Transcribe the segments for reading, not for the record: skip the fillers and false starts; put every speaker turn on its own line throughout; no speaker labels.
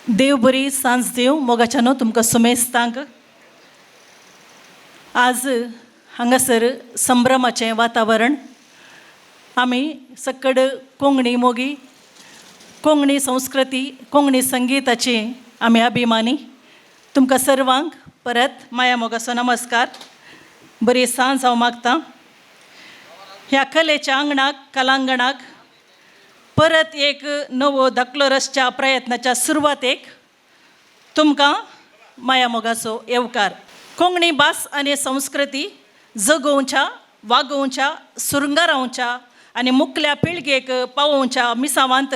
देव बरी सांज देव मोगाच्यानो तुमकां सुमेस्तांक. आज हांगासर संभ्रमाचें वातावरण. आमी सकड कोंकणी मोगी, कोंकणी संस्कृती, कोंकणी संगीताची आमी अभिमानी. तुमकां सर्वांक परत माया मोगाचो नमस्कार. बरी सांज हांव मागतां. ह्या कलेच्या आंगणाक, कलांगणाक परत एक नवो धाकलो रसच्या प्रयत्नाच्या सुरवातेक तुमकां माया मोगाचो येवकार. कोंकणी भास आनी संस्कृती जगोवच्या, वागोवच्या, सुरंगारावच्या आनी मुखल्या पिळगेक पावोवच्या मिसावांत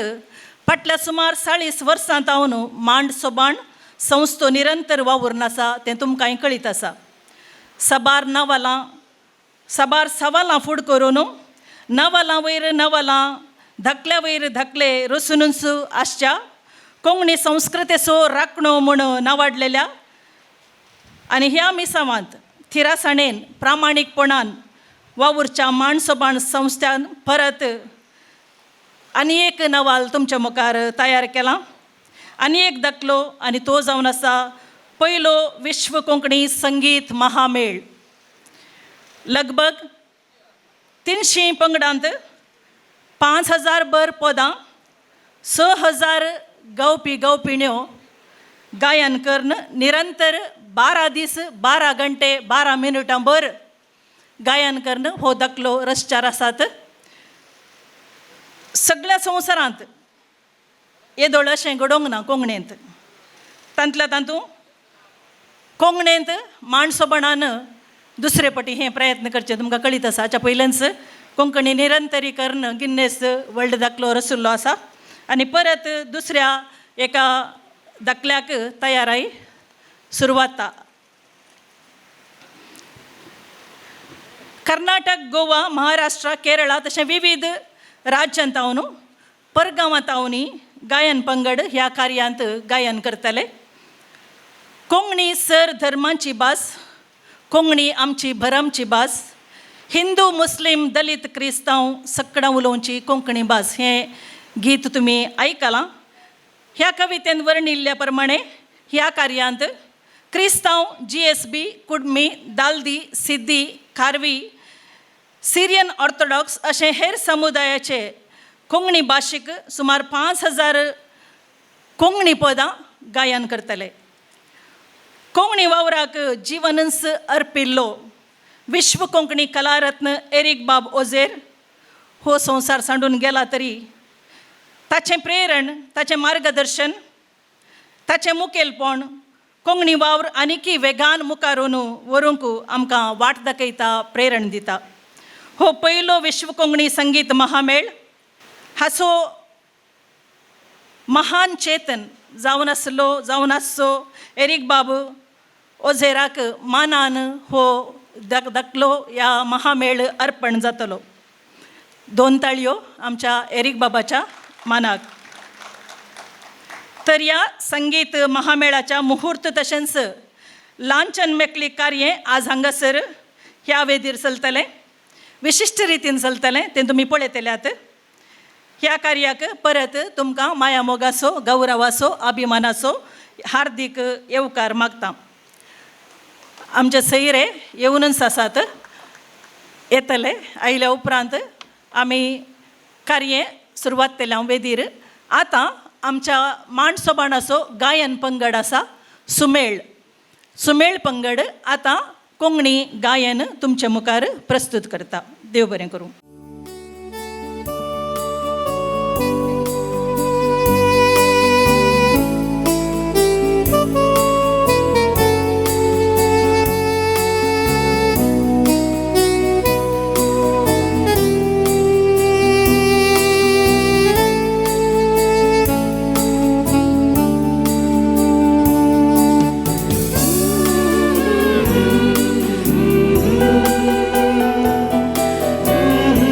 फाटल्या सुमार 40 वर्सां तावन मांड सोबाण संस्थो निरंतर वावुरून आसा तें तुमकांय कळीत आसा. साबार नवलां, साबार सवालां फूड करून नवलां वयर नवलां, धाकल्या वयर धाकले रसुनूच आसच्या कोंकणी संस्कृतेचो राखणो म्हूण नावाडलेल्या आनी ह्या मिसावांत थिरासाणेन प्रामाणीकपणान वावुरच्या माणसोबाण संस्थान परत आनी एक नवाल तुमच्या मुखार तयार केला आनी एक दाखलो आनी तो जावन आसा पयलो विश्व कोंकणी संगीत महामेळ. लगभग 300 पंगडांत 5000 बर पदां, 6000 गावपी गावपिण्यो गायन करून निरंतर 12 दीस 12 घंटे 12 मिनटां भर गायन करून हो दाखलो रसचार आसात. सगळ्या संवसारांत येदोळ अशें घडोवंक ना कोंकणींत. तांतल्या तातूंत कोंकणींत माणसोपणान दुसरे पटी हे प्रयत्न करचे तुमकां कळीत आसा. हाच्या पयल्यानच कोंकणी निरंतरी करून गिन्नेस वर्ल्ड दाखलो रशिल्लो आसा आनी परत दुसऱ्या एका दाखल्याक तयाराय सुरवात. कर्नाटक, गोवा, महाराष्ट्र, केरळा तशें विविध राज्यांत हांव परगांवांत हांव गायन पंगड ह्या कार्यांत गायन करतले. कोंकणी सर धर्मांची भास, कोंकणी आमची भरमची भास, हिंदू मुस्लीम दलित क्रिस्तांव सकडां उलोवची कोंकणी भास हें गीत तुमी आयकलां. ह्या कवितेन वर्णिल्ल्या प्रमाणे ह्या कार्यांत क्रिस्तांव, GSB, Kudmi, Daldi, Siddi, Kharvi, Syrian Orthodox अशें हेर समुदायाचे कोंकणी भाशीक सुमार 5000 कोंकणी पदां गायन करतले. कोंकणी वावराक जिवनच अर्पिल्लो विश्व कोंकणी कलारत्न एरीक बाब ओझेर हो संवसार सांडून गेला तरी ताचें प्रेरण, ताचें मार्गदर्शन, ताचें मुखेलपण कोंकणी वावर आनीकी वेगान मुखार व्हरूंक आमकां वाट दाखयता, प्रेरण दिता. हो पयलो विश्व कोंकणी संगीत महामेळ हाचो महान चेतन जावन आसलो, जावन आसचो एरीक बाब ओझेराक मानान हो दाखलो ह्या महामेळ अर्पण जातलो. 2 ताळयो आमच्या एरीक बाबाच्या मानाक. तर ह्या संगीत महामेळाच्या मुहूर्त तशेंच लांचन मेकली कार्य आज हांगासर ह्या वेदीर चलतलें, विशिश्ट रितीन चलतलें तें तुमी पळयतल्यात. ह्या कार्याक परत तुमकां माया मोगाचो, गौरवाचो, अभिमानाचो हार्दीक येवकार मागता. आमचे सैरे येवनच आसात, येतले. आयल्या उपरांत आमी कार्य सुरवात केल्या वेदीर. आतां आमच्या मांडसोबाणाचो गायन पंगड आसा सुमेळ. सुमेळ पंगड आतां कोंकणी गायन तुमचे मुखार प्रस्तुत करता. देव बरें करूं.
Mm-hmm.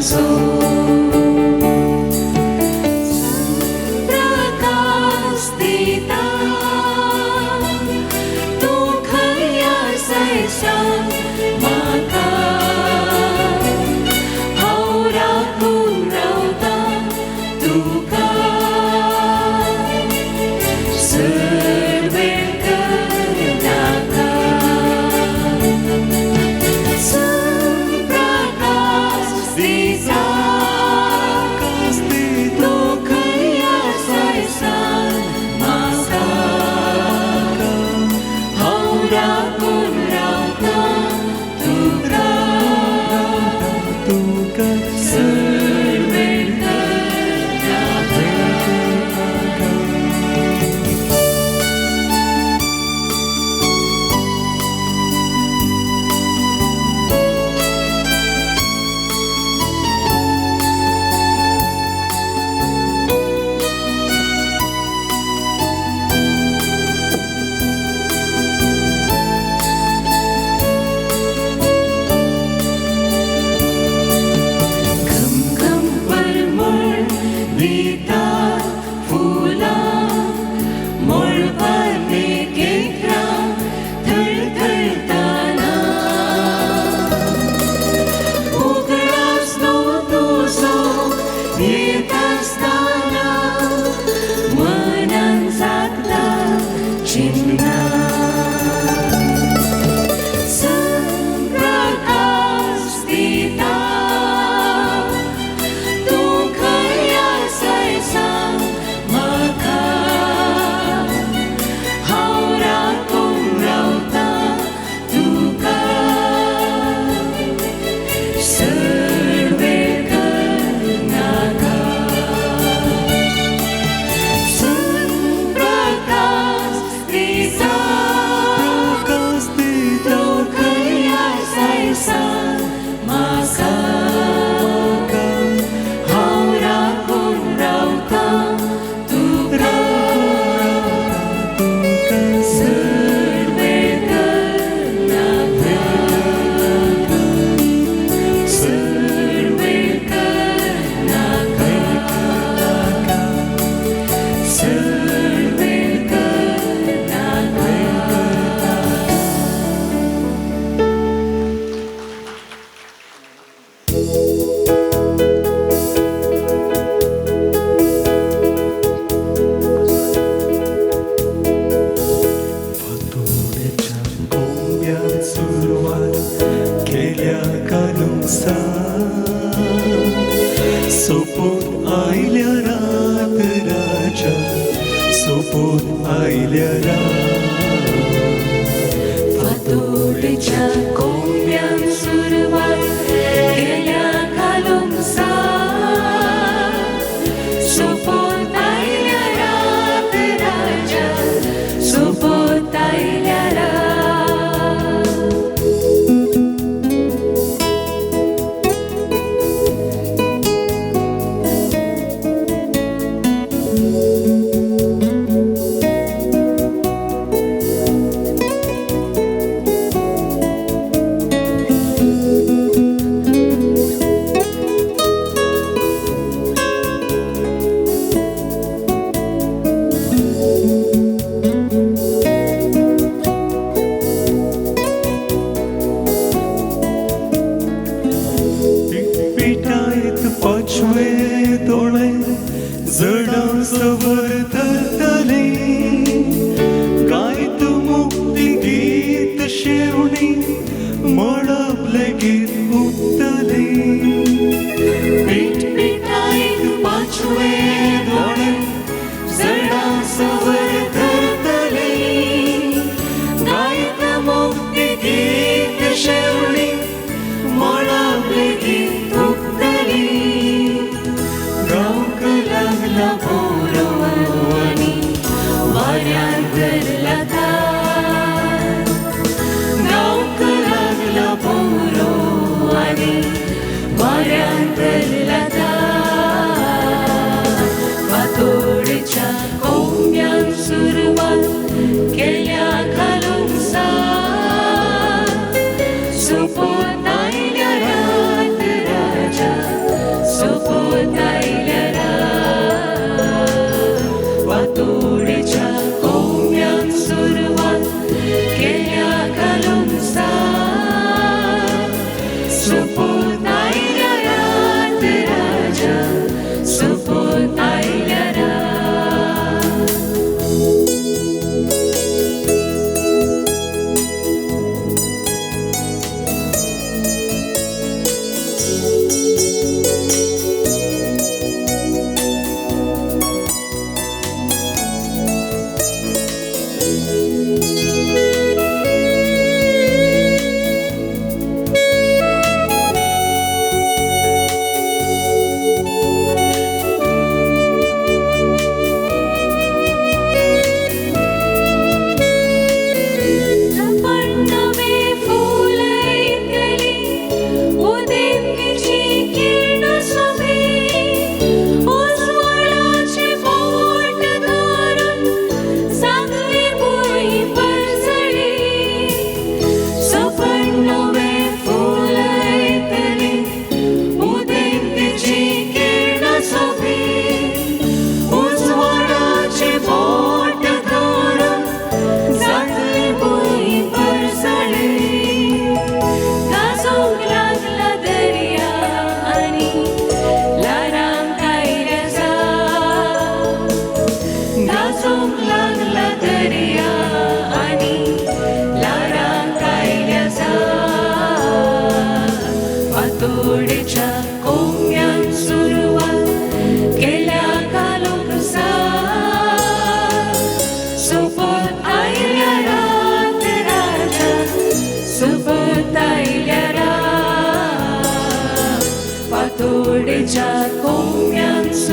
सांजो. प्रकाश दिता तूं खंय आसाय सांग म्हाका, हांव राखून रावतां तुका. सर्वें करनाका. प्रकाश दिता तूं खंय आसाय सांग म्हाका, हांव राखून रावतां तुका. सर्वें करनाका. घम घम परमळ दिता फुलां, मळबांत केंकरां थळथळताना. उगडास न्हू तुजो येत आसतना मनान जागता चिन्नां. प्रकाश दिता तूं खंय आसाय सांग म्हाका, हांव राखून रावतां तुका. सर्वें करनाका. प्रकाश दिता तूं खंय आसाय सांग म्हाका, हांव राखून रावतां तुका. सर्वें करनाका. सर्वें करनाका. सर्वें करनाका.
फातोडेच्या कोंब्यान सुरवात केल्या कालुसार, सोपून आयल्या रात राजा, सोपून आयल्या रात.
फातोडेच्या कोंब्यान सुरवात केल्या कालुमसार, सोपोत आयल्या रात राजा, सोपोत आयल्या रात.
पिटायत पाचवे दोळे जडां सवर धरतले, गायत मुक्ती गीत शेवणी मळब लेगीत उबतले.
पीठ पिटायत पाचवे दोळे जडां सवर धरतले, गायत मुक्ती गीत शेवणी मळब लेगीत उबतली. गावंक लागला भोरो आनी वाऱ्यान धरला तार, गावंक लागला भोरो आनी वाऱ्यान धरला तार. फातोडेच्या कोंब्यान सुरवात केल्या कालुमसार, सोपोत आयल्या रात राजा,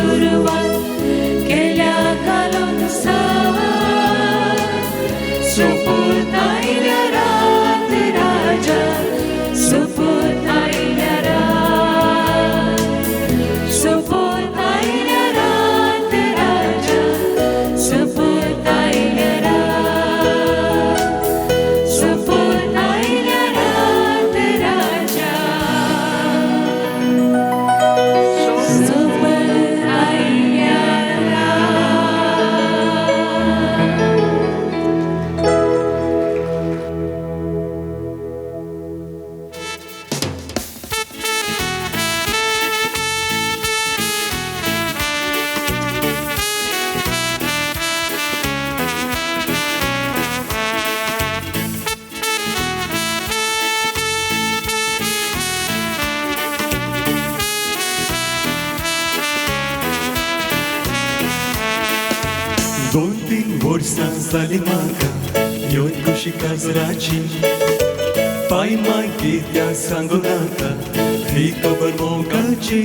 सुरवात केल्या घालून साथ सोपूत आयल्या रात राजा सोपूत आयल्या रात सोपूत आयल्या रात राजा सोपूत आयल्या रात सोपूत आयल्या रात राजा सोपूत आयल्या रात.
दोन तीन वर्सां जालीं म्हाका येवन खुशी काजराची पाय मागीर त्या सांगू नाका ही खबर मोगाची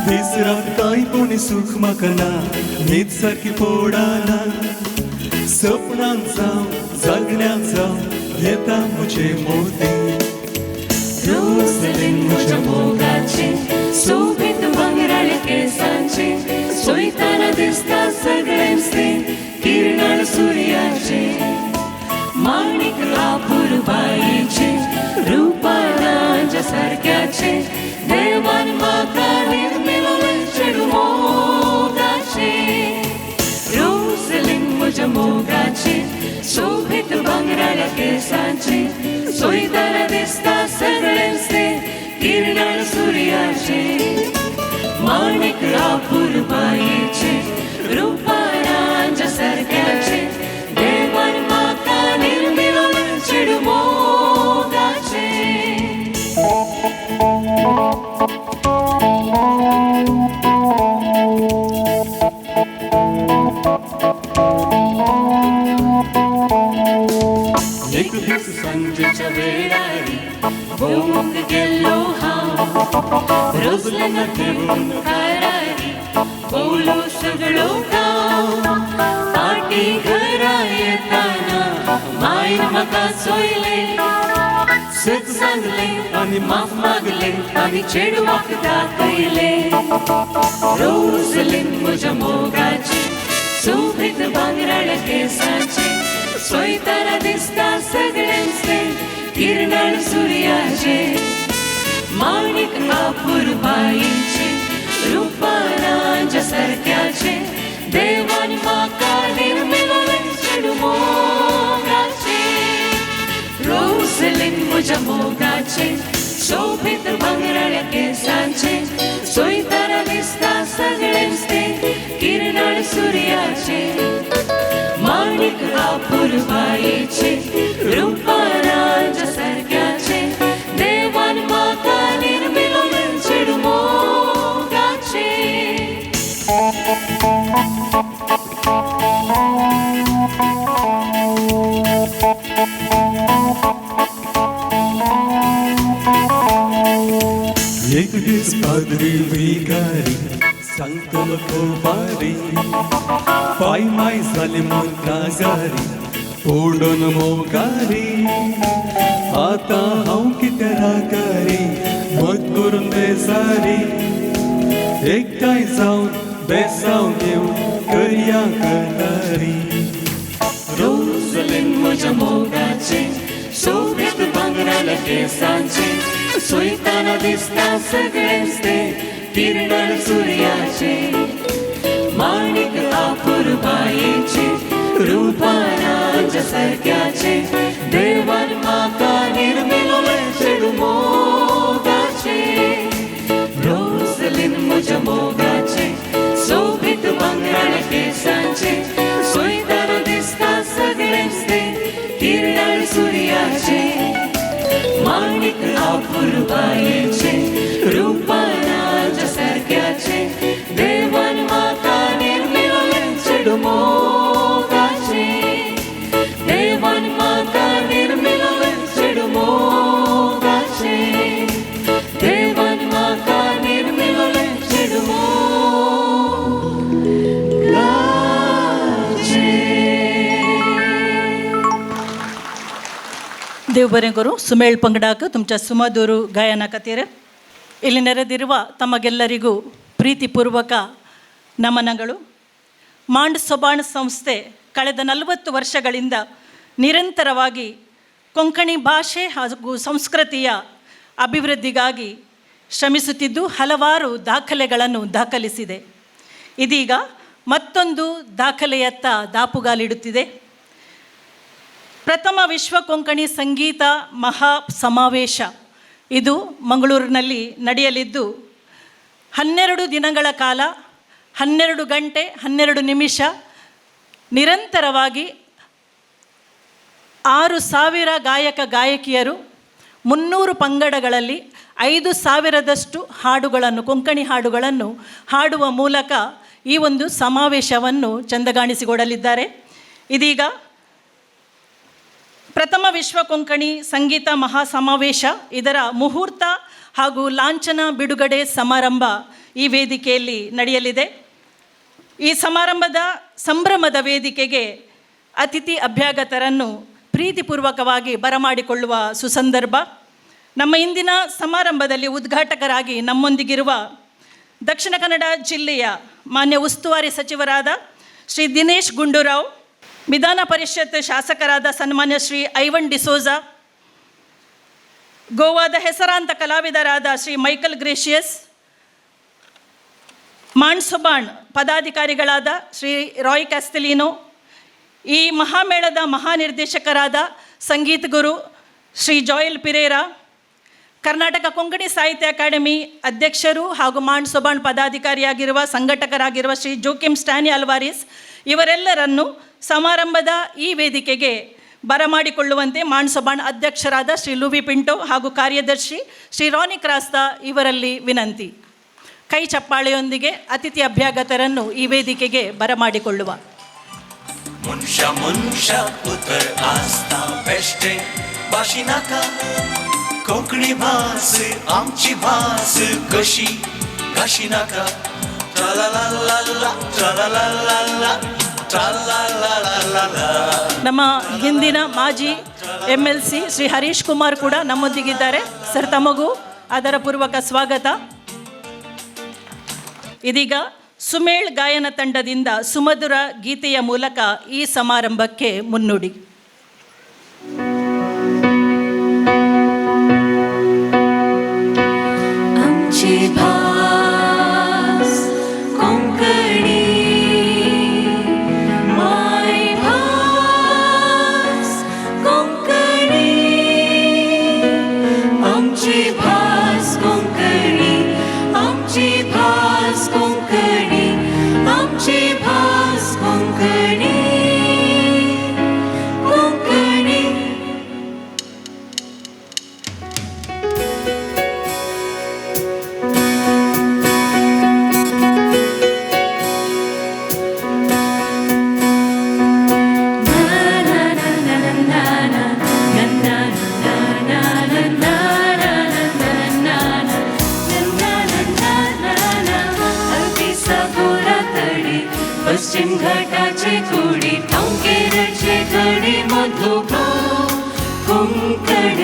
दीस रात कांय पूण सूख म्हाका ना न्हीद सारकी पडना सपनान जावं जागण्यान जावं येता म्हजे मोती
रोजलीन म्हज्या मोगाचे सोबीत भांगराळे केसांचे चोयताना दिसता सगळेंच तें किरणाळ सुर्याचे माणिक अपुरबायेचे रुपारांच्या सारक्याचे देवान म्हाका निर्मिलोलें चेडूं मोगाचे रोजलीन म्हज्या मोगाचे सोबीत भांगराळ्या केसांचे चोयताना दिसता सगळेंच तें किरणाळ सुर्याचे माणिक अपुरबायेचे रुपारांच्या सारक्याचे देवान म्हाका निर्मिलोलें चेडूं मोगाचे. एक दीस सांजेच्या वेळारी भोंवूंक गेल्लो हांव रोजलेना घेवन कारारी भोंवलो सगळो गांव पाटी घरा येताना मायन म्हाका चोयलें सत सांगलें आनी माफ मागलें आनी चेडवाक दाखयलें. रोजलीन म्हज्या मोगाचें सोबीत भांगराळ्या केसांचें चोयताना दिसता सगळेंच तें किरणाळ सुर्याचे माणिक अपुरबायेचे रुपारांच्या सारक्याचे देवान म्हाका निर्मिलोलें चेडूं मोगाचे. रोजलीन म्हज्या मोगाचे सोबीत भांगराळ्या केसांचे चोयताना दिसता सगळेंच तें किरणाळ सुर्याचे माणिक अपुरबायेचे रुपारांच्या सारक्याचे देवान म्हाका निर्मिलोलें चेडूं मोगाचे.
एक दीस पाद्री विगारी सांगतलो खबारी पाय माय जाले म्हूण काजारी ओडून मोगारी आतां हांव कितें रागारी मत करून बेजारी एकठांय जावन बेसांव घेवन करया करारी.
रोजलीन म्हज्या मोगाचे सोबीत भांगराळ्या केसांचे चोयताना दिसता सगळेंच तें किरणाळ सुर्याचे माणिक अपुरबायेचे रुपारांच्या सारक्याचे देवान म्हाका निर्मिलोलें चेडूं मोगाचे. रोजलीन म्हज्या मोगाचे सोबीत भांगराळ्या केसांचे चोयताना दिसता सगळेंच तें किरणाळ सुर्याचे माणिक अपुरबायेचे रुपारांच्या सारक्याचे देवान म्हाका निर्मिलोलें चेडूं मोगाचे. देवान म्हाका निर्मिलोलें चेडूं मोगाचे. देवान म्हाका निर्मिलोलें चेडूं मोगाचे.
देव बरें करूं सुमेळ पंगडाक तुमच्या ಸುಮಧುರ ಗಾಯನ ಖಾತೀರ್. ಇಲ್ಲಿ ನೆರೆದಿರುವ ತಮಗೆಲ್ಲರಿಗೂ ಪ್ರೀತಿಪೂರ್ವಕ ನಮನಗಳು. ಮಾಂಡ್ ಸೊಬಾಣ್ ಸಂಸ್ಥೆ ಕಳೆದ 40 ವರ್ಷಗಳಿಂದ ನಿರಂತರವಾಗಿ ಕೊಂಕಣಿ ಭಾಷೆ ಹಾಗೂ ಸಂಸ್ಕೃತಿಯ ಅಭಿವೃದ್ಧಿಗಾಗಿ ಶ್ರಮಿಸುತ್ತಿದ್ದು ಹಲವಾರು ದಾಖಲೆಗಳನ್ನು ದಾಖಲಿಸಿದೆ. ಇದೀಗ ಮತ್ತೊಂದು ದಾಖಲೆಯತ್ತ ದಾಪುಗಾಲಿಡುತ್ತಿದೆ. ಪ್ರಥಮ ವಿಶ್ವ ಕೊಂಕಣಿ ಸಂಗೀತ ಮಹಾ ಸಮಾವೇಶ ಇದು ಮಂಗಳೂರಿನಲ್ಲಿ ನಡೆಯಲಿದ್ದು, 12 ದಿನಗಳ ಕಾಲ 12 ಗಂಟೆ 12 ನಿಮಿಷ ನಿರಂತರವಾಗಿ 6000 ಗಾಯಕ ಗಾಯಕಿಯರು 300 ಪಂಗಡಗಳಲ್ಲಿ 5000ದಷ್ಟು ಹಾಡುಗಳನ್ನು, ಕೊಂಕಣಿ ಹಾಡುಗಳನ್ನು ಹಾಡುವ ಮೂಲಕ ಈ ಒಂದು ಸಮಾವೇಶವನ್ನು ಚಂದಗಾಣಿಸಿಕೊಡಲಿದ್ದಾರೆ. ಇದೀಗ ಪ್ರಥಮ ವಿಶ್ವ ಕೊಂಕಣಿ ಸಂಗೀತ ಮಹಾಸಮಾವೇಶ ಇದರ ಮುಹೂರ್ತ ಹಾಗೂ ಲಾಂಛನ ಬಿಡುಗಡೆ ಸಮಾರಂಭ ಈ ವೇದಿಕೆಯಲ್ಲಿ ನಡೆಯಲಿದೆ. ಈ ಸಮಾರಂಭದ ಸಂಭ್ರಮದ ವೇದಿಕೆಗೆ ಅತಿಥಿ ಅಭ್ಯಾಗತರನ್ನು ಪ್ರೀತಿಪೂರ್ವಕವಾಗಿ ಬರಮಾಡಿಕೊಳ್ಳುವ ಸುಸಂದರ್ಭ. ನಮ್ಮ ಇಂದಿನ ಸಮಾರಂಭದಲ್ಲಿ ಉದ್ಘಾಟಕರಾಗಿ ನಮ್ಮೊಂದಿಗಿರುವ ದಕ್ಷಿಣ ಕನ್ನಡ ಜಿಲ್ಲೆಯ ಮಾನ್ಯ ಉಸ್ತುವಾರಿ ಸಚಿವರಾದ ಶ್ರೀ ದಿನೇಶ್ ಗುಂಡೂರಾವ್, ವಿಧಾನ ಪರಿಷತ್ ಶಾಸಕರಾದ ಸನ್ಮಾನ್ಯ ಶ್ರೀ ಐವನ್ ಡಿಸೋಜಾ, ಗೋವಾದ ಹೆಸರಾಂತ ಕಲಾವಿದರಾದ ಶ್ರೀ ಮೈಕಲ್ ಗ್ರೇಷಿಯಸ್, ಮಾಂಡ್ಸೊಬಾಣ್ ಪದಾಧಿಕಾರಿಗಳಾದ ಶ್ರೀ ರಾಯ್ ಕ್ಯಾಸ್ಟಲಿನೋ, ಈ ಮಹಾಮೇಳದ ಮಹಾನಿರ್ದೇಶಕರಾದ ಸಂಗೀತ ಗುರು ಶ್ರೀ ಜಾಯಲ್ ಪಿರೇರಾ, ಕರ್ನಾಟಕ ಕೊಂಕಣಿ ಸಾಹಿತ್ಯ ಅಕಾಡೆಮಿ ಅಧ್ಯಕ್ಷರು ಹಾಗೂ ಮಾಂಡ್ ಸೊಬಾಣ್ ಪದಾಧಿಕಾರಿಯಾಗಿರುವ ಸಂಘಟಕರಾಗಿರುವ ಶ್ರೀ ಜೋಕಿಮ್ ಸ್ಟ್ಯಾನಿ ಅಲ್ವಾರಿಸ್, ಇವರೆಲ್ಲರನ್ನು ಸಮಾರಂಭದ ಈ ವೇದಿಕೆಗೆ ಬರಮಾಡಿಕೊಳ್ಳುವಂತೆ ಮಾಂಡ್ ಸೊಬಾಣ್ ಅಧ್ಯಕ್ಷರಾದ ಶ್ರೀ ಲೂವಿ ಪಿಂಟೋ ಹಾಗೂ ಕಾರ್ಯದರ್ಶಿ ಶ್ರೀ ರಾನಿ ಕ್ರಾಸ್ತಾ ಇವರಲ್ಲಿ ವಿನಂತಿ. ಕೈ ಚಪ್ಪಾಳೆಯೊಂದಿಗೆ ಅತಿಥಿ ಅಭ್ಯಾಗತರನ್ನು ಈ ವೇದಿಕೆಗೆ ಬರಮಾಡಿಕೊಳ್ಳುವ.
मनशा मनशा उतर आसता बेश्टें भाशी नाका, कोंकणी भास आमची भास कशी घाशी नाका. ट्रा ला ला ला ट्रा ला ला ला ट्रा ला ला ला ला.
ನಮ್ಮ ಹಿಂದಿನ ಮಾಜಿ ಎಮ್ಎಲ್ಸಿ ಶ್ರೀ ಹರೀಶ್ ಕುಮಾರ್ ಕೂಡ ನಮ್ಮೊಂದಿಗಿದ್ದಾರೆ. ಸರ್, ತಮಗೂ ಆದರಪೂರ್ವಕ ಸ್ವಾಗತ. ಇದೀಗ ಸುಮೇಳ್ ಗಾಯನ ತಂಡದಿಂದ ಸುಮಧುರ ಗೀತೆಯ ಮೂಲಕ ಈ ಸಮಾರಂಭಕ್ಕೆ ಮುನ್ನುಡಿ.
आमची भास कोंकणी, मायभास कोंकणी. आमची भास कोंकणी, आमची भास कोंकणी, आमची भास कोंकणी, कोंकणी. पश्चिम घाटाचे कुडी केरळचे गडी मधलो गांव कोंकण.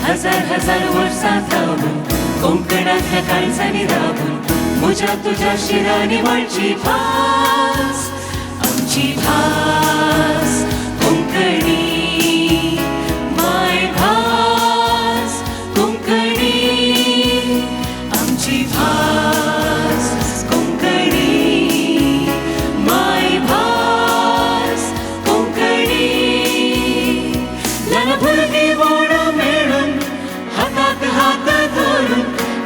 हजार हजार वर्सां थावन कोंकणांतल्या काळजांनी रावून म्हज्या तुज्या शिरांनी वळची भास, आमची भास कोंकणी, मायभास कोंकणी. आमची भास कोंकणी, मायभास कोंकणी. ल्हान भुरगीं व्हडां मेळून हाताक हात धरून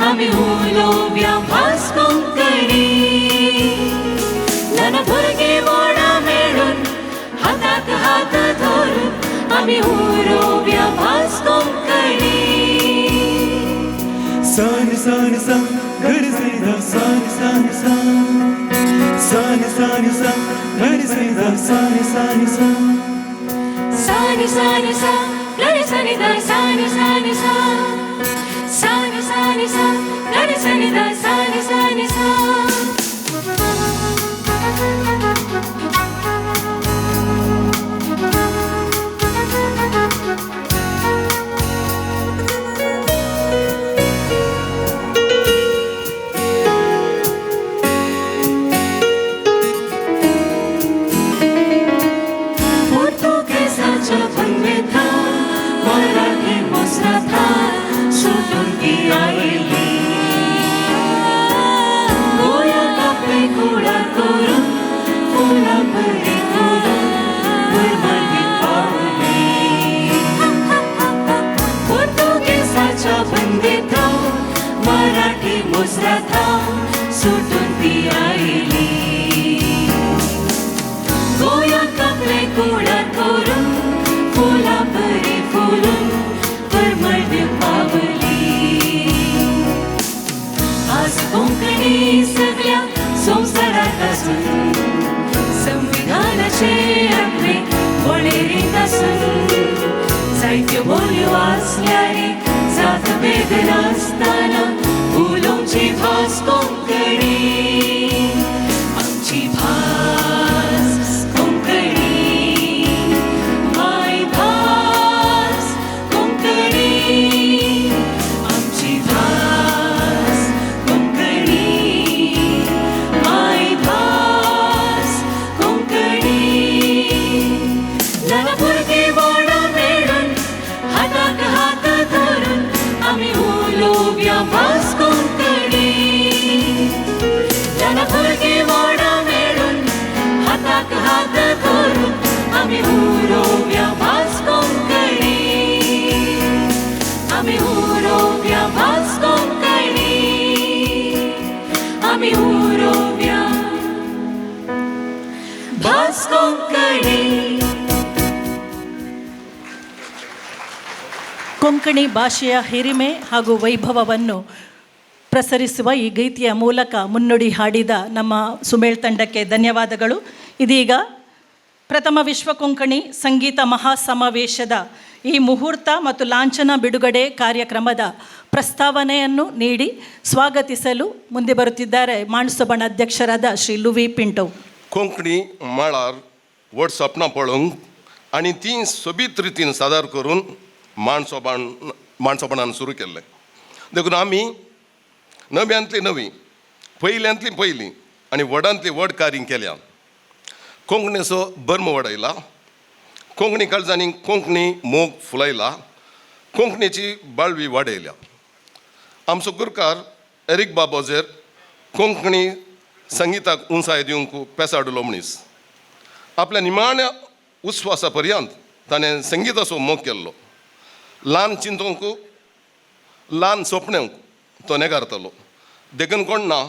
आमी उलोवया भास कोंकणी. ल्हान भुरगीं व्हडां मेळून हाताक हात धरून आमी उलोवया भास कोंकणी.
सा नि सा नि सा ग रे सा नि ध सा नि सा नि सा सा नि सा नि सा ग रे सा नि ध सा नि सा नि सा.
सा नि सा नि सा ग रे सा नि ध सा नि सा नि सा सा नि सा नि सा ग रे सा नि ध सा नि सा नि सा. काळजाच्या बंदेत मराठी मुजरात सुटून ती आयली. गोंयांत आपलें कुळार करून फुलां बरी फुलून परमळ पावली. आज कोंकणी सगळ्या संवसारात आसून, संविधानाचे आपले वळेरींत आसून, जायत्यो बोलयो आसल्यार जात भेद नासतना उलोवची भास कोंकणी. आमची भास कोंकणी, मायभास कोंकणी. आमची भास कोंकणी, मायभास कोंकणी. ल्हान भुरगीं व्हडां मेळून हाताक हात धरून आमी उलोवया भास कोंकणी. ल्हान भुरगीं व्हडां मेळून हाताक हात धरून आमी उलोवया भास कोंकणी. आमी उलोवया भास कोंकणी. आमी उलोवया भास कोंकणी.
ಕೊಂಕಣಿ ಭಾಷೆಯ ಹಿರಿಮೆ ಹಾಗೂ ವೈಭವವನ್ನು ಪ್ರಸರಿಸುವ ಈ ಗೀತೆಯ ಮೂಲಕ ಮುನ್ನುಡಿ ಹಾಡಿದ ನಮ್ಮ ಸುಮೇಳ್ ತಂಡಕ್ಕೆ ಧನ್ಯವಾದಗಳು. ಇದೀಗ ಪ್ರಥಮ ವಿಶ್ವ ಕೊಂಕಣಿ ಸಂಗೀತ ಮಹಾಸಮಾವೇಶದ ಈ ಮುಹೂರ್ತ ಮತ್ತು ಲಾಂಛನ ಬಿಡುಗಡೆ ಕಾರ್ಯಕ್ರಮದ ಪ್ರಸ್ತಾವನೆಯನ್ನು ನೀಡಿ ಸ್ವಾಗತಿಸಲು ಮುಂದೆ ಬರುತ್ತಿದ್ದಾರೆ ಮಾಣಸೋಬಣ ಅಧ್ಯಕ್ಷರಾದ ಶ್ರೀ ಲುವಿ ಪಿಂಟೋ.
कोंकणी मळार व्हड सपनां पळोवंक आनी तीं सोबीत रितीन सादर करून माणसोबाण माणसोपणान सुरू केल्लें. देखून आमी नव्यांतली नवी, पयल्यांतली पयलीं आनी व्हडांतली व्हड कार्य केल्या. कोंकणीचो बर्म वाडयला, कोंकणी काळजांनी कोंकणी मोग फुलयला, कोंकणीची बाळवी वाडयल्या. आमचो गुरकार एरीक बाबोझेर कोंकणी संगिताक उंचाय दिवंक पेसाडलो मनीस. आपल्या निमाण्या उस्वासा पर्यंत ताणें संगिताचो मोग केल्लो. ल्हान चिंतूंक, ल्हान सोपण्यांक तो नेगारतालो. देखून कोण ना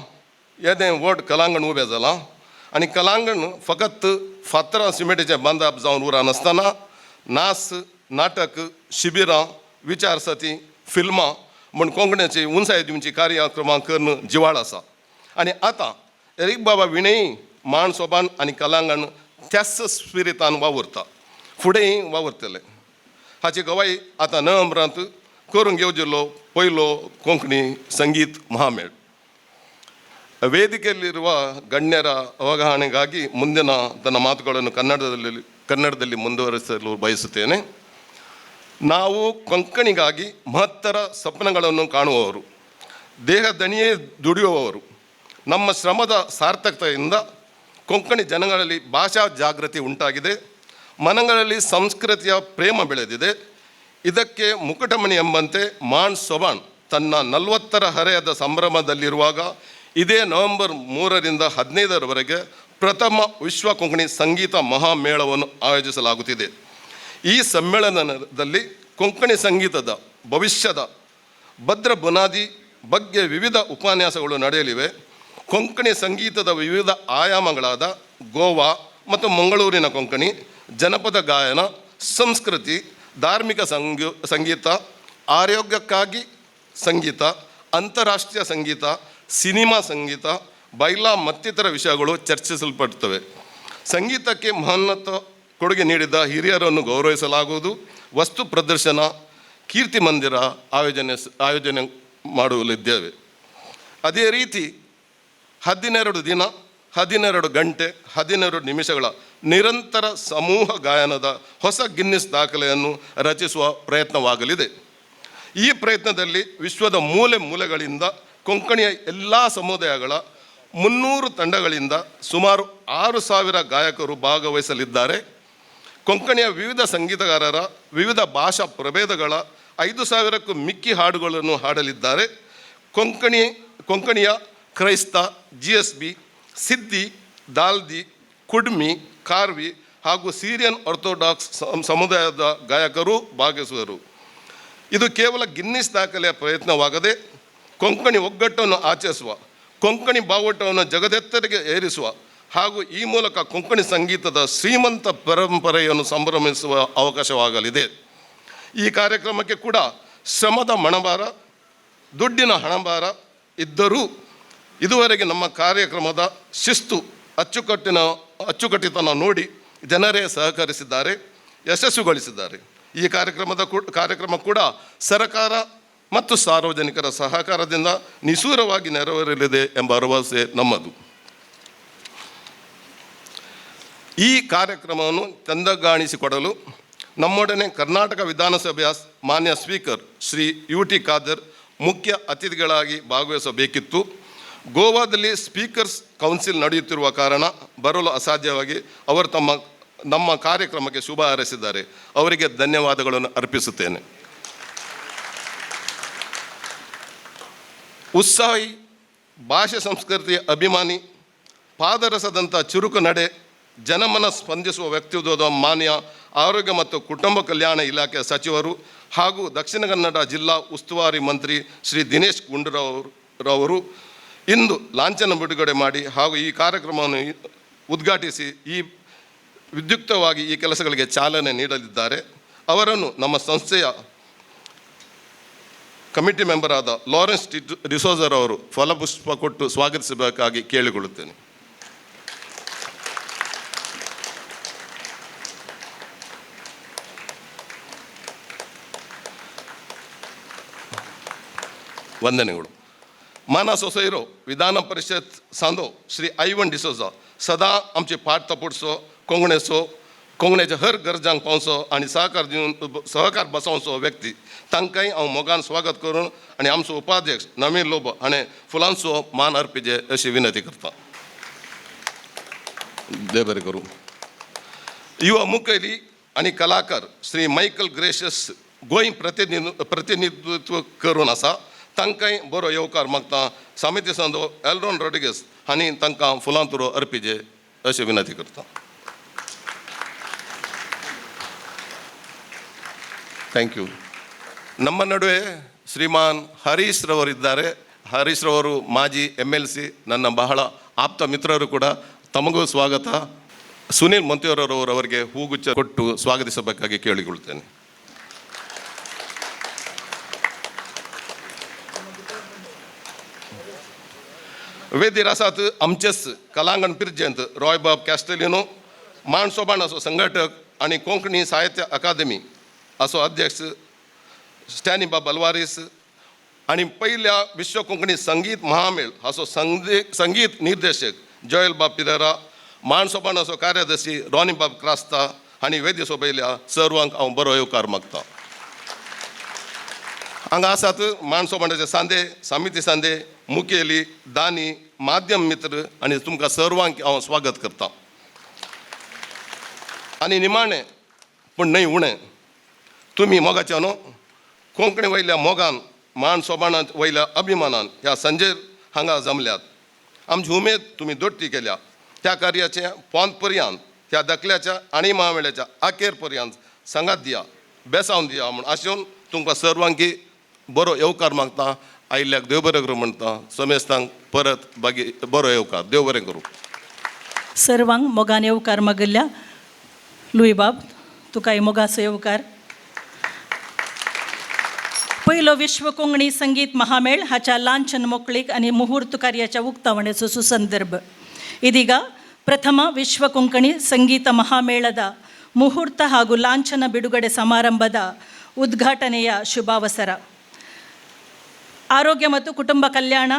येदें व्हड कलांगण उबें जालां आनी कलांगण फकत फातरां सिमेंटाचें बांदप जावन उरनासतना नाच, नाटक, शिबिरां, विचारसती, फिल्मां म्हूण कोंकण्याची उंचाय दिवची कार्यक्रमां करून जिवाळ आसा. आनी आतां एरीक बाबा विणेय मान सोबान आनी कलांगण त्याच स्पिरितान वावुरता, फुडेंय वावुरतले हाची गवाय आतां नवंबरांत करूंक येवजिल्लो पयलो कोंकणी संगीत महामेळ. ವೇದಿಕೆಯಲ್ಲಿರುವ ಗಣ್ಯರ ಅವಗಾಹನೆಗಾಗಿ ಮುಂದಿನ ತನ್ನ ಮಾತುಗಳನ್ನು ಕನ್ನಡದಲ್ಲಿ ಮುಂದುವರಿಸಲು ಬಯಸುತ್ತೇನೆ. ನಾವು ಕೊಂಕಣಿಗಾಗಿ ಮಹತ್ತರ ಸ್ವಪ್ನಗಳನ್ನು ಕಾಣುವವರು, ದೇಹ ದಣಿಯೇ ದುಡಿಯುವವರು. ನಮ್ಮ ಶ್ರಮದ ಸಾರ್ಥಕತೆಯಿಂದ ಕೊಂಕಣಿ ಜನಗಳಲ್ಲಿ ಭಾಷಾ ಜಾಗೃತಿ ಉಂಟಾಗಿದೆ, ಮನಗಳಲ್ಲಿ ಸಂಸ್ಕೃತಿಯ ಪ್ರೇಮ ಬೆಳೆದಿದೆ. ಇದಕ್ಕೆ ಮುಕುಟಮಣಿ ಎಂಬಂತೆ ಮಾಣ್ ಸೊಬಾಣ್ ತನ್ನ 40ರ ಹರೆಯದ ಸಂಭ್ರಮದಲ್ಲಿರುವಾಗ ಇದೇ ನವೆಂಬರ್ 3ರಿಂದ 15ರವರೆಗೆ ಪ್ರಥಮ ವಿಶ್ವ ಕೊಂಕಣಿ ಸಂಗೀತ ಮಹಾಮೇಳವನ್ನು ಆಯೋಜಿಸಲಾಗುತ್ತಿದೆ. ಈ ಸಮ್ಮೇಳನದಲ್ಲಿ ಕೊಂಕಣಿ ಸಂಗೀತದ ಭವಿಷ್ಯದ ಭದ್ರ ಬುನಾದಿ ಬಗ್ಗೆ ವಿವಿಧ ಉಪನ್ಯಾಸಗಳು ನಡೆಯಲಿವೆ. ಕೊಂಕಣಿ ಸಂಗೀತದ ವಿವಿಧ ಆಯಾಮಗಳಾದ ಗೋವಾ ಮತ್ತು ಮಂಗಳೂರಿನ ಕೊಂಕಣಿ, ಜನಪದ ಗಾಯನ, ಸಂಸ್ಕೃತಿ, ಧಾರ್ಮಿಕ ಸಂಗೀತ, ಆರೋಗ್ಯಕ್ಕಾಗಿ ಸಂಗೀತ, ಅಂತಾರಾಷ್ಟ್ರೀಯ ಸಂಗೀತ, ಸಿನಿಮಾ ಸಂಗೀತ, ಬೈಲಾ ಮತ್ತಿತರ ವಿಷಯಗಳು ಚರ್ಚಿಸಲ್ಪಡುತ್ತವೆ. ಸಂಗೀತಕ್ಕೆ ಮಹೋನ್ನತ ಕೊಡುಗೆ ನೀಡಿದ ಹಿರಿಯರನ್ನು ಗೌರವಿಸಲಾಗುವುದು. ವಸ್ತು ಪ್ರದರ್ಶನ, ಕೀರ್ತಿ ಮಂದಿರ ಆಯೋಜನೆ ಆಯೋಜನೆ ಮಾಡಲಿದ್ದೇವೆ. ಅದೇ ರೀತಿ 12 ದಿನ, 12 ಗಂಟೆ 12 ನಿಮಿಷಗಳ ನಿರಂತರ ಸಮೂಹ ಗಾಯನದ ಹೊಸ ಗಿನ್ನಿಸ್ ದಾಖಲೆಯನ್ನು ರಚಿಸುವ ಪ್ರಯತ್ನವಾಗಲಿದೆ. ಈ ಪ್ರಯತ್ನದಲ್ಲಿ ವಿಶ್ವದ ಮೂಲೆ ಮೂಲೆಗಳಿಂದ ಕೊಂಕಣಿಯ ಎಲ್ಲ ಸಮುದಾಯಗಳ 300 ತಂಡಗಳಿಂದ ಸುಮಾರು 6000 ಗಾಯಕರು ಭಾಗವಹಿಸಲಿದ್ದಾರೆ. ಕೊಂಕಣಿಯ ವಿವಿಧ ಸಂಗೀತಗಾರರ ವಿವಿಧ ಭಾಷಾ ಪ್ರಭೇದಗಳ 5000ಕ್ಕೂ ಮಿಕ್ಕಿ ಹಾಡುಗಳನ್ನು ಹಾಡಲಿದ್ದಾರೆ. ಕೊಂಕಣಿಯ ಕ್ರೈಸ್ತ, ಜಿಎಸ್ಬಿ, ಸಿದ್ದಿ, ದಾಲ್ದಿ, ಕುಡ್ಮಿ, ಕಾರ್ವಿ ಹಾಗೂ ಸಿರಿಯನ್ ಆರ್ಥೋಡಾಕ್ಸ್ ಸಮುದಾಯದ ಗಾಯಕರು ಭಾಗವಹಿಸುವರು. ಇದು ಕೇವಲ ಗಿನ್ನಿಸ್ ದಾಖಲೆಯ ಪ್ರಯತ್ನವಾಗದೆ ಕೊಂಕಣಿ ಒಗ್ಗಟ್ಟನ್ನು ಆಚರಿಸುವ, ಕೊಂಕಣಿ ಬಾವುಟವನ್ನು ಜಗದೆತ್ತರಿಗೆ ಏರಿಸುವ ಹಾಗೂ ಈ ಮೂಲಕ ಕೊಂಕಣಿ ಸಂಗೀತದ ಶ್ರೀಮಂತ ಪರಂಪರೆಯನ್ನು ಸಂಭ್ರಮಿಸುವ ಅವಕಾಶವಾಗಲಿದೆ. ಈ ಕಾರ್ಯಕ್ರಮಕ್ಕೆ ಕೂಡ ಶ್ರಮದ ಮಣಭಾರ, ದುಡ್ಡಿನ ಹಣಭಾರ ಇದ್ದರೂ ಇದುವರೆಗೆ ನಮ್ಮ ಕಾರ್ಯಕ್ರಮದ ಶಿಸ್ತು, ಅಚ್ಚುಕಟ್ಟಿತನ ನೋಡಿ ಜನರೇ ಸಹಕರಿಸಿದ್ದಾರೆ, ಯಶಸ್ಸುಗೊಳಿಸಿದ್ದಾರೆ. ಈ ಕಾರ್ಯಕ್ರಮ ಕೂಡ ಸರ್ಕಾರ ಮತ್ತು ಸಾರ್ವಜನಿಕರ ಸಹಕಾರದಿಂದ ನಿಸೂರವಾಗಿ ನೆರವೇರಲಿದೆ ಎಂಬ ಭರವಸೆ ನಮ್ಮದು. ಈ ಕಾರ್ಯಕ್ರಮವನ್ನು ಚಂದಗಾಣಿಸಿಕೊಡಲು ನಮ್ಮೊಡನೆ ಕರ್ನಾಟಕ ವಿಧಾನಸಭೆಯ ಮಾನ್ಯ ಸ್ಪೀಕರ್ ಶ್ರೀ ಯು.ಟಿ. ಖಾದರ್ ಮುಖ್ಯ ಅತಿಥಿಗಳಾಗಿ ಭಾಗವಹಿಸಬೇಕಿತ್ತು. ಗೋವಾದಲ್ಲಿ ಸ್ಪೀಕರ್ಸ್ ಕೌನ್ಸಿಲ್ ನಡೆಯುತ್ತಿರುವ ಕಾರಣ ಬರಲು ಅಸಾಧ್ಯವಾಗಿ ಅವರು ನಮ್ಮ ಕಾರ್ಯಕ್ರಮಕ್ಕೆ ಶುಭ ಹಾರೈಸಿದ್ದಾರೆ. ಅವರಿಗೆ ಧನ್ಯವಾದಗಳನ್ನು ಅರ್ಪಿಸುತ್ತೇನೆ. ಉತ್ಸಾಹಿ, ಭಾಷೆ ಸಂಸ್ಕೃತಿಯ ಅಭಿಮಾನಿ, ಪಾದರಸದಂಥ ಚುರುಕು ನಡೆ, ಜನಮನ ಸ್ಪಂದಿಸುವ ವ್ಯಕ್ತಿತ್ವದ ಮಾನ್ಯ ಆರೋಗ್ಯ ಮತ್ತು ಕುಟುಂಬ ಕಲ್ಯಾಣ ಇಲಾಖೆಯ ಸಚಿವರು ಹಾಗೂ ದಕ್ಷಿಣ ಕನ್ನಡ ಜಿಲ್ಲಾ ಉಸ್ತುವಾರಿ ಮಂತ್ರಿ ಶ್ರೀ ದಿನೇಶ್ ಗುಂಡೂರಾವ್ ಇಂದು ಲಾಂಛನ ಬಿಡುಗಡೆ ಮಾಡಿ ಹಾಗೂ ಈ ಕಾರ್ಯಕ್ರಮವನ್ನು ಉದ್ಘಾಟಿಸಿ ಈ ವಿದ್ಯುಕ್ತವಾಗಿ ಈ ಕೆಲಸಗಳಿಗೆ ಚಾಲನೆ ನೀಡಲಿದ್ದಾರೆ. ಅವರನ್ನು ನಮ್ಮ ಸಂಸ್ಥೆಯ ಕಮಿಟಿ ಮೆಂಬರ್ ಆದ ಲಾರೆನ್ಸ್ ಡಿಸೋಜರ್ ಅವರು ಫಲಪುಷ್ಪ ಕೊಟ್ಟು ಸ್ವಾಗತಿಸಬೇಕಾಗಿ ಕೇಳಿಕೊಳ್ಳುತ್ತೇನೆ. ವಂದನೆಗಳು. ಮಾನ ಸೊಸೈರೋ ವಿಧಾನ ಪರಿಷತ್ सांदो श्री आयवन डिसोजा सदा आमची फाट तपडसो, कोंकणेचो, कोंकणीच्या हर गरजांक पावचो आनी सहकार दिवन सहकार बसोवचो व्यक्ती, तांकांय हांव मोगान स्वागत करून आनी आमचो उपाध्यक्ष नवीन लोबो हाणें फुलांचो मान अर्पिचे अशी विनंती करता. देव बरें करूं. युवा मुखेली आनी कलाकार श्री मायकल ग्रेशस गोंय प्रतिनिधित्व करून आसा, तांकांय बरो येवकार मागता. समिती संदो एलरोन रोड्रिगस हांणी तांकां फुलां तुरो अर्पिचे अशी विनंती करता. Thank you. ನಮ್ಮ ನಡುವೆ ಶ್ರೀಮಾನ್ ಹರೀಶ್ ರವರಿದ್ದಾರೆ. ಹರೀಶ್ ರವರು ಮಾಜಿ MLC, ನನ್ನ ಬಹಳ ಆಪ್ತ ಮಿತ್ರರು ಕೂಡ. ತಮಗೂ ಸ್ವಾಗತ. ಸುನೀಲ್ ಮಂತಿಯವರವರು ಅವರಿಗೆ ಹೂಗುಚ್ಛ ಕೊಟ್ಟು ಸ್ವಾಗತಿಸಬೇಕಾಗಿ ಕೇಳಿಕೊಳ್ಳುತ್ತೇನೆ. वेदीर आसात आमचेच कलांगण पिरजेंत रॉयबाब कॅस्टेलिनो, मान सोबाण असो संघटक आनी कोंकणी साहित्य अकादमी असो अध्यक्ष स्टॅनीबाब अल्वारीस आनी पयल्या विश्व कोंकणी संगीत महामेळ असो संगीत निर्देशक जोयल बाब पिरेरा, मान सोबाण असो कार्यदर्शी रॉनीबाब क्रास्ता आनी वेदी सोबयल्या सर्वांक हांव बरो येवकार मागता. हांगा आसात मान सोबाणाचे सांदे, समिती सांदे, मुखेली, दानी, माध्यम मित्र आनी तुमकां सर्वांक हांव स्वागत करता. आनी निमाणें पूण न्हय उणें, तुमी मोगाच्या न्हू कोंकणी वयल्या मोगान, मान सोबाणांत वयल्या अभिमानान ह्या संजय हांगा जमल्यात. आमची उमेद तुमी दोट्टी केल्या. त्या कार्याचे पोंत पर्यंत, ह्या दाखल्याच्या आनी महामेळ्याच्या आखेर पर्यंत सांगात दिया, बेसावन दिया म्हूण आशेवन तुमकां सर्वांकी बरो येवकार मागता. आयिल्ल्याक देव बरें करूं म्हणटा. समेस्तांक परत बागी बरो येवकार. देव बरें करूं.
सर्वांक मोगान येवकार मागिल्ल्या लुईबाब, तुकाय मोगाचो येवकार. पयलो विश्व कोंकणी संगीत महामेळ हाच्या लांछन मोकळीक आनी मुहूर्त कार्याच्या उक्तावणेचो सुसंदर्भ. ಇದೀಗ ಪ್ರಥಮ ವಿಶ್ವ ಕೊಂಕಣಿ ಸಂಗೀತ ಮಹಾಮೇಳದ ಮುಹೂರ್ತ ಹಾಗೂ ಲಾಂಛನ ಬಿಡುಗಡೆ ಸಮಾರಂಭದ ಉದ್ಘಾಟನೆಯ ಶುಭಾವಸರ. ಆರೋಗ್ಯ ಮತ್ತು ಕುಟುಂಬ ಕಲ್ಯಾಣ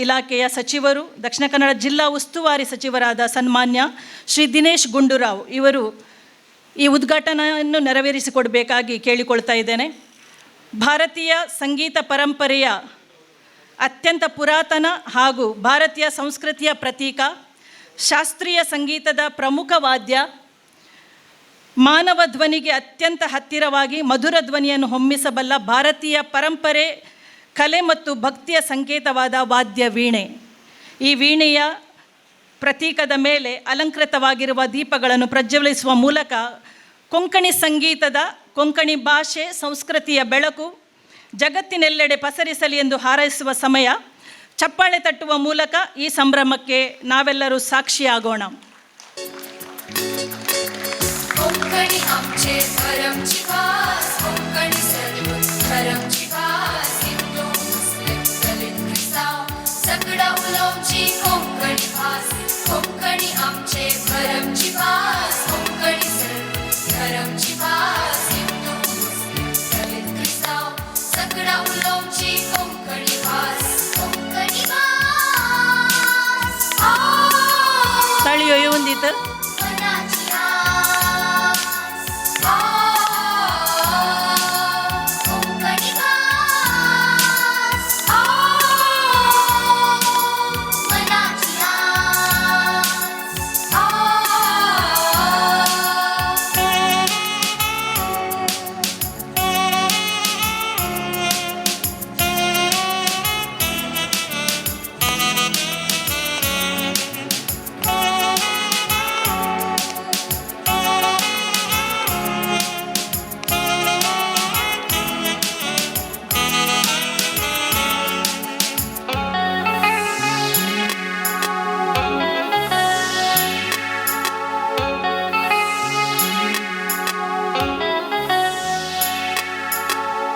ಇಲಾಖೆಯ ಸಚಿವರು, ದಕ್ಷಿಣ ಕನ್ನಡ ಜಿಲ್ಲಾ ಉಸ್ತುವಾರಿ ಸಚಿವರಾದ ಸನ್ಮಾನ್ಯ ಶ್ರೀ ದಿನೇಶ್ ಗುಂಡೂರಾವ್ ಇವರು ಈ ಉದ್ಘಾಟನೆಯನ್ನು ನೆರವೇರಿಸಿಕೊಡಬೇಕಾಗಿ ಕೇಳಿಕೊಳ್ತಾ ಇದ್ದೇನೆ. ಭಾರತೀಯ ಸಂಗೀತ ಪರಂಪರೆಯ ಅತ್ಯಂತ ಪುರಾತನ ಹಾಗೂ ಭಾರತೀಯ ಸಂಸ್ಕೃತಿಯ ಪ್ರತೀಕ, ಶಾಸ್ತ್ರೀಯ ಸಂಗೀತದ ಪ್ರಮುಖ ವಾದ್ಯ, ಮಾನವ ಧ್ವನಿಗೆ ಅತ್ಯಂತ ಹತ್ತಿರವಾಗಿ ಮಧುರ ಧ್ವನಿಯನ್ನು ಹೊಮ್ಮಿಸಬಲ್ಲ ಭಾರತೀಯ ಪರಂಪರೆ, ಕಲೆ ಮತ್ತು ಭಕ್ತಿಯ ಸಂಕೇತವಾದ ವಾದ್ಯ ವೀಣೆ. ಈ ವೀಣೆಯ ಪ್ರತೀಕದ ಮೇಲೆ ಅಲಂಕೃತವಾಗಿರುವ ದೀಪಗಳನ್ನು ಪ್ರಜ್ವಲಿಸುವ ಮೂಲಕ ಕೊಂಕಣಿ ಸಂಗೀತದ, ಕೊಂಕಣಿ ಭಾಷೆ ಸಂಸ್ಕೃತಿಯ ಬೆಳಕು ಜಗತ್ತಿನೆಲ್ಲೆಡೆ ಪಸರಿಸಲಿ ಎಂದು ಹಾರೈಸುವ ಸಮಯ. ಚಪ್ಪಾಳೆ ತಟ್ಟುವ ಮೂಲಕ ಈ ಸಂಭ್ರಮಕ್ಕೆ ನಾವೆಲ್ಲರೂ ಸಾಕ್ಷಿಯಾಗೋಣ.
कोंकणी आमचे धरमची भास, कोंकणी सर्व धरमची भास. हिंदू, मुस्लिम, दलित, क्रिस्तांव सगळा उलोवची कोंकणी भास. कोंकणी आमचे धरमची भास, कोंकणी सर्व धरमची भास. हिंदू, मुस्लिम, दलित, क्रिस्तांव सगळा उलोवची कोंकणी भास. कोंकणी भास आ
ತಾಳಿಯೋ ಒಂದಿತ್ತು.
मनाची आस आ, कोंकणी भास आ, मनाची आस आ.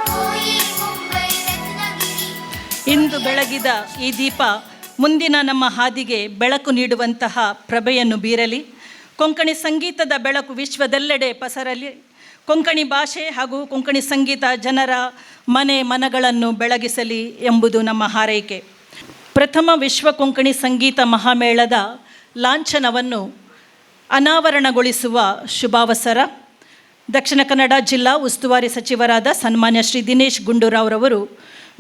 कोई मुंबई रत्नागिरी.
ಇಂದು ಬೆಳಗಿದ ಈ ದೀಪ ಮುಂದಿನ ನಮ್ಮ ಹಾದಿಗೆ ಬೆಳಕು ನೀಡುವಂತಹ ಪ್ರಭೆಯನ್ನು ಬೀರಲಿ. ಕೊಂಕಣಿ ಸಂಗೀತದ ಬೆಳಕು ವಿಶ್ವದೆಲ್ಲೆಡೆ ಪಸರಲಿ. ಕೊಂಕಣಿ ಭಾಷೆ ಹಾಗೂ ಕೊಂಕಣಿ ಸಂಗೀತ ಜನರ ಮನೆ ಮನಗಳನ್ನು ಬೆಳಗಿಸಲಿ ಎಂಬುದು ನಮ್ಮ ಹಾರೈಕೆ. ಪ್ರಥಮ ವಿಶ್ವ ಕೊಂಕಣಿ ಸಂಗೀತ ಮಹಾಮೇಳದ ಲಾಂಛನವನ್ನು ಅನಾವರಣಗೊಳಿಸುವ ಶುಭಾವಸರ. ದಕ್ಷಿಣ ಕನ್ನಡ ಜಿಲ್ಲಾ ಉಸ್ತುವಾರಿ ಸಚಿವರಾದ ಸನ್ಮಾನ್ಯ ಶ್ರೀ ದಿನೇಶ್ ಗುಂಡೂರಾವ್ರವರು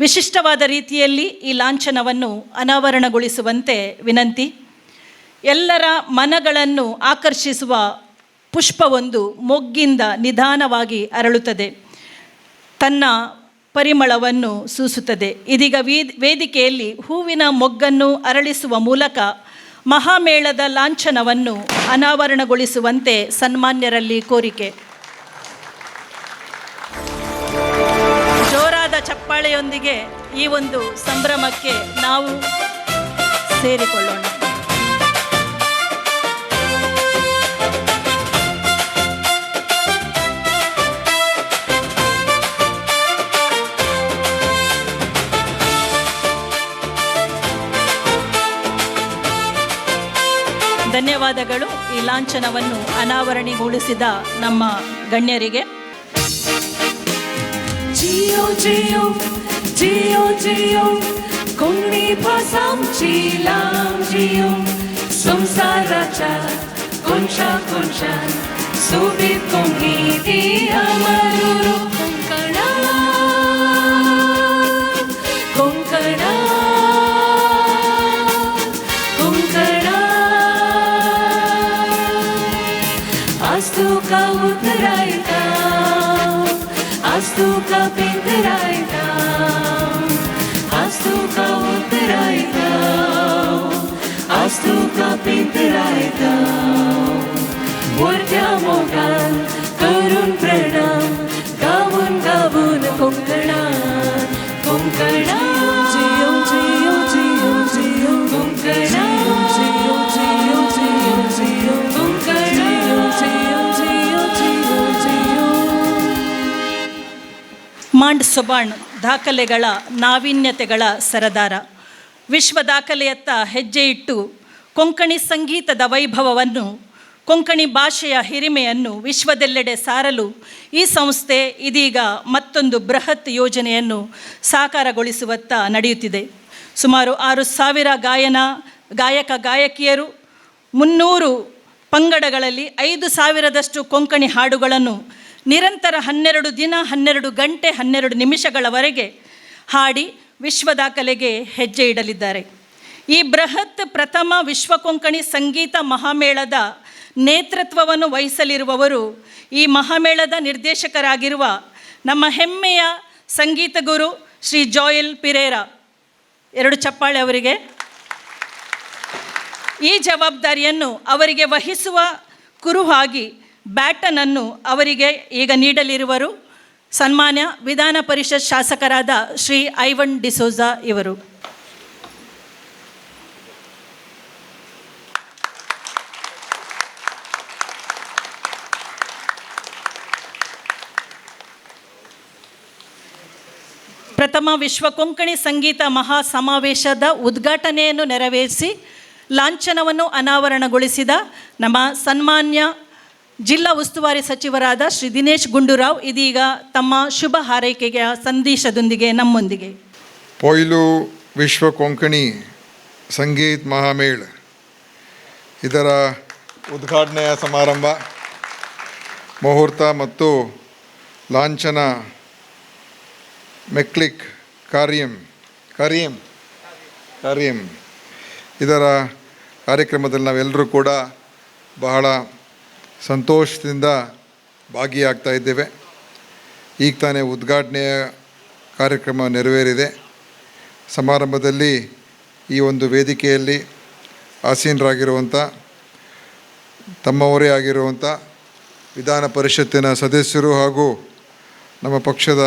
ವಿಶಿಷ್ಟವಾದ ರೀತಿಯಲ್ಲಿ ಈ ಲಾಂಛನವನ್ನು ಅನಾವರಣಗೊಳಿಸುವಂತೆ ವಿನಂತಿ. ಎಲ್ಲರ ಮನಗಳನ್ನು ಆಕರ್ಷಿಸುವ ಪುಷ್ಪವೊಂದು ಮೊಗ್ಗಿಂದ ನಿಧಾನವಾಗಿ ಅರಳುತ್ತದೆ, ತನ್ನ ಪರಿಮಳವನ್ನು ಸೂಸುತ್ತದೆ. ಇದೀಗ ವೇದಿಕೆಯಲ್ಲಿ ಹೂವಿನ ಮೊಗ್ಗನ್ನು ಅರಳಿಸುವ ಮೂಲಕ ಮಹಾಮೇಳದ ಲಾಂಛನವನ್ನು ಅನಾವರಣಗೊಳಿಸುವಂತೆ ಸನ್ಮಾನ್ಯರಲ್ಲಿ ಕೋರಿಕೆ. ಜೋರಾದ ಚಪ್ಪಾಳೆಯೊಂದಿಗೆ ಈ ಒಂದು ಸಂಭ್ರಮಕ್ಕೆ ನಾವು ಸೇರಿಕೊಳ್ಳೋಣ. ಧನ್ಯವಾದಗಳು ಈ ಲಾಂಛನವನ್ನು ಅನಾವರಣಗೊಳಿಸಿದ ನಮ್ಮ ಗಣ್ಯರಿಗೆ.
जियो जियो जियो जियो, कोंकणी भास आमची लांब जियो. संवसाराच्या कोनशा कोनशान सोबीत कोंकणी ती अमर उरो. कोंकणा कोंकणा कोंकणा, आज तुका उतरायता, आज तुका पिंतरायता, आज तुका उतरायता, आज तुका पिंतरायता. मोरत्या मोगान करून प्रणाम, गावून गावून कोंकणा कोंकणा. जियो जियो जियो जियो कोंकणा, जियो जियो जियो जियो कोंकणा, जियो जियो जियो जियो.
ಮಾಂಡ್ ಸೊಬಾಣ್ ದಾಖಲೆಗಳ ನಾವೀನ್ಯತೆಗಳ ಸರದಾರ. ವಿಶ್ವ ದಾಖಲೆಯತ್ತ ಹೆಜ್ಜೆ ಇಟ್ಟು ಕೊಂಕಣಿ ಸಂಗೀತದ ವೈಭವವನ್ನು, ಕೊಂಕಣಿ ಭಾಷೆಯ ಹಿರಿಮೆಯನ್ನು ವಿಶ್ವದೆಲ್ಲೆಡೆ ಸಾರಲು ಈ ಸಂಸ್ಥೆ ಇದೀಗ ಮತ್ತೊಂದು ಬೃಹತ್ ಯೋಜನೆಯನ್ನು ಸಾಕಾರಗೊಳಿಸುವತ್ತ ನಡೆಯುತ್ತಿದೆ. ಸುಮಾರು 6000 ಗಾಯನ ಗಾಯಕ ಗಾಯಕಿಯರು 300 ಪಂಗಡಗಳಲ್ಲಿ 5000ದಷ್ಟು ಕೊಂಕಣಿ ಹಾಡುಗಳನ್ನು ನಿರಂತರ 12 ದಿನ, 12 ಗಂಟೆ, 12 ನಿಮಿಷಗಳವರೆಗೆ ಹಾಡಿ ವಿಶ್ವ ದಾಖಲೆಗೆ ಹೆಜ್ಜೆ ಇಡಲಿದ್ದಾರೆ. ಈ ಬೃಹತ್ ಪ್ರಥಮ ವಿಶ್ವ ಕೊಂಕಣಿ ಸಂಗೀತ ಮಹಾಮೇಳದ ನೇತೃತ್ವವನ್ನು ವಹಿಸಲಿರುವವರು ಈ ಮಹಾಮೇಳದ ನಿರ್ದೇಶಕರಾಗಿರುವ ನಮ್ಮ ಹೆಮ್ಮೆಯ ಸಂಗೀತ ಗುರು ಶ್ರೀ ಜಾಯಲ್ ಪಿರೇರಾ. ಎರಡು ಚಪ್ಪಾಳೆ ಅವರಿಗೆ. ಈ ಜವಾಬ್ದಾರಿಯನ್ನು ಅವರಿಗೆ ವಹಿಸುವ ಕುರುಹಾಗಿ ಬ್ಯಾಟನನ್ನು ಅವರಿಗೆ ಈಗ ನೀಡಲಿರುವರು. ಸನ್ಮಾನ್ಯ ವಿಧಾನ ಪರಿಷತ್ ಶಾಸಕರಾದ ಶ್ರೀ ಐವನ್ ಡಿಸೋಜಾ ಇವರು. ಪ್ರಥಮ ವಿಶ್ವ ಕೊಂಕಣಿ ಸಂಗೀತ ಮಹಾ ಸಮಾವೇಶದ ಉದ್ಘಾಟನೆಯನ್ನು ನೆರವೇರಿಸಿ ಲಾಂಛನವನ್ನು ಅನಾವರಣಗೊಳಿಸಿದ ನಮ್ಮ ಸನ್ಮಾನ್ಯ ಜಿಲ್ಲಾ ಉಸ್ತುವಾರಿ ಸಚಿವರಾದ ಶ್ರೀ ದಿನೇಶ್ ಗುಂಡೂರಾವ್ ಇದೀಗ ತಮ್ಮ ಶುಭ ಹಾರೈಕೆಯ ಸಂದೇಶದೊಂದಿಗೆ ನಮ್ಮೊಂದಿಗೆ.
ಪೊಯ್ಲು ವಿಶ್ವ ಕೊಂಕಣಿ ಸಂಗೀತ್ ಮಹಾಮೇಳ ಇದರ ಉದ್ಘಾಟನೆಯ ಸಮಾರಂಭ ಮುಹೂರ್ತ ಮತ್ತು ಲಾಂಛನ ಮೆಕ್ಲಿಕ್ ಕಾರ್ಯಂ ಕಾರ್ಯಂ ಕಾರ್ಯಂ ಇದರ ಕಾರ್ಯಕ್ರಮದಲ್ಲಿ ನಾವೆಲ್ಲರೂ ಕೂಡ ಬಹಳ ಸಂತೋಷದಿಂದ ಭಾಗಿಯಾಗ್ತಾ ಇದ್ದೇವೆ. ಈಗ ತಾನೇ ಉದ್ಘಾಟನೆಯ ಕಾರ್ಯಕ್ರಮ ನೆರವೇರಿದೆ. ಸಮಾರಂಭದಲ್ಲಿ ಈ ಒಂದು ವೇದಿಕೆಯಲ್ಲಿ ಆಸೀನರಾಗಿರುವಂಥ, ತಮ್ಮವರೇ ಆಗಿರುವಂಥ ವಿಧಾನ ಪರಿಷತ್ತಿನ ಸದಸ್ಯರು ಹಾಗೂ ನಮ್ಮ ಪಕ್ಷದ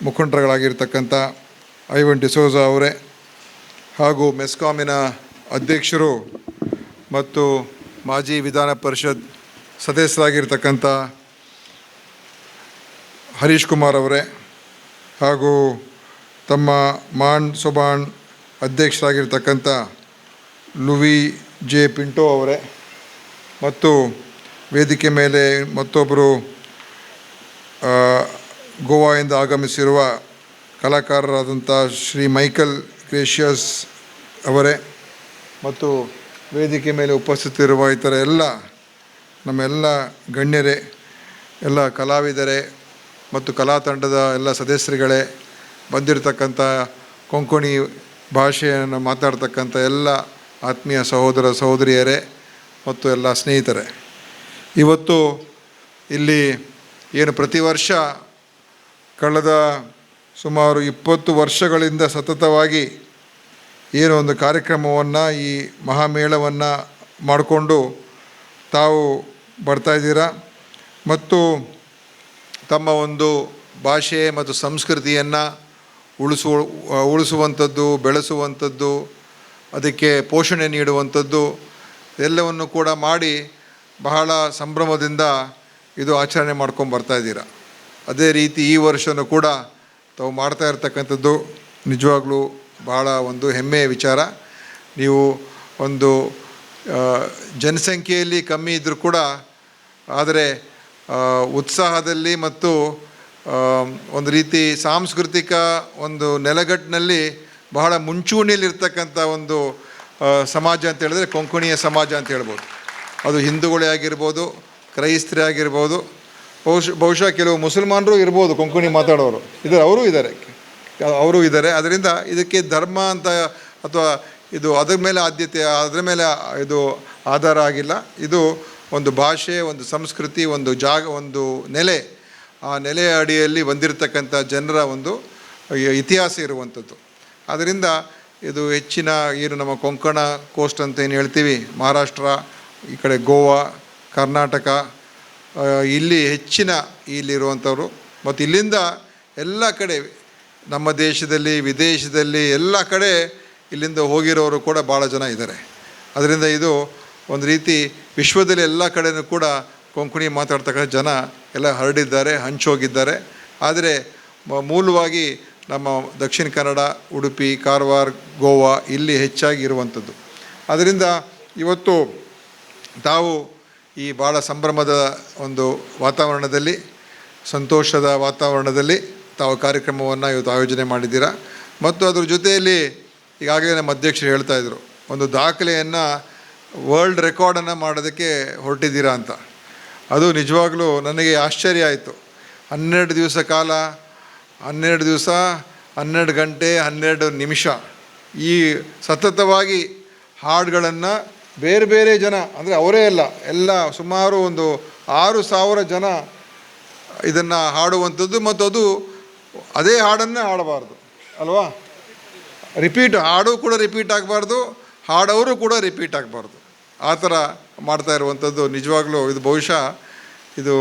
ಮುಖಂಡರುಗಳಾಗಿರ್ತಕ್ಕಂಥ ಐವನ್ ಡಿಸೋಜಾ ಅವರೇ ಹಾಗೂ ಮೆಸ್ಕಾಮಿನ ಅಧ್ಯಕ್ಷರು ಮತ್ತು ಮಾಜಿ ವಿಧಾನ ಪರಿಷತ್ ಸದಸ್ಯರಾಗಿರ್ತಕ್ಕಂಥ ಹರೀಶ್ ಕುಮಾರ್ ಅವರೇ ಹಾಗೂ ತಮ್ಮ ಮಾಂಡ್ ಸೊಬಾಣ್ ಅಧ್ಯಕ್ಷರಾಗಿರ್ತಕ್ಕಂಥ ಲುವಿ ಜೆ ಪಿಂಟೋ ಅವರೇ ಮತ್ತು ವೇದಿಕೆ ಮೇಲೆ ಮತ್ತೊಬ್ಬರು ಗೋವಾದಿಂದ ಆಗಮಿಸಿರುವ ಕಲಾಕಾರರಾದಂಥ ಶ್ರೀ ಮೈಕಲ್ ಗ್ರೇಷಿಯಸ್ ಅವರೇ ಮತ್ತು ವೇದಿಕೆ ಮೇಲೆ ಉಪಸ್ಥಿತರಿರುವ ಇತರ ಎಲ್ಲ ನಮ್ಮೆಲ್ಲ ಗಣ್ಯರೇ, ಎಲ್ಲ ಕಲಾವಿದರೇ ಮತ್ತು ಕಲಾ ತಂಡದ ಎಲ್ಲ ಸದಸ್ಯರುಗಳೇ, ಬಂದಿರತಕ್ಕಂಥ ಕೊಂಕಣಿ ಭಾಷೆಯನ್ನು ಮಾತಾಡ್ತಕ್ಕಂಥ ಎಲ್ಲ ಆತ್ಮೀಯ ಸಹೋದರ ಸಹೋದರಿಯರೇ ಮತ್ತು ಎಲ್ಲ ಸ್ನೇಹಿತರೇ, ಇವತ್ತು ಇಲ್ಲಿ ಏನು ಪ್ರತಿ ವರ್ಷ ಕಳೆದ ಸುಮಾರು 20 ವರ್ಷಗಳಿಂದ ಸತತವಾಗಿ ಏನು ಒಂದು ಕಾರ್ಯಕ್ರಮವನ್ನು, ಈ ಮಹಾಮೇಳವನ್ನು ಮಾಡಿಕೊಂಡು ತಾವು ಬರ್ತಾಯಿದ್ದೀರಾ ಮತ್ತು ತಮ್ಮ ಒಂದು ಭಾಷೆ ಮತ್ತು ಸಂಸ್ಕೃತಿಯನ್ನು ಉಳಿಸುವಂಥದ್ದು, ಬೆಳೆಸುವಂಥದ್ದು, ಅದಕ್ಕೆ ಪೋಷಣೆ ನೀಡುವಂಥದ್ದು ಎಲ್ಲವನ್ನು ಕೂಡ ಮಾಡಿ ಬಹಳ ಸಂಭ್ರಮದಿಂದ ಇದು ಆಚರಣೆ ಮಾಡ್ಕೊಂಡು ಬರ್ತಾಯಿದ್ದೀರಾ. ಅದೇ ರೀತಿ ಈ ವರ್ಷವೂ ಕೂಡ ತಾವು ಮಾಡ್ತಾ ಇರ್ತಕ್ಕಂಥದ್ದು ನಿಜವಾಗ್ಲೂ ಬಹಳ ಒಂದು ಹೆಮ್ಮೆಯ ವಿಚಾರ. ನೀವು ಒಂದು ಜನಸಂಖ್ಯೆಯಲ್ಲಿ ಕಮ್ಮಿ ಇದ್ದರೂ ಕೂಡ ಆದರೆ ಉತ್ಸಾಹದಲ್ಲಿ ಮತ್ತು ಒಂದು ರೀತಿ ಸಾಂಸ್ಕೃತಿಕ ಒಂದು ನೆಲೆಗಟ್ಟಿನಲ್ಲಿ ಬಹಳ ಮುಂಚೂಣಿಯಲ್ಲಿರ್ತಕ್ಕಂಥ ಒಂದು ಸಮಾಜ ಅಂತ ಹೇಳಿದ್ರೆ ಕೊಂಕಣಿಯ ಸಮಾಜ ಅಂತ ಹೇಳ್ಬೋದು. ಅದು ಹಿಂದೂಗಳೇ ಆಗಿರ್ಬೋದು, ಕ್ರೈಸ್ತರೇ ಆಗಿರ್ಬೋದು, ಬಹುಶಃ ಕೆಲವು ಮುಸಲ್ಮಾನರು ಇರ್ಬೋದು, ಕೊಂಕಣಿ ಮಾತಾಡೋರು ಇದ್ದಾರೆ, ಅವರೂ ಇದ್ದಾರೆ. ಅದರಿಂದ ಇದಕ್ಕೆ ಧರ್ಮ ಅಂತ ಅಥವಾ ಇದು ಅದ್ರ ಮೇಲೆ ಆದ್ಯತೆ, ಅದರ ಮೇಲೆ ಇದು ಆಧಾರ ಆಗಿಲ್ಲ. ಇದು ಒಂದು ಭಾಷೆ, ಒಂದು ಸಂಸ್ಕೃತಿ, ಒಂದು ಜಾಗ, ಒಂದು ನೆಲೆ, ಆ ನೆಲೆಯ ಅಡಿಯಲ್ಲಿ ಬಂದಿರತಕ್ಕಂಥ ಜನರ ಒಂದು ಇತಿಹಾಸ ಇರುವಂಥದ್ದು. ಆದ್ದರಿಂದ ಇದು ಹೆಚ್ಚಿನ ಏನು ನಮ್ಮ ಕೊಂಕಣ ಕೋಸ್ಟ್ ಅಂತ ಏನು ಹೇಳ್ತೀವಿ, ಮಹಾರಾಷ್ಟ್ರ, ಈ ಕಡೆ ಗೋವಾ, ಕರ್ನಾಟಕ, ಇಲ್ಲಿ ಹೆಚ್ಚಿನ ಇಲ್ಲಿರುವಂಥವ್ರು ಮತ್ತು ಇಲ್ಲಿಂದ ಎಲ್ಲ ಕಡೆ ನಮ್ಮ ದೇಶದಲ್ಲಿ, ವಿದೇಶದಲ್ಲಿ ಎಲ್ಲ ಕಡೆ ಇಲ್ಲಿಂದ ಹೋಗಿರೋರು ಕೂಡ ಭಾಳ ಜನ ಇದ್ದಾರೆ. ಅದರಿಂದ ಇದು ಒಂದು ರೀತಿ ವಿಶ್ವದಲ್ಲಿ ಎಲ್ಲ ಕಡೆಯೂ ಕೂಡ ಕೊಂಕಣಿ ಮಾತಾಡ್ತಕ್ಕಂಥ ಜನ ಎಲ್ಲ ಹರಡಿದ್ದಾರೆ, ಹಂಚೋಗಿದ್ದಾರೆ. ಆದರೆ ಮೂಲವಾಗಿ ನಮ್ಮ ದಕ್ಷಿಣ ಕನ್ನಡ, ಉಡುಪಿ, ಕಾರವಾರ, ಗೋವಾ ಇಲ್ಲಿ ಹೆಚ್ಚಾಗಿ ಇರುವಂಥದ್ದು. ಆದ್ದರಿಂದ ಇವತ್ತು ತಾವು ಈ ಭಾಳ ಸಂಭ್ರಮದ ಒಂದು ವಾತಾವರಣದಲ್ಲಿ, ಸಂತೋಷದ ವಾತಾವರಣದಲ್ಲಿ ತಾವು ಕಾರ್ಯಕ್ರಮವನ್ನು ಇವತ್ತು ಆಯೋಜನೆ ಮಾಡಿದ್ದೀರಾ. ಮತ್ತು ಅದ್ರ ಜೊತೆಯಲ್ಲಿ ಈಗಾಗಲೇ ನಮ್ಮ ಅಧ್ಯಕ್ಷರು ಹೇಳ್ತಾಯಿದ್ರು, ಒಂದು ದಾಖಲೆಯನ್ನು, ವರ್ಲ್ಡ್ ರೆಕಾರ್ಡನ್ನು ಮಾಡೋದಕ್ಕೆ ಹೊರಟಿದ್ದೀರಾ ಅಂತ. ಅದು ನಿಜವಾಗ್ಲೂ ನನಗೆ ಆಶ್ಚರ್ಯ ಆಯಿತು. 12 ದಿವಸ ಕಾಲ, 12 ದಿವಸ, 12 ಗಂಟೆ 12 ನಿಮಿಷ ಈ ಸತತವಾಗಿ ಹಾಡುಗಳನ್ನು ಬೇರೆ ಬೇರೆ ಜನ, ಅಂದರೆ ಅವರೇ ಅಲ್ಲ, ಎಲ್ಲ ಸುಮಾರು ಒಂದು 6,000 ಜನ ಇದನ್ನು ಹಾಡುವಂಥದ್ದು. ಮತ್ತು ಅದು ಅದೇ ಹಾಡನ್ನೇ ಹಾಡಬಾರ್ದು ಅಲ್ವಾ, ರಿಪೀಟ್ ಹಾಡು ಕೂಡ ರಿಪೀಟ್ ಆಗಬಾರ್ದು, ಹಾಡೋರು ಕೂಡ ರಿಪೀಟ್ ಆಗಬಾರ್ದು. ಆ ಥರ ಮಾಡ್ತಾ ಇರುವಂಥದ್ದು ನಿಜವಾಗ್ಲೂ ಇದು ಬಹುಶಃ ಇದು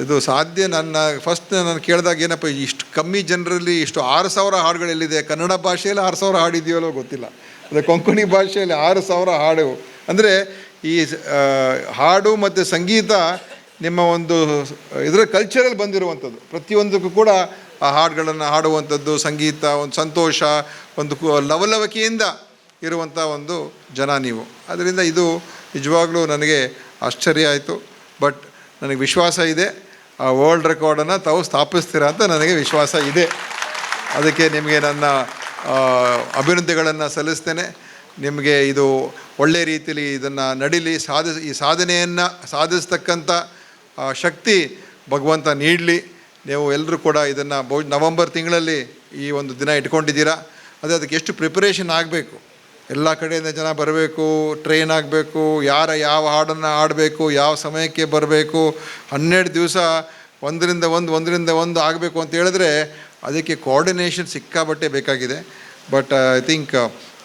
ಇದು ಸಾಧ್ಯ. ನನ್ನ ಫಸ್ಟ್ ನಾನು ಕೇಳಿದಾಗ ಏನಪ್ಪ, ಇಷ್ಟು ಕಮ್ಮಿ ಜನರಲ್ಲಿ ಇಷ್ಟು 6,000 ಹಾಡುಗಳೆಲ್ಲಿದೆ? ಕನ್ನಡ ಭಾಷೆಯಲ್ಲಿ 6,000 ಹಾಡಿದೆಯಲ್ಲೋ ಗೊತ್ತಿಲ್ಲ, ಅಂದರೆ ಕೊಂಕಣಿ ಭಾಷೆಯಲ್ಲಿ 6,000 ಹಾಡು ಅಂದರೆ ಈ ಹಾಡು ಮತ್ತು ಸಂಗೀತ ನಿಮ್ಮ ಒಂದು ಇದರ ಕಲ್ಚರಲ್ಲಿ ಬಂದಿರುವಂಥದ್ದು. ಪ್ರತಿಯೊಂದಕ್ಕೂ ಕೂಡ ಆ ಹಾಡುಗಳನ್ನು ಹಾಡುವಂಥದ್ದು, ಸಂಗೀತ, ಒಂದು ಸಂತೋಷ, ಒಂದು ಲವಲವಿಕೆಯಿಂದ ಇರುವಂಥ ಒಂದು ಜನ ನೀವು. ಅದರಿಂದ ಇದು ನಿಜವಾಗ್ಲೂ ನನಗೆ ಆಶ್ಚರ್ಯ ಆಯಿತು. ಬಟ್ ನನಗೆ ವಿಶ್ವಾಸ ಇದೆ, ಆ ವರ್ಲ್ಡ್ ರೆಕಾರ್ಡನ್ನು ತಾವು ಸ್ಥಾಪಿಸ್ತೀರಾ ಅಂತ ನನಗೆ ವಿಶ್ವಾಸ ಇದೆ. ಅದಕ್ಕೆ ನಿಮಗೆ ನನ್ನ ಅಭಿನಂದನೆಗಳನ್ನು ಸಲ್ಲಿಸ್ತೇನೆ. ನಿಮಗೆ ಇದು ಒಳ್ಳೆಯ ರೀತಿಯಲ್ಲಿ ಇದನ್ನು ನಡೀಲಿ, ಈ ಸಾಧನೆಯನ್ನು ಸಾಧಿಸ್ತಕ್ಕಂಥ ಶಕ್ತಿ ಭಗವಂತ ನೀಡಲಿ. ನೀವು ಎಲ್ಲರೂ ಕೂಡ ಇದನ್ನು ನವಂಬರ್ ತಿಂಗಳಲ್ಲಿ ಈ ಒಂದು ದಿನ ಇಟ್ಕೊಂಡಿದ್ದೀರಾ. ಅದೇ ಅದಕ್ಕೆ ಎಷ್ಟು ಪ್ರಿಪರೇಷನ್ ಆಗಬೇಕು, ಎಲ್ಲ ಕಡೆಯಿಂದ ಜನ ಬರಬೇಕು, ಟ್ರೈನ್ ಆಗಬೇಕು, ಯಾರ ಯಾವ ಹಾಡನ್ನು ಹಾಡಬೇಕು, ಯಾವ ಸಮಯಕ್ಕೆ ಬರಬೇಕು, 12 ದಿವಸ ಒಂದರಿಂದ ಒಂದು ಒಂದರಿಂದ ಒಂದು ಆಗಬೇಕು ಅಂತ ಹೇಳಿದ್ರೆ ಅದಕ್ಕೆ ಕೋಆರ್ಡಿನೇಷನ್ ಸಿಕ್ಕಾಬಟ್ಟೆ ಬೇಕಾಗಿದೆ. But I think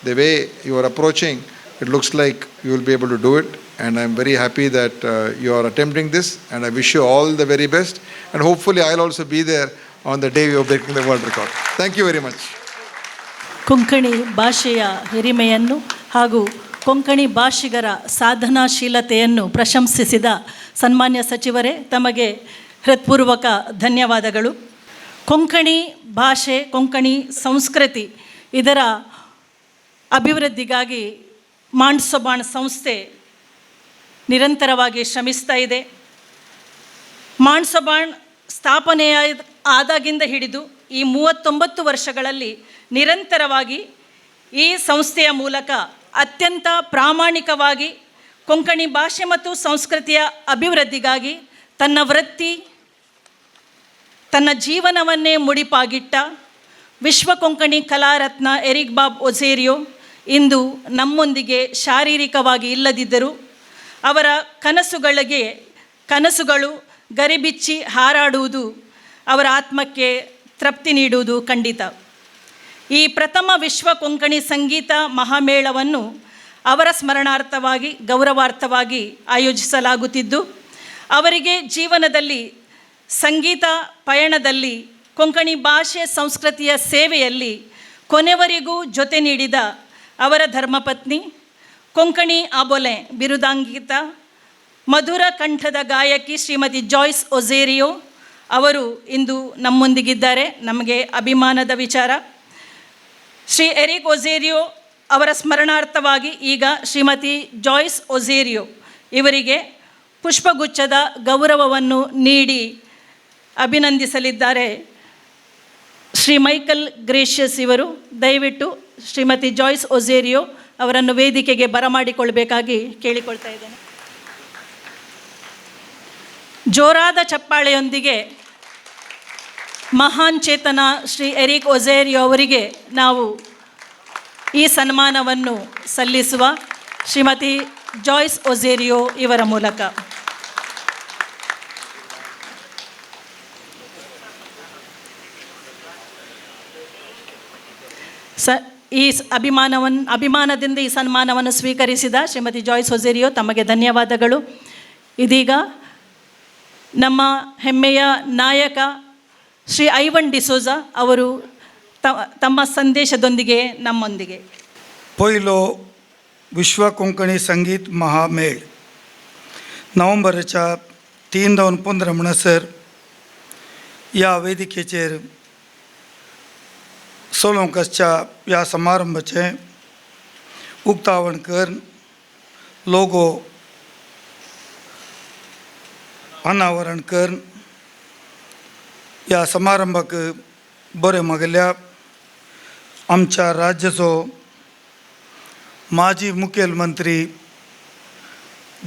the way you are approaching, it looks like you will be able to do it, and I am very happy that you are attempting this, and I wish you all the very best, and hopefully I will also be there on the day you are breaking the world record. Thank you very much.
Konkani ಭಾಷೆಯ ಹಿರಿಮೆಯನ್ನು ಹಾಗೂ ಕೊಂಕಣಿ ಭಾಷಿಗರ ಸಾಧನಾಶೀಲತೆಯನ್ನು ಪ್ರಶಂಸಿಸಿದ ಸನ್ಮಾನ್ಯ ಸಚಿವರೇ, ತಮಗೆ ಹೃತ್ಪೂರ್ವಕ ಧನ್ಯವಾದಗಳು. ಕೊಂಕಣಿ ಭಾಷೆ, ಕೊಂಕಣಿ ಸಂಸ್ಕೃತಿ ಇದರ ಅಭಿವೃದ್ಧಿಗಾಗಿ ಮಾಂಡ್ಸೊಬಾಣ್ ಸಂಸ್ಥೆ ನಿರಂತರವಾಗಿ ಶ್ರಮಿಸ್ತಾ ಇದೆ. ಮಾಂಡ್ಸೊಬಾಣ್ ಸ್ಥಾಪನೆಯ ಆದಾಗಿಂದ ಹಿಡಿದು ಈ 39 ವರ್ಷಗಳಲ್ಲಿ ನಿರಂತರವಾಗಿ ಈ ಸಂಸ್ಥೆಯ ಮೂಲಕ ಅತ್ಯಂತ ಪ್ರಾಮಾಣಿಕವಾಗಿ ಕೊಂಕಣಿ ಭಾಷೆ ಮತ್ತು ಸಂಸ್ಕೃತಿಯ ಅಭಿವೃದ್ಧಿಗಾಗಿ ತನ್ನ ವೃತ್ತಿ, ತನ್ನ ಜೀವನವನ್ನೇ ಮುಡಿಪಾಗಿಟ್ಟ ವಿಶ್ವ ಕೊಂಕಣಿ ಕಲಾರತ್ನ ಎರಿಕ್ ಬಾಬ್ ಒಸೇರಿಯೋ ಇಂದು ನಮ್ಮೊಂದಿಗೆ ಶಾರೀರಿಕವಾಗಿ ಇಲ್ಲದಿದ್ದರೂ ಅವರ ಕನಸುಗಳು ಗರಿಬಿಚ್ಚಿ ಹಾರಾಡುವುದು ಅವರ ಆತ್ಮಕ್ಕೆ ತೃಪ್ತಿ ನೀಡುವುದು ಖಂಡಿತ. ಈ ಪ್ರಥಮ ವಿಶ್ವ ಕೊಂಕಣಿ ಸಂಗೀತ ಮಹಾಮೇಳವನ್ನು ಅವರ ಸ್ಮರಣಾರ್ಥವಾಗಿ, ಗೌರವಾರ್ಥವಾಗಿ ಆಯೋಜಿಸಲಾಗುತ್ತಿದ್ದು, ಅವರಿಗೆ ಜೀವನದಲ್ಲಿ ಸಂಗೀತ ಪಯಣದಲ್ಲಿ ಕೊಂಕಣಿ ಭಾಷೆ ಸಂಸ್ಕೃತಿಯ ಸೇವೆಯಲ್ಲಿ ಕೊನೆವರೆಗೂ ಜೊತೆ ನೀಡಿದ ಅವರ ಧರ್ಮಪತ್ನಿ, ಕೊಂಕಣಿ ಆಬೋಲೆ ಬಿರುದಾಂಕಿತ ಮಧುರ ಕಂಠದ ಗಾಯಕಿ ಶ್ರೀಮತಿ ಜಾಯ್ಸ್ ಒಸೇರಿಯೋ ಅವರು ಇಂದು ನಮ್ಮೊಂದಿಗಿದ್ದಾರೆ. ನಮಗೆ ಅಭಿಮಾನದ ವಿಚಾರ. ಶ್ರೀ ಎರಿಕ್ ಒಸೇರಿಯೋ ಅವರ ಸ್ಮರಣಾರ್ಥವಾಗಿ ಈಗ ಶ್ರೀಮತಿ ಜಾಯ್ಸ್ ಒಸೇರಿಯೋ ಇವರಿಗೆ ಪುಷ್ಪಗುಚ್ಛದ ಗೌರವವನ್ನು ನೀಡಿ ಅಭಿನಂದಿಸಲಿದ್ದಾರೆ ಶ್ರೀ ಮೈಕಲ್ ಗ್ರೇಷಿಯಸ್ ಇವರು. ದಯವಿಟ್ಟು ಶ್ರೀಮತಿ ಜಾಯ್ಸ್ ಒಸೇರಿಯೋ ಅವರನ್ನು ವೇದಿಕೆಗೆ ಬರಮಾಡಿಕೊಳ್ಬೇಕಾಗಿ ಕೇಳಿಕೊಳ್ತಾ ಇದ್ದೇನೆ. ಜೋರಾದ ಚಪ್ಪಾಳೆಯೊಂದಿಗೆ ಮಹಾನ್ ಚೇತನ ಶ್ರೀ ಎರಿಕ್ ಒಸೇರಿಯೋ ಅವರಿಗೆ ನಾವು ಈ ಸನ್ಮಾನವನ್ನು ಸಲ್ಲಿಸುವ ಶ್ರೀಮತಿ ಜಾಯ್ಸ್ ಒಸೇರಿಯೋ ಇವರ ಮೂಲಕ. ಸ ಈ ಅಭಿಮಾನದಿಂದ ಈ ಸನ್ಮಾನವನ್ನು ಸ್ವೀಕರಿಸಿದ ಶ್ರೀಮತಿ ಜಾಯ್ಸ್ ಒಸೇರಿಯೋ ತಮಗೆ ಧನ್ಯವಾದಗಳು. ಇದೀಗ ನಮ್ಮ ಹೆಮ್ಮೆಯ ನಾಯಕ ಶ್ರೀ ಐವನ್ ಡಿಸೋಜಾ ಅವರು ತಮ್ಮ ಸಂದೇಶದೊಂದಿಗೆ ನಮ್ಮೊಂದಿಗೆ.
पयलो विश्व कोंकणी संगीत महामेळ नोव्हेंबराच्या 3 जावन 15 म्हणसर ह्या वेदिकेचेर चलोवंक आसच्या ह्या समारंभाचें उक्तावण करून लोगो अनावरण करून ह्या समारंभाक बरें मागल्या आमच्या राज्याचो माजी मुखेलमंत्री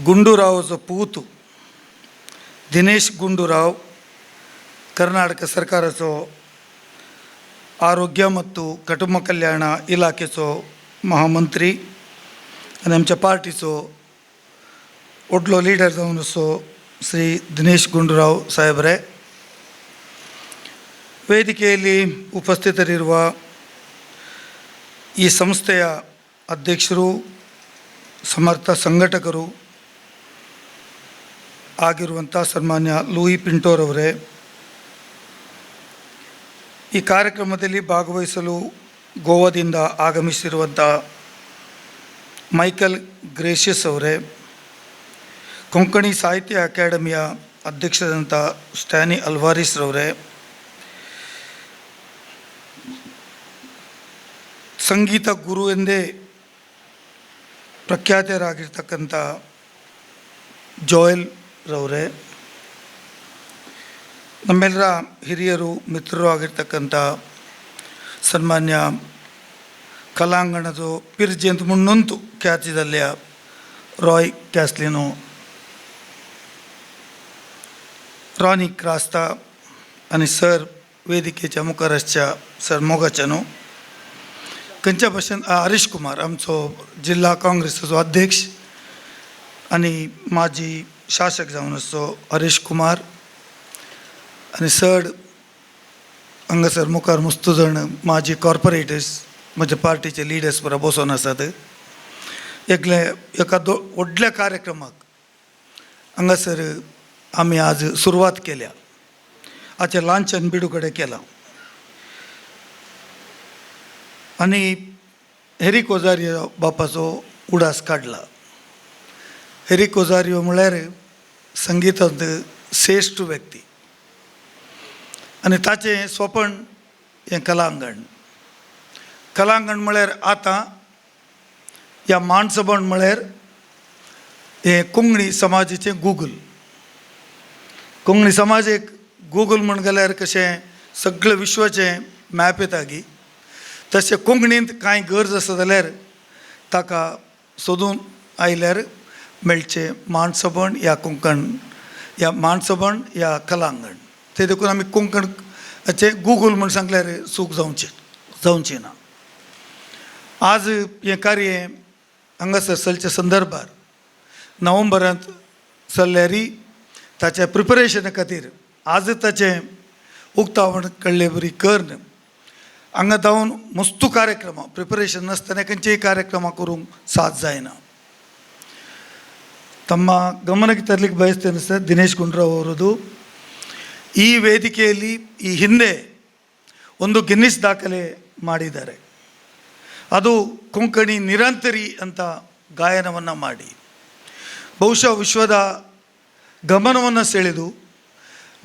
गुंडूरावाचो पूत दिनेश गुंडूराव, कर्नाटक सरकाराचो आरोग्य ಮತ್ತು कुटुंब कल्याण इलाखेचो महामंत्री आनी आमच्या पार्टीचो व्हडलो लिडर जावन आसो श्री दिनेश ಗುಂಡೂರಾವ್ ಸಾಹೇಬ್ರೆ, ವೇದಿಕೆಯಲ್ಲಿ ಉಪಸ್ಥಿತರಿರುವ ಈ ಸಂಸ್ಥೆಯ ಅಧ್ಯಕ್ಷರು, ಸಮರ್ಥ ಸಂಘಟಕರು, ಆಗಿರುವಂಥ ಸನ್ಮಾನ್ಯ ಲೂಯಿ ಪಿಂಟೋರವರೇ, ಈ ಕಾರ್ಯಕ್ರಮದಲ್ಲಿ ಭಾಗವಹಿಸಲು ಗೋವಾದಿಂದ ಆಗಮಿಸಿರುವಂಥ ಮೈಕಲ್ ಗ್ರೇಷಿಯಸ್ ಅವರೇ, ಕೊಂಕಣಿ ಸಾಹಿತ್ಯ ಅಕಾಡೆಮಿಯ ಅಧ್ಯಕ್ಷರಾದಂಥ ಸ್ಟ್ಯಾನಿ ಅಲ್ವಾರಿಸ್ರವರೇ, ಸಂಗೀತ ಗುರು ಎಂದೇ ಪ್ರಖ್ಯಾತರಾಗಿರ್ತಕ್ಕಂಥ ಜೋಯಲ್ ರವರೇ, ನಮ್ಮೆಲ್ಲರ ಹಿರಿಯರು ಮಿತ್ರರು ಆಗಿರ್ತಕ್ಕಂಥ ಸನ್ಮಾನ್ಯ ಕಲಾಂಗಣದ ಪಿರ್ಜಿ ಅಂತ ಮುನ್ನೊಂತು ಖ್ಯಾತಿದಲ್ಲಿಯ ರಾಯ್ ಕ್ಯಾಸ್ಲಿನೋ, ರಾನಿ ಕ್ರಾಸ್ತಾ आनी सर वेदिकेच्या मुखार आसच्या सर मोगाच्यानो खंयच्या भाशेन हरीश कुमार आमचो जिल्हा काँग्रेसाचो अध्यक्ष आनी माजी शासक जावन आसचो हरीश कुमार आनी चड हांगासर मुखार मस्त जाण माजी कॉर्पोरेटर्स म्हज्या पार्टीचे लिडर्स बरो बसोन आसात. एकले एका व्हडल्या कार्यक्रमाक हांगासर आमी आज सुरवात केल्या. हाचें लांछन बिडू कडेन केलां आनी हेरीक ओजारियो बापाचो उडास काडला. हेरीक ओजारियो म्हळ्यार संगितांत श्रेश्ठ व्यक्ती आनी ताचें स्वपण हें कलांगण. कलांगण म्हळ्यार आतां ह्या माणसबण म्हळ्यार हें कोंकणी समाजाचें गुगल. कोंकणी समाज एक गुगल म्हण गेल्यार कशें सगळें विश्वाचें मॅप येता गी, तशें कोंकणींत कांय गरज आसा जाल्यार ताका सोदून आयल्यार मेळचें माणसबण ह्या कोंकण ह्या माणसबण ह्या कलांगण. तें देखून आमी कोंकणाचें गुगल म्हण सांगल्यार चूक जावची ना. आज हें कार्य हांगासर चलच्या संदर्भार नोव्हेंबरांत चल्ल्यारी ताच्या प्रिपरेशना खातीर आज ताचें उक्तावण कळ्ळे बरी करून हांगा जावन मस्तू कार्यक्रमां प्रिपरेशन नासतना खंयचेय कार्यक्रमां करूंक साथ जायना. ತಮ್ಮ ಗಮನಕ್ಕೆ ತರಲಿಕ್ಕೆ ಬಯಸ್ತೇನೆ ಸರ್, ದಿನೇಶ್ ಗುಂಡೂರಾವ್ ಅವರದು ಈ ವೇದಿಕೆಯಲ್ಲಿ ಈ ಹಿಂದೆ ಒಂದು ಗಿನ್ನಿಸ್ ದಾಖಲೆ ಮಾಡಿದ್ದಾರೆ. ಅದು ಕೊಂಕಣಿ ನಿರಂತರಿ ಅಂತ ಗಾಯನವನ್ನು ಮಾಡಿ ಬಹುಶಃ ವಿಶ್ವದ ಗಮನವನ್ನು ಸೆಳೆದು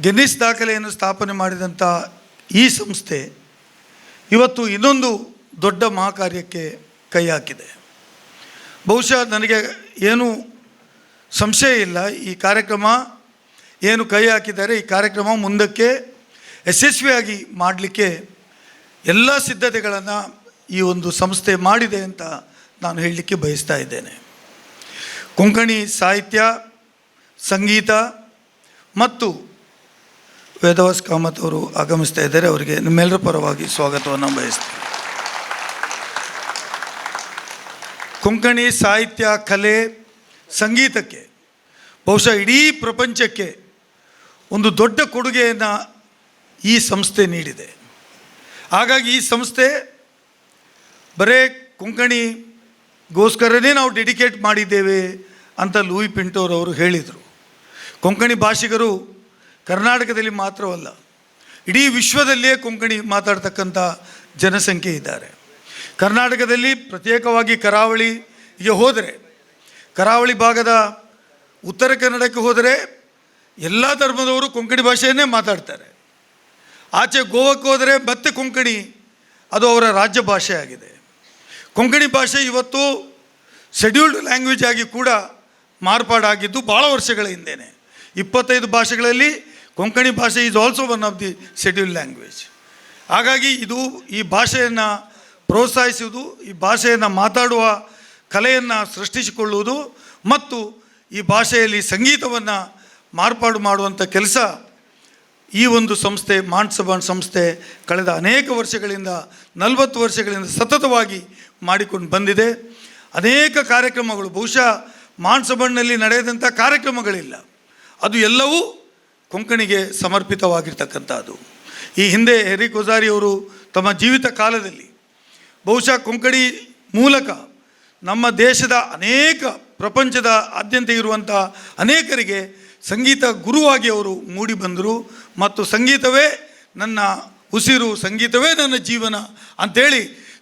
ಗಿನ್ನಿಸ್ ದಾಖಲೆಯನ್ನು ಸ್ಥಾಪನೆ ಮಾಡಿದಂಥ ಈ ಸಂಸ್ಥೆ ಇವತ್ತು ಇನ್ನೊಂದು ದೊಡ್ಡ ಮಹಾಕಾರ್ಯಕ್ಕೆ ಕೈ ಹಾಕಿದೆ. ಬಹುಶಃ ನನಗೆ ಏನೂ ಸಂಶಯ ಇಲ್ಲ, ಈ ಕಾರ್ಯಕ್ರಮ ಏನು ಕೈ ಹಾಕಿದ್ದಾರೆ ಈ ಕಾರ್ಯಕ್ರಮ ಮುಂದಕ್ಕೆ ಯಶಸ್ವಿಯಾಗಿ ಮಾಡಲಿಕ್ಕೆ ಎಲ್ಲ ಸಿದ್ಧತೆಗಳನ್ನು ಈ ಒಂದು ಸಂಸ್ಥೆ ಮಾಡಿದೆ ಅಂತ ನಾನು ಹೇಳಲಿಕ್ಕೆ ಬಯಸ್ತಾ ಇದ್ದೇನೆ. ಕೊಂಕಣಿ ಸಾಹಿತ್ಯ, ಸಂಗೀತ ಮತ್ತು ವೇದವಾಸ್ ಕಾಮತ್ ಅವರು ಆಗಮಿಸ್ತಾ ಇದ್ದಾರೆ. ಅವರಿಗೆ ನಿಮ್ಮೆಲ್ಲರ ಪರವಾಗಿ ಸ್ವಾಗತವನ್ನು ಬಯಸ್ತೇನೆ. ಕೊಂಕಣಿ ಸಾಹಿತ್ಯ, ಕಲೆ, ಸಂಗೀತಕ್ಕೆ ಬಹುಶಃ ಇಡೀ ಪ್ರಪಂಚಕ್ಕೆ ಒಂದು ದೊಡ್ಡ ಕೊಡುಗೆಯನ್ನು ಈ ಸಂಸ್ಥೆ ನೀಡಿದೆ. ಹಾಗಾಗಿ ಈ ಸಂಸ್ಥೆ ಬರೇ ಕೊಂಕಣಿಗೋಸ್ಕರನೇ ನಾವು ಡೆಡಿಕೇಟ್ ಮಾಡಿದ್ದೇವೆ ಅಂತ ಲೂಯಿ ಪಿಂಟೋರವರು ಹೇಳಿದರು. ಕೊಂಕಣಿ ಭಾಷಿಗರು ಕರ್ನಾಟಕದಲ್ಲಿ ಮಾತ್ರವಲ್ಲ, ಇಡೀ ವಿಶ್ವದಲ್ಲಿಯೇ ಕೊಂಕಣಿ ಮಾತಾಡ್ತಕ್ಕಂಥ ಜನಸಂಖ್ಯೆ ಇದ್ದಾರೆ. ಕರ್ನಾಟಕದಲ್ಲಿ ಪ್ರತ್ಯೇಕವಾಗಿ ಕರಾವಳಿಗೆ ಹೋದರೆ, ಕರಾವಳಿ ಭಾಗದ ಉತ್ತರ ಕನ್ನಡಕ್ಕೆ ಹೋದರೆ ಎಲ್ಲ ಧರ್ಮದವರು ಕೊಂಕಣಿ ಭಾಷೆಯನ್ನೇ ಮಾತಾಡ್ತಾರೆ. ಆಚೆ ಗೋವಾಕ್ಕೆ ಹೋದರೆ ಮತ್ತೆ ಕೊಂಕಣಿ, ಅದು ಅವರ ರಾಜ್ಯ ಭಾಷೆ ಆಗಿದೆ. ಕೊಂಕಣಿ ಭಾಷೆ ಇವತ್ತು ಶೆಡ್ಯೂಲ್ಡ್ ಲ್ಯಾಂಗ್ವೇಜ್ ಆಗಿ ಕೂಡ ಮಾರ್ಪಾಡಾಗಿದ್ದು ಭಾಳ ವರ್ಷಗಳ ಹಿಂದೆಯೇ. 25 ಭಾಷೆಗಳಲ್ಲಿ ಕೊಂಕಣಿ ಭಾಷೆ is also one of the scheduled language. ಹಾಗಾಗಿ ಇದು ಈ ಭಾಷೆಯನ್ನು ಪ್ರೋತ್ಸಾಹಿಸುವುದು, ಈ ಭಾಷೆಯನ್ನು ಮಾತಾಡುವ ಕಲೆಯನ್ನು ಸೃಷ್ಟಿಸಿಕೊಳ್ಳುವುದು ಮತ್ತು ಈ ಭಾಷೆಯಲ್ಲಿ ಸಂಗೀತವನ್ನು ಮಾರ್ಪಾಡು ಮಾಡುವಂಥ ಕೆಲಸ ಈ ಒಂದು ಸಂಸ್ಥೆ ಮಾನ್ಸಬಾನ್ ಸಂಸ್ಥೆ ಕಳೆದ ಅನೇಕ ವರ್ಷಗಳಿಂದ, 40 ವರ್ಷಗಳಿಂದ ಸತತವಾಗಿ ಮಾಡಿಕೊಂಡು ಬಂದಿದೆ. ಅನೇಕ ಕಾರ್ಯಕ್ರಮಗಳು, ಬಹುಶಃ ಮಾನ್ಸಬಾನ್ನಲ್ಲಿ ನಡೆಯದಂಥ ಕಾರ್ಯಕ್ರಮಗಳಿಲ್ಲ, ಅದು ಎಲ್ಲವೂ ಕೊಂಕಣಿಗೆ ಸಮರ್ಪಿತವಾಗಿರ್ತಕ್ಕಂಥದ್ದು. ಈ ಹಿಂದೆ ಹೆರಿ ಕೊಜಾರಿಯವರು ತಮ್ಮ ಜೀವಿತ ಕಾಲದಲ್ಲಿ ಬಹುಶಃ ಕೊಂಕಣಿ ಮೂಲಕ ನಮ್ಮ ದೇಶದ ಅನೇಕ, ಪ್ರಪಂಚದ ಆದ್ಯಂತ ಇರುವಂಥ ಅನೇಕರಿಗೆ ಸಂಗೀತ ಗುರುವಾಗಿ ಅವರು ಮೂಡಿ ಬಂದರು ಮತ್ತು ಸಂಗೀತವೇ ನನ್ನ ಉಸಿರು, ಸಂಗೀತವೇ ನನ್ನ ಜೀವನ ಅಂಥೇಳಿ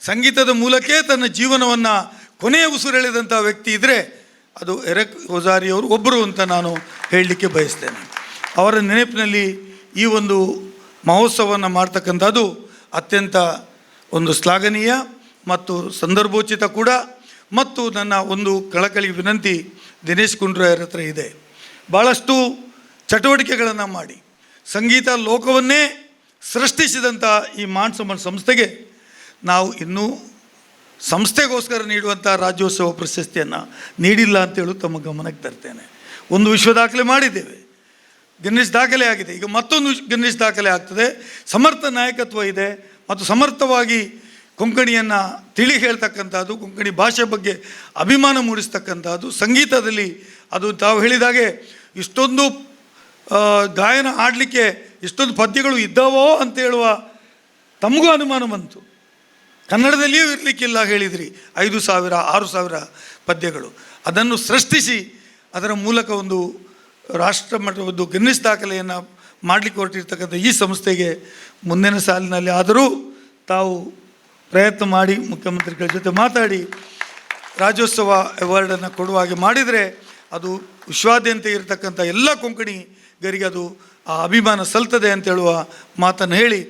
ಸಂಗೀತದ ಮೂಲಕೇ ತನ್ನ ಜೀವನವನ್ನು ಕೊನೆಯ ಉಸಿರೆಳೆದಂಥ ವ್ಯಕ್ತಿ ಇದ್ದರೆ ಅದು ಎರೆಕ್ ಒಜಾರಿಯವರು ಒಬ್ಬರು ಅಂತ ನಾನು ಹೇಳಲಿಕ್ಕೆ ಬಯಸ್ತೇನೆ. ಅವರ ನೆನಪಿನಲ್ಲಿ ಈ ಒಂದು ಮಹೋತ್ಸವವನ್ನು ಮಾಡ್ತಕ್ಕಂಥದ್ದು ಅತ್ಯಂತ ಒಂದು ಶ್ಲಾಘನೀಯ ಮತ್ತು ಸಂದರ್ಭೋಚಿತ ಕೂಡ. ಮತ್ತು ನನ್ನ ಒಂದು ಕಳಕಳಿ ವಿನಂತಿ ದಿನೇಶ್ ಗುಂಡೂರಾಯರ ಹತ್ರ ಇದೆ. ಭಾಳಷ್ಟು ಚಟುವಟಿಕೆಗಳನ್ನು ಮಾಡಿ ಸಂಗೀತ ಲೋಕವನ್ನೇ ಸೃಷ್ಟಿಸಿದಂಥ ಈ ಮಾನ್ಸಮಾನ್ ಸಂಸ್ಥೆಗೆ ನಾವು ಇನ್ನೂ ಸಂಸ್ಥೆಗೋಸ್ಕರ ನೀಡುವಂಥ ರಾಜ್ಯೋತ್ಸವ ಪ್ರಶಸ್ತಿಯನ್ನು ನೀಡಿಲ್ಲ ಅಂತೇಳಿ ತಮ್ಮ ಗಮನಕ್ಕೆ ತರ್ತೇನೆ. ಒಂದು ವಿಶ್ವ ದಾಖಲೆ ಮಾಡಿದ್ದೇವೆ, ಗಿನ್ನಿಸ್ ದಾಖಲೆ ಆಗಿದೆ, ಈಗ ಮತ್ತೊಂದು ಗಿನ್ನಿಸ್ ದಾಖಲೆ ಆಗ್ತದೆ. ಸಮರ್ಥ ನಾಯಕತ್ವ ಇದೆ ಮತ್ತು ಸಮರ್ಥವಾಗಿ ಕೊಂಕಣಿಯನ್ನು ತಿಳಿ ಹೇಳ್ತಕ್ಕಂಥದ್ದು, ಕೊಂಕಣಿ ಭಾಷೆ ಬಗ್ಗೆ ಅಭಿಮಾನ ಮೂಡಿಸ್ತಕ್ಕಂಥದ್ದು, ಸಂಗೀತದಲ್ಲಿ ಅದು ತಾವು ಹೇಳಿದಾಗೆ ಇಷ್ಟೊಂದು ಗಾಯನ ಆಡಲಿಕ್ಕೆ ಇಷ್ಟೊಂದು ಪದ್ಯಗಳು ಇದ್ದಾವೋ ಅಂತೇಳುವ ತಮಗೂ ಅನುಮಾನ ಬಂತು. ಕನ್ನಡದಲ್ಲಿಯೂ ಇರಲಿಕ್ಕಿಲ್ಲ ಹೇಳಿದ್ರಿ, 5,000 6,000 ಪದ್ಯಗಳು. ಅದನ್ನು ಸೃಷ್ಟಿಸಿ ಅದರ ಮೂಲಕ ಒಂದು ರಾಷ್ಟ್ರ ಮಟ್ಟದ ಒಂದು ಗಿನ್ನಿಸ್ ದಾಖಲೆಯನ್ನು ಮಾಡಲಿಕ್ಕೆ ಹೊರಟಿರ್ತಕ್ಕಂಥ ಈ ಸಂಸ್ಥೆಗೆ ಮುಂದಿನ ಸಾಲಿನಲ್ಲಿ ಆದರೂ ತಾವು ಪ್ರಯತ್ನ ಮಾಡಿ ಮುಖ್ಯಮಂತ್ರಿಗಳ ಜೊತೆ ಮಾತಾಡಿ ರಾಜ್ಯೋತ್ಸವ ಅವಾರ್ಡನ್ನು ಕೊಡುವ ಹಾಗೆ ಮಾಡಿದರೆ ಅದು ವಿಶ್ವಾದ್ಯಂತ ಇರತಕ್ಕಂಥ ಎಲ್ಲ ಕೊಂಕಣಿಗರಿಗೆ ಅದು ಆ ಅಭಿಮಾನ ಸಲ್ತದೆ ಅಂತೇಳುವ ಮಾತನ್ನು ಹೇಳಿ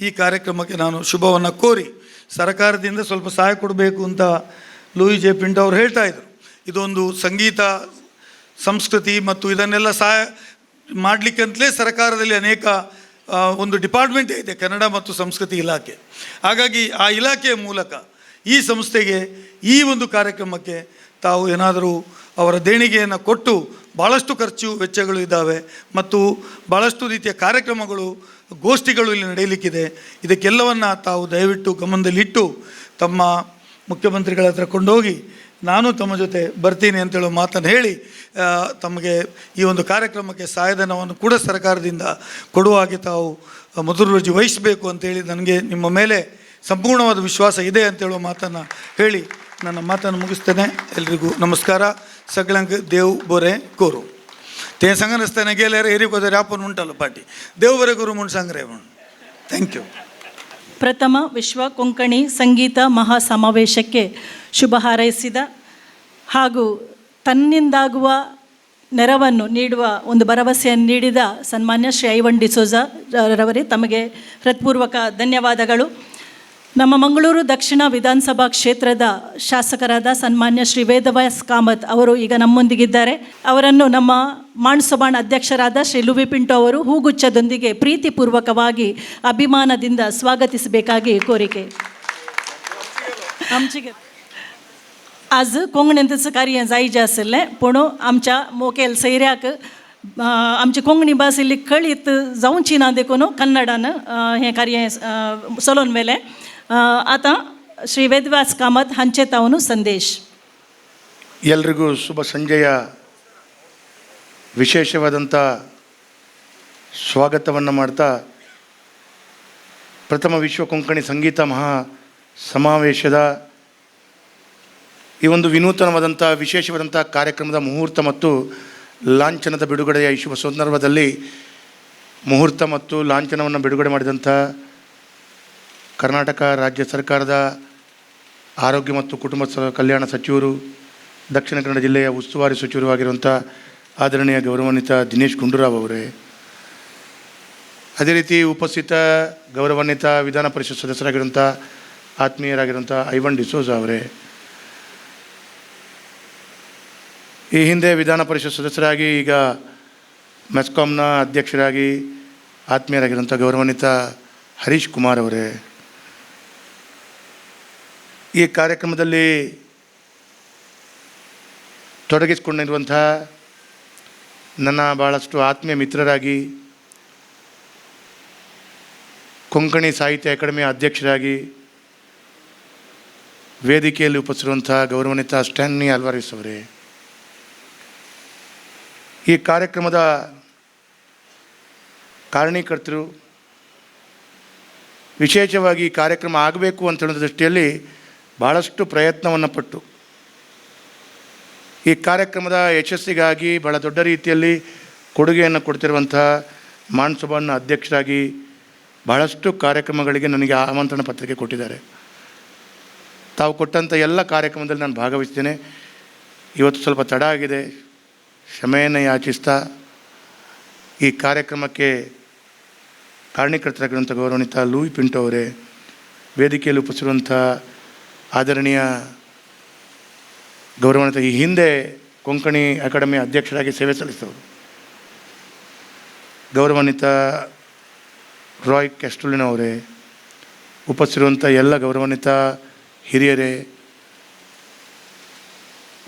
ಈ ಕಾರ್ಯಕ್ರಮಕ್ಕೆ ನಾನು ಶುಭವನ್ನು ಕೋರಿ ಸರ್ಕಾರದಿಂದ ಸ್ವಲ್ಪ ಸಹಾಯ ಕೊಡಬೇಕು ಅಂತ ಲೂಯಿ ಜೆ ಪಿಂಟೋ ಅವರು ಹೇಳ್ತಾಯಿದ್ರು. ಇದೊಂದು ಸಂಗೀತ ಸಂಸ್ಕೃತಿ ಮತ್ತು ಇದನ್ನೆಲ್ಲ ಸಹಾಯ ಮಾಡಲಿಕ್ಕಂತಲೇ ಸರ್ಕಾರದಲ್ಲಿ ಅನೇಕ ಒಂದು ಡಿಪಾರ್ಟ್ಮೆಂಟೇ ಇದೆ, ಕನ್ನಡ ಮತ್ತು ಸಂಸ್ಕೃತಿ ಇಲಾಖೆ. ಹಾಗಾಗಿ ಆ ಇಲಾಖೆಯ ಮೂಲಕ ಈ ಸಂಸ್ಥೆಗೆ ಈ ಒಂದು ಕಾರ್ಯಕ್ರಮಕ್ಕೆ ತಾವು ಏನಾದರೂ ಅವರ ದೇಣಿಗೆಯನ್ನು ಕೊಟ್ಟು, ಭಾಳಷ್ಟು ಖರ್ಚು ವೆಚ್ಚಗಳು ಇದ್ದಾವೆ ಮತ್ತು ಭಾಳಷ್ಟು ರೀತಿಯ ಕಾರ್ಯಕ್ರಮಗಳು ಗೋಷ್ಠಿಗಳು ಇಲ್ಲಿ ನಡೆಯಲಿಕ್ಕಿದೆ. ಇದಕ್ಕೆಲ್ಲವನ್ನು ತಾವು ದಯವಿಟ್ಟು ಗಮನದಲ್ಲಿಟ್ಟು ತಮ್ಮ ಮುಖ್ಯಮಂತ್ರಿಗಳ ಹತ್ರ ಕೊಂಡೋಗಿ ನಾನು ತಮ್ಮ ಜೊತೆ ಬರ್ತೀನಿ ಅಂತೇಳೋ ಮಾತನ್ನು ಹೇಳಿ ತಮಗೆ ಈ ಒಂದು ಕಾರ್ಯಕ್ರಮಕ್ಕೆ ಸಹಾಯಧನವನ್ನು ಕೂಡ ಸರ್ಕಾರದಿಂದ ಕೊಡುವ ಹಾಗೆ ತಾವು ಮುತುವರ್ಜಿ ವಹಿಸಬೇಕು ಅಂತೇಳಿ ನನಗೆ ನಿಮ್ಮ ಮೇಲೆ ಸಂಪೂರ್ಣವಾದ ವಿಶ್ವಾಸ ಇದೆ ಅಂತೇಳುವ ಮಾತನ್ನು ಹೇಳಿ ನನ್ನ ಮಾತನ್ನು ಮುಗಿಸ್ತೇನೆ. ಎಲ್ರಿಗೂ ನಮಸ್ಕಾರ. ಸಗಳಂಕ ದೇವ್ ಬೊರೆ ಕೋರು ತೇ ಸಂಗನಸ್ತಾನೆ ಗೇಲೇರ ಏರಿಕೋದರೆ ಆಪನ್ ಉಂಟಲ್ಲ ಪಾಟಿ ದೇವ್ ಬೊರೆ ಗುರು ಮುಣ್ ಸಂಗ್ರೆ thank you.
ಪ್ರಥಮ ವಿಶ್ವ ಕೊಂಕಣಿ ಸಂಗೀತ ಮಹಾಸಮಾವೇಶಕ್ಕೆ ಶುಭ ಹಾರೈಸಿದ ಹಾಗೂ ತನ್ನಿಂದಾಗುವ ನೆರವನ್ನು ನೀಡುವ ಒಂದು ಭರವಸೆಯನ್ನು ನೀಡಿದ ಸನ್ಮಾನ್ಯ ಶ್ರೀ ಐವನ್ ಡಿಸೋಜಾ ರವರೇ, ತಮಗೆ ಹೃತ್ಪೂರ್ವಕ ಧನ್ಯವಾದಗಳು. ನಮ್ಮ ಮಂಗಳೂರು ದಕ್ಷಿಣ ವಿಧಾನಸಭಾ ಕ್ಷೇತ್ರದ ಶಾಸಕರಾದ ಸನ್ಮಾನ್ಯ ಶ್ರೀ ವೇದವ್ಯಾಸ್ ಕಾಮತ್ ಅವರು ಈಗ ನಮ್ಮೊಂದಿಗಿದ್ದಾರೆ. ಅವರನ್ನು ನಮ್ಮ ಮಾಣಸೊಬಾಣ್ ಅಧ್ಯಕ್ಷರಾದ ಶ್ರೀ ಲುವಿ ಪಿಂಟೋ ಅವರು ಹೂಗುಚ್ಛದೊಂದಿಗೆ ಪ್ರೀತಿಪೂರ್ವಕವಾಗಿ ಅಭಿಮಾನದಿಂದ ಸ್ವಾಗತಿಸಬೇಕಾಗಿ ಕೋರಿಕೆ. आमची आज कोंकणींतच कार्य जायचें आशिल्लें, पूण आमच्या मोकेल सैऱ्याक आमची कोंकणी भास इल्ली कळीत जावची ना देखून कन्नडान हें कार्य चलोवन व्हेलें. आतां श्री वेदव्यास कामत हांचे तावन संदेश.
ಎಲ್ರಿಗೂ ಶುಭ ಸಂಜೆಯ ವಿಶೇಷವಾದಂಥ ಸ್ವಾಗತವನ್ನು ಮಾಡ್ತಾ ಪ್ರಥಮ ವಿಶ್ವ ಕೊಂಕಣಿ ಸಂಗೀತ ಮಹಾ ಸಮಾವೇಶದ ಈ ಒಂದು ವಿನೂತನವಾದಂಥ ವಿಶೇಷವಾದಂಥ ಕಾರ್ಯಕ್ರಮದ ಮುಹೂರ್ತ ಮತ್ತು ಲಾಂಛನದ ಬಿಡುಗಡೆಯ ಈ ಶುಭ ಸಂದರ್ಭದಲ್ಲಿ ಮುಹೂರ್ತ ಮತ್ತು ಲಾಂಛನವನ್ನು ಬಿಡುಗಡೆ ಮಾಡಿದಂಥ ಕರ್ನಾಟಕ ರಾಜ್ಯ ಸರ್ಕಾರದ ಆರೋಗ್ಯ ಮತ್ತು ಕುಟುಂಬ ಕಲ್ಯಾಣ ಸಚಿವರು, ದಕ್ಷಿಣ ಕನ್ನಡ ಜಿಲ್ಲೆಯ ಉಸ್ತುವಾರಿ ಸಚಿವರು ಆಗಿರುವಂಥ ಆದರಣೀಯ ಗೌರವಾನ್ವಿತ ದಿನೇಶ್ ಗುಂಡೂರಾವ್ ಅವರೇ, ಅದೇ ರೀತಿ ಉಪಸ್ಥಿತ ಗೌರವಾನ್ವಿತ ವಿಧಾನ ಪರಿಷತ್ ಸದಸ್ಯರಾಗಿರುವಂಥ ಆತ್ಮೀಯರಾಗಿರುವಂಥ ಐವನ್ ಡಿಸೋಜಾ ಅವರೇ, ಈ ಹಿಂದೆ ವಿಧಾನ ಪರಿಷತ್ ಸದಸ್ಯರಾಗಿ ಈಗ ಮೆಸ್ಕಾಂನ ಅಧ್ಯಕ್ಷರಾಗಿ ಆತ್ಮೀಯರಾಗಿರುವಂಥ ಗೌರವಾನ್ವಿತ ಹರೀಶ್ ಕುಮಾರ್ ಅವರೇ, ಈ ಕಾರ್ಯಕ್ರಮದಲ್ಲಿ ತೊಡಗಿಸಿಕೊಂಡಿರುವಂಥ ನನ್ನ ಭಾಳಷ್ಟು ಆತ್ಮೀಯ ಮಿತ್ರರಾಗಿ ಕೊಂಕಣಿ ಸಾಹಿತ್ಯ ಅಕಾಡೆಮಿಯ ಅಧ್ಯಕ್ಷರಾಗಿ ವೇದಿಕೆಯಲ್ಲಿ ಉಪಸ್ಥಿತಿರುವಂಥ ಗೌರವಾನ್ವಿತ ಸ್ಟ್ಯಾನ್ಲಿ ಅಲ್ವಾರಿಸ್ ಅವರೇ, ಈ ಕಾರ್ಯಕ್ರಮದ ಕಾರಣೀಕರ್ತರು, ವಿಶೇಷವಾಗಿ ಈ ಕಾರ್ಯಕ್ರಮ ಆಗಬೇಕು ಅಂತ ಹೇಳೋ ದೃಷ್ಟಿಯಲ್ಲಿ ಭಾಳಷ್ಟು ಪ್ರಯತ್ನವನ್ನು ಪಟ್ಟು ಈ ಕಾರ್ಯಕ್ರಮದ ಯಶಸ್ಸಿಗಾಗಿ ಭಾಳ ದೊಡ್ಡ ರೀತಿಯಲ್ಲಿ ಕೊಡುಗೆಯನ್ನು ಕೊಡ್ತಿರುವಂಥ ಮಾನ್ಸಭಾನ ಅಧ್ಯಕ್ಷರಾಗಿ ಬಹಳಷ್ಟು ಕಾರ್ಯಕ್ರಮಗಳಿಗೆ ನನಗೆ ಆಮಂತ್ರಣ ಪತ್ರಿಕೆ ಕೊಟ್ಟಿದ್ದಾರೆ. ತಾವು ಕೊಟ್ಟಂಥ ಎಲ್ಲ ಕಾರ್ಯಕ್ರಮದಲ್ಲಿ ನಾನು ಭಾಗವಹಿಸ್ತೇನೆ. ಇವತ್ತು ಸ್ವಲ್ಪ ತಡ ಆಗಿದೆ, ಕ್ಷಮೆಯನ್ನು ಯಾಚಿಸ್ತಾ ಈ ಕಾರ್ಯಕ್ರಮಕ್ಕೆ ಕಾರಣೀಕರ್ತರಾಗಿರುವಂಥ ಗೌರವಾನ್ವಿತ ಲೂಯಿ ಪಿಂಟೋ ಅವರೇ, ವೇದಿಕೆಯಲ್ಲಿ ಉಪಸ್ಥಿತಿರುವಂಥ ಆದರಣೀಯ ಗೌರವಾನ್ವಿತ ಈ ಹಿಂದೆ ಕೊಂಕಣಿ ಅಕಾಡೆಮಿ ಅಧ್ಯಕ್ಷರಾಗಿ ಸೇವೆ ಸಲ್ಲಿಸಿದವರು ಗೌರವಾನ್ವಿತ ರಾಯ್ ಕ್ಯಾಸ್ಟೋಲಿನೋ ಅವರೇ, ಉಪಸ್ಥಿತಿರುವಂಥ ಎಲ್ಲ ಗೌರವಾನ್ವಿತ ಹಿರಿಯರೇ,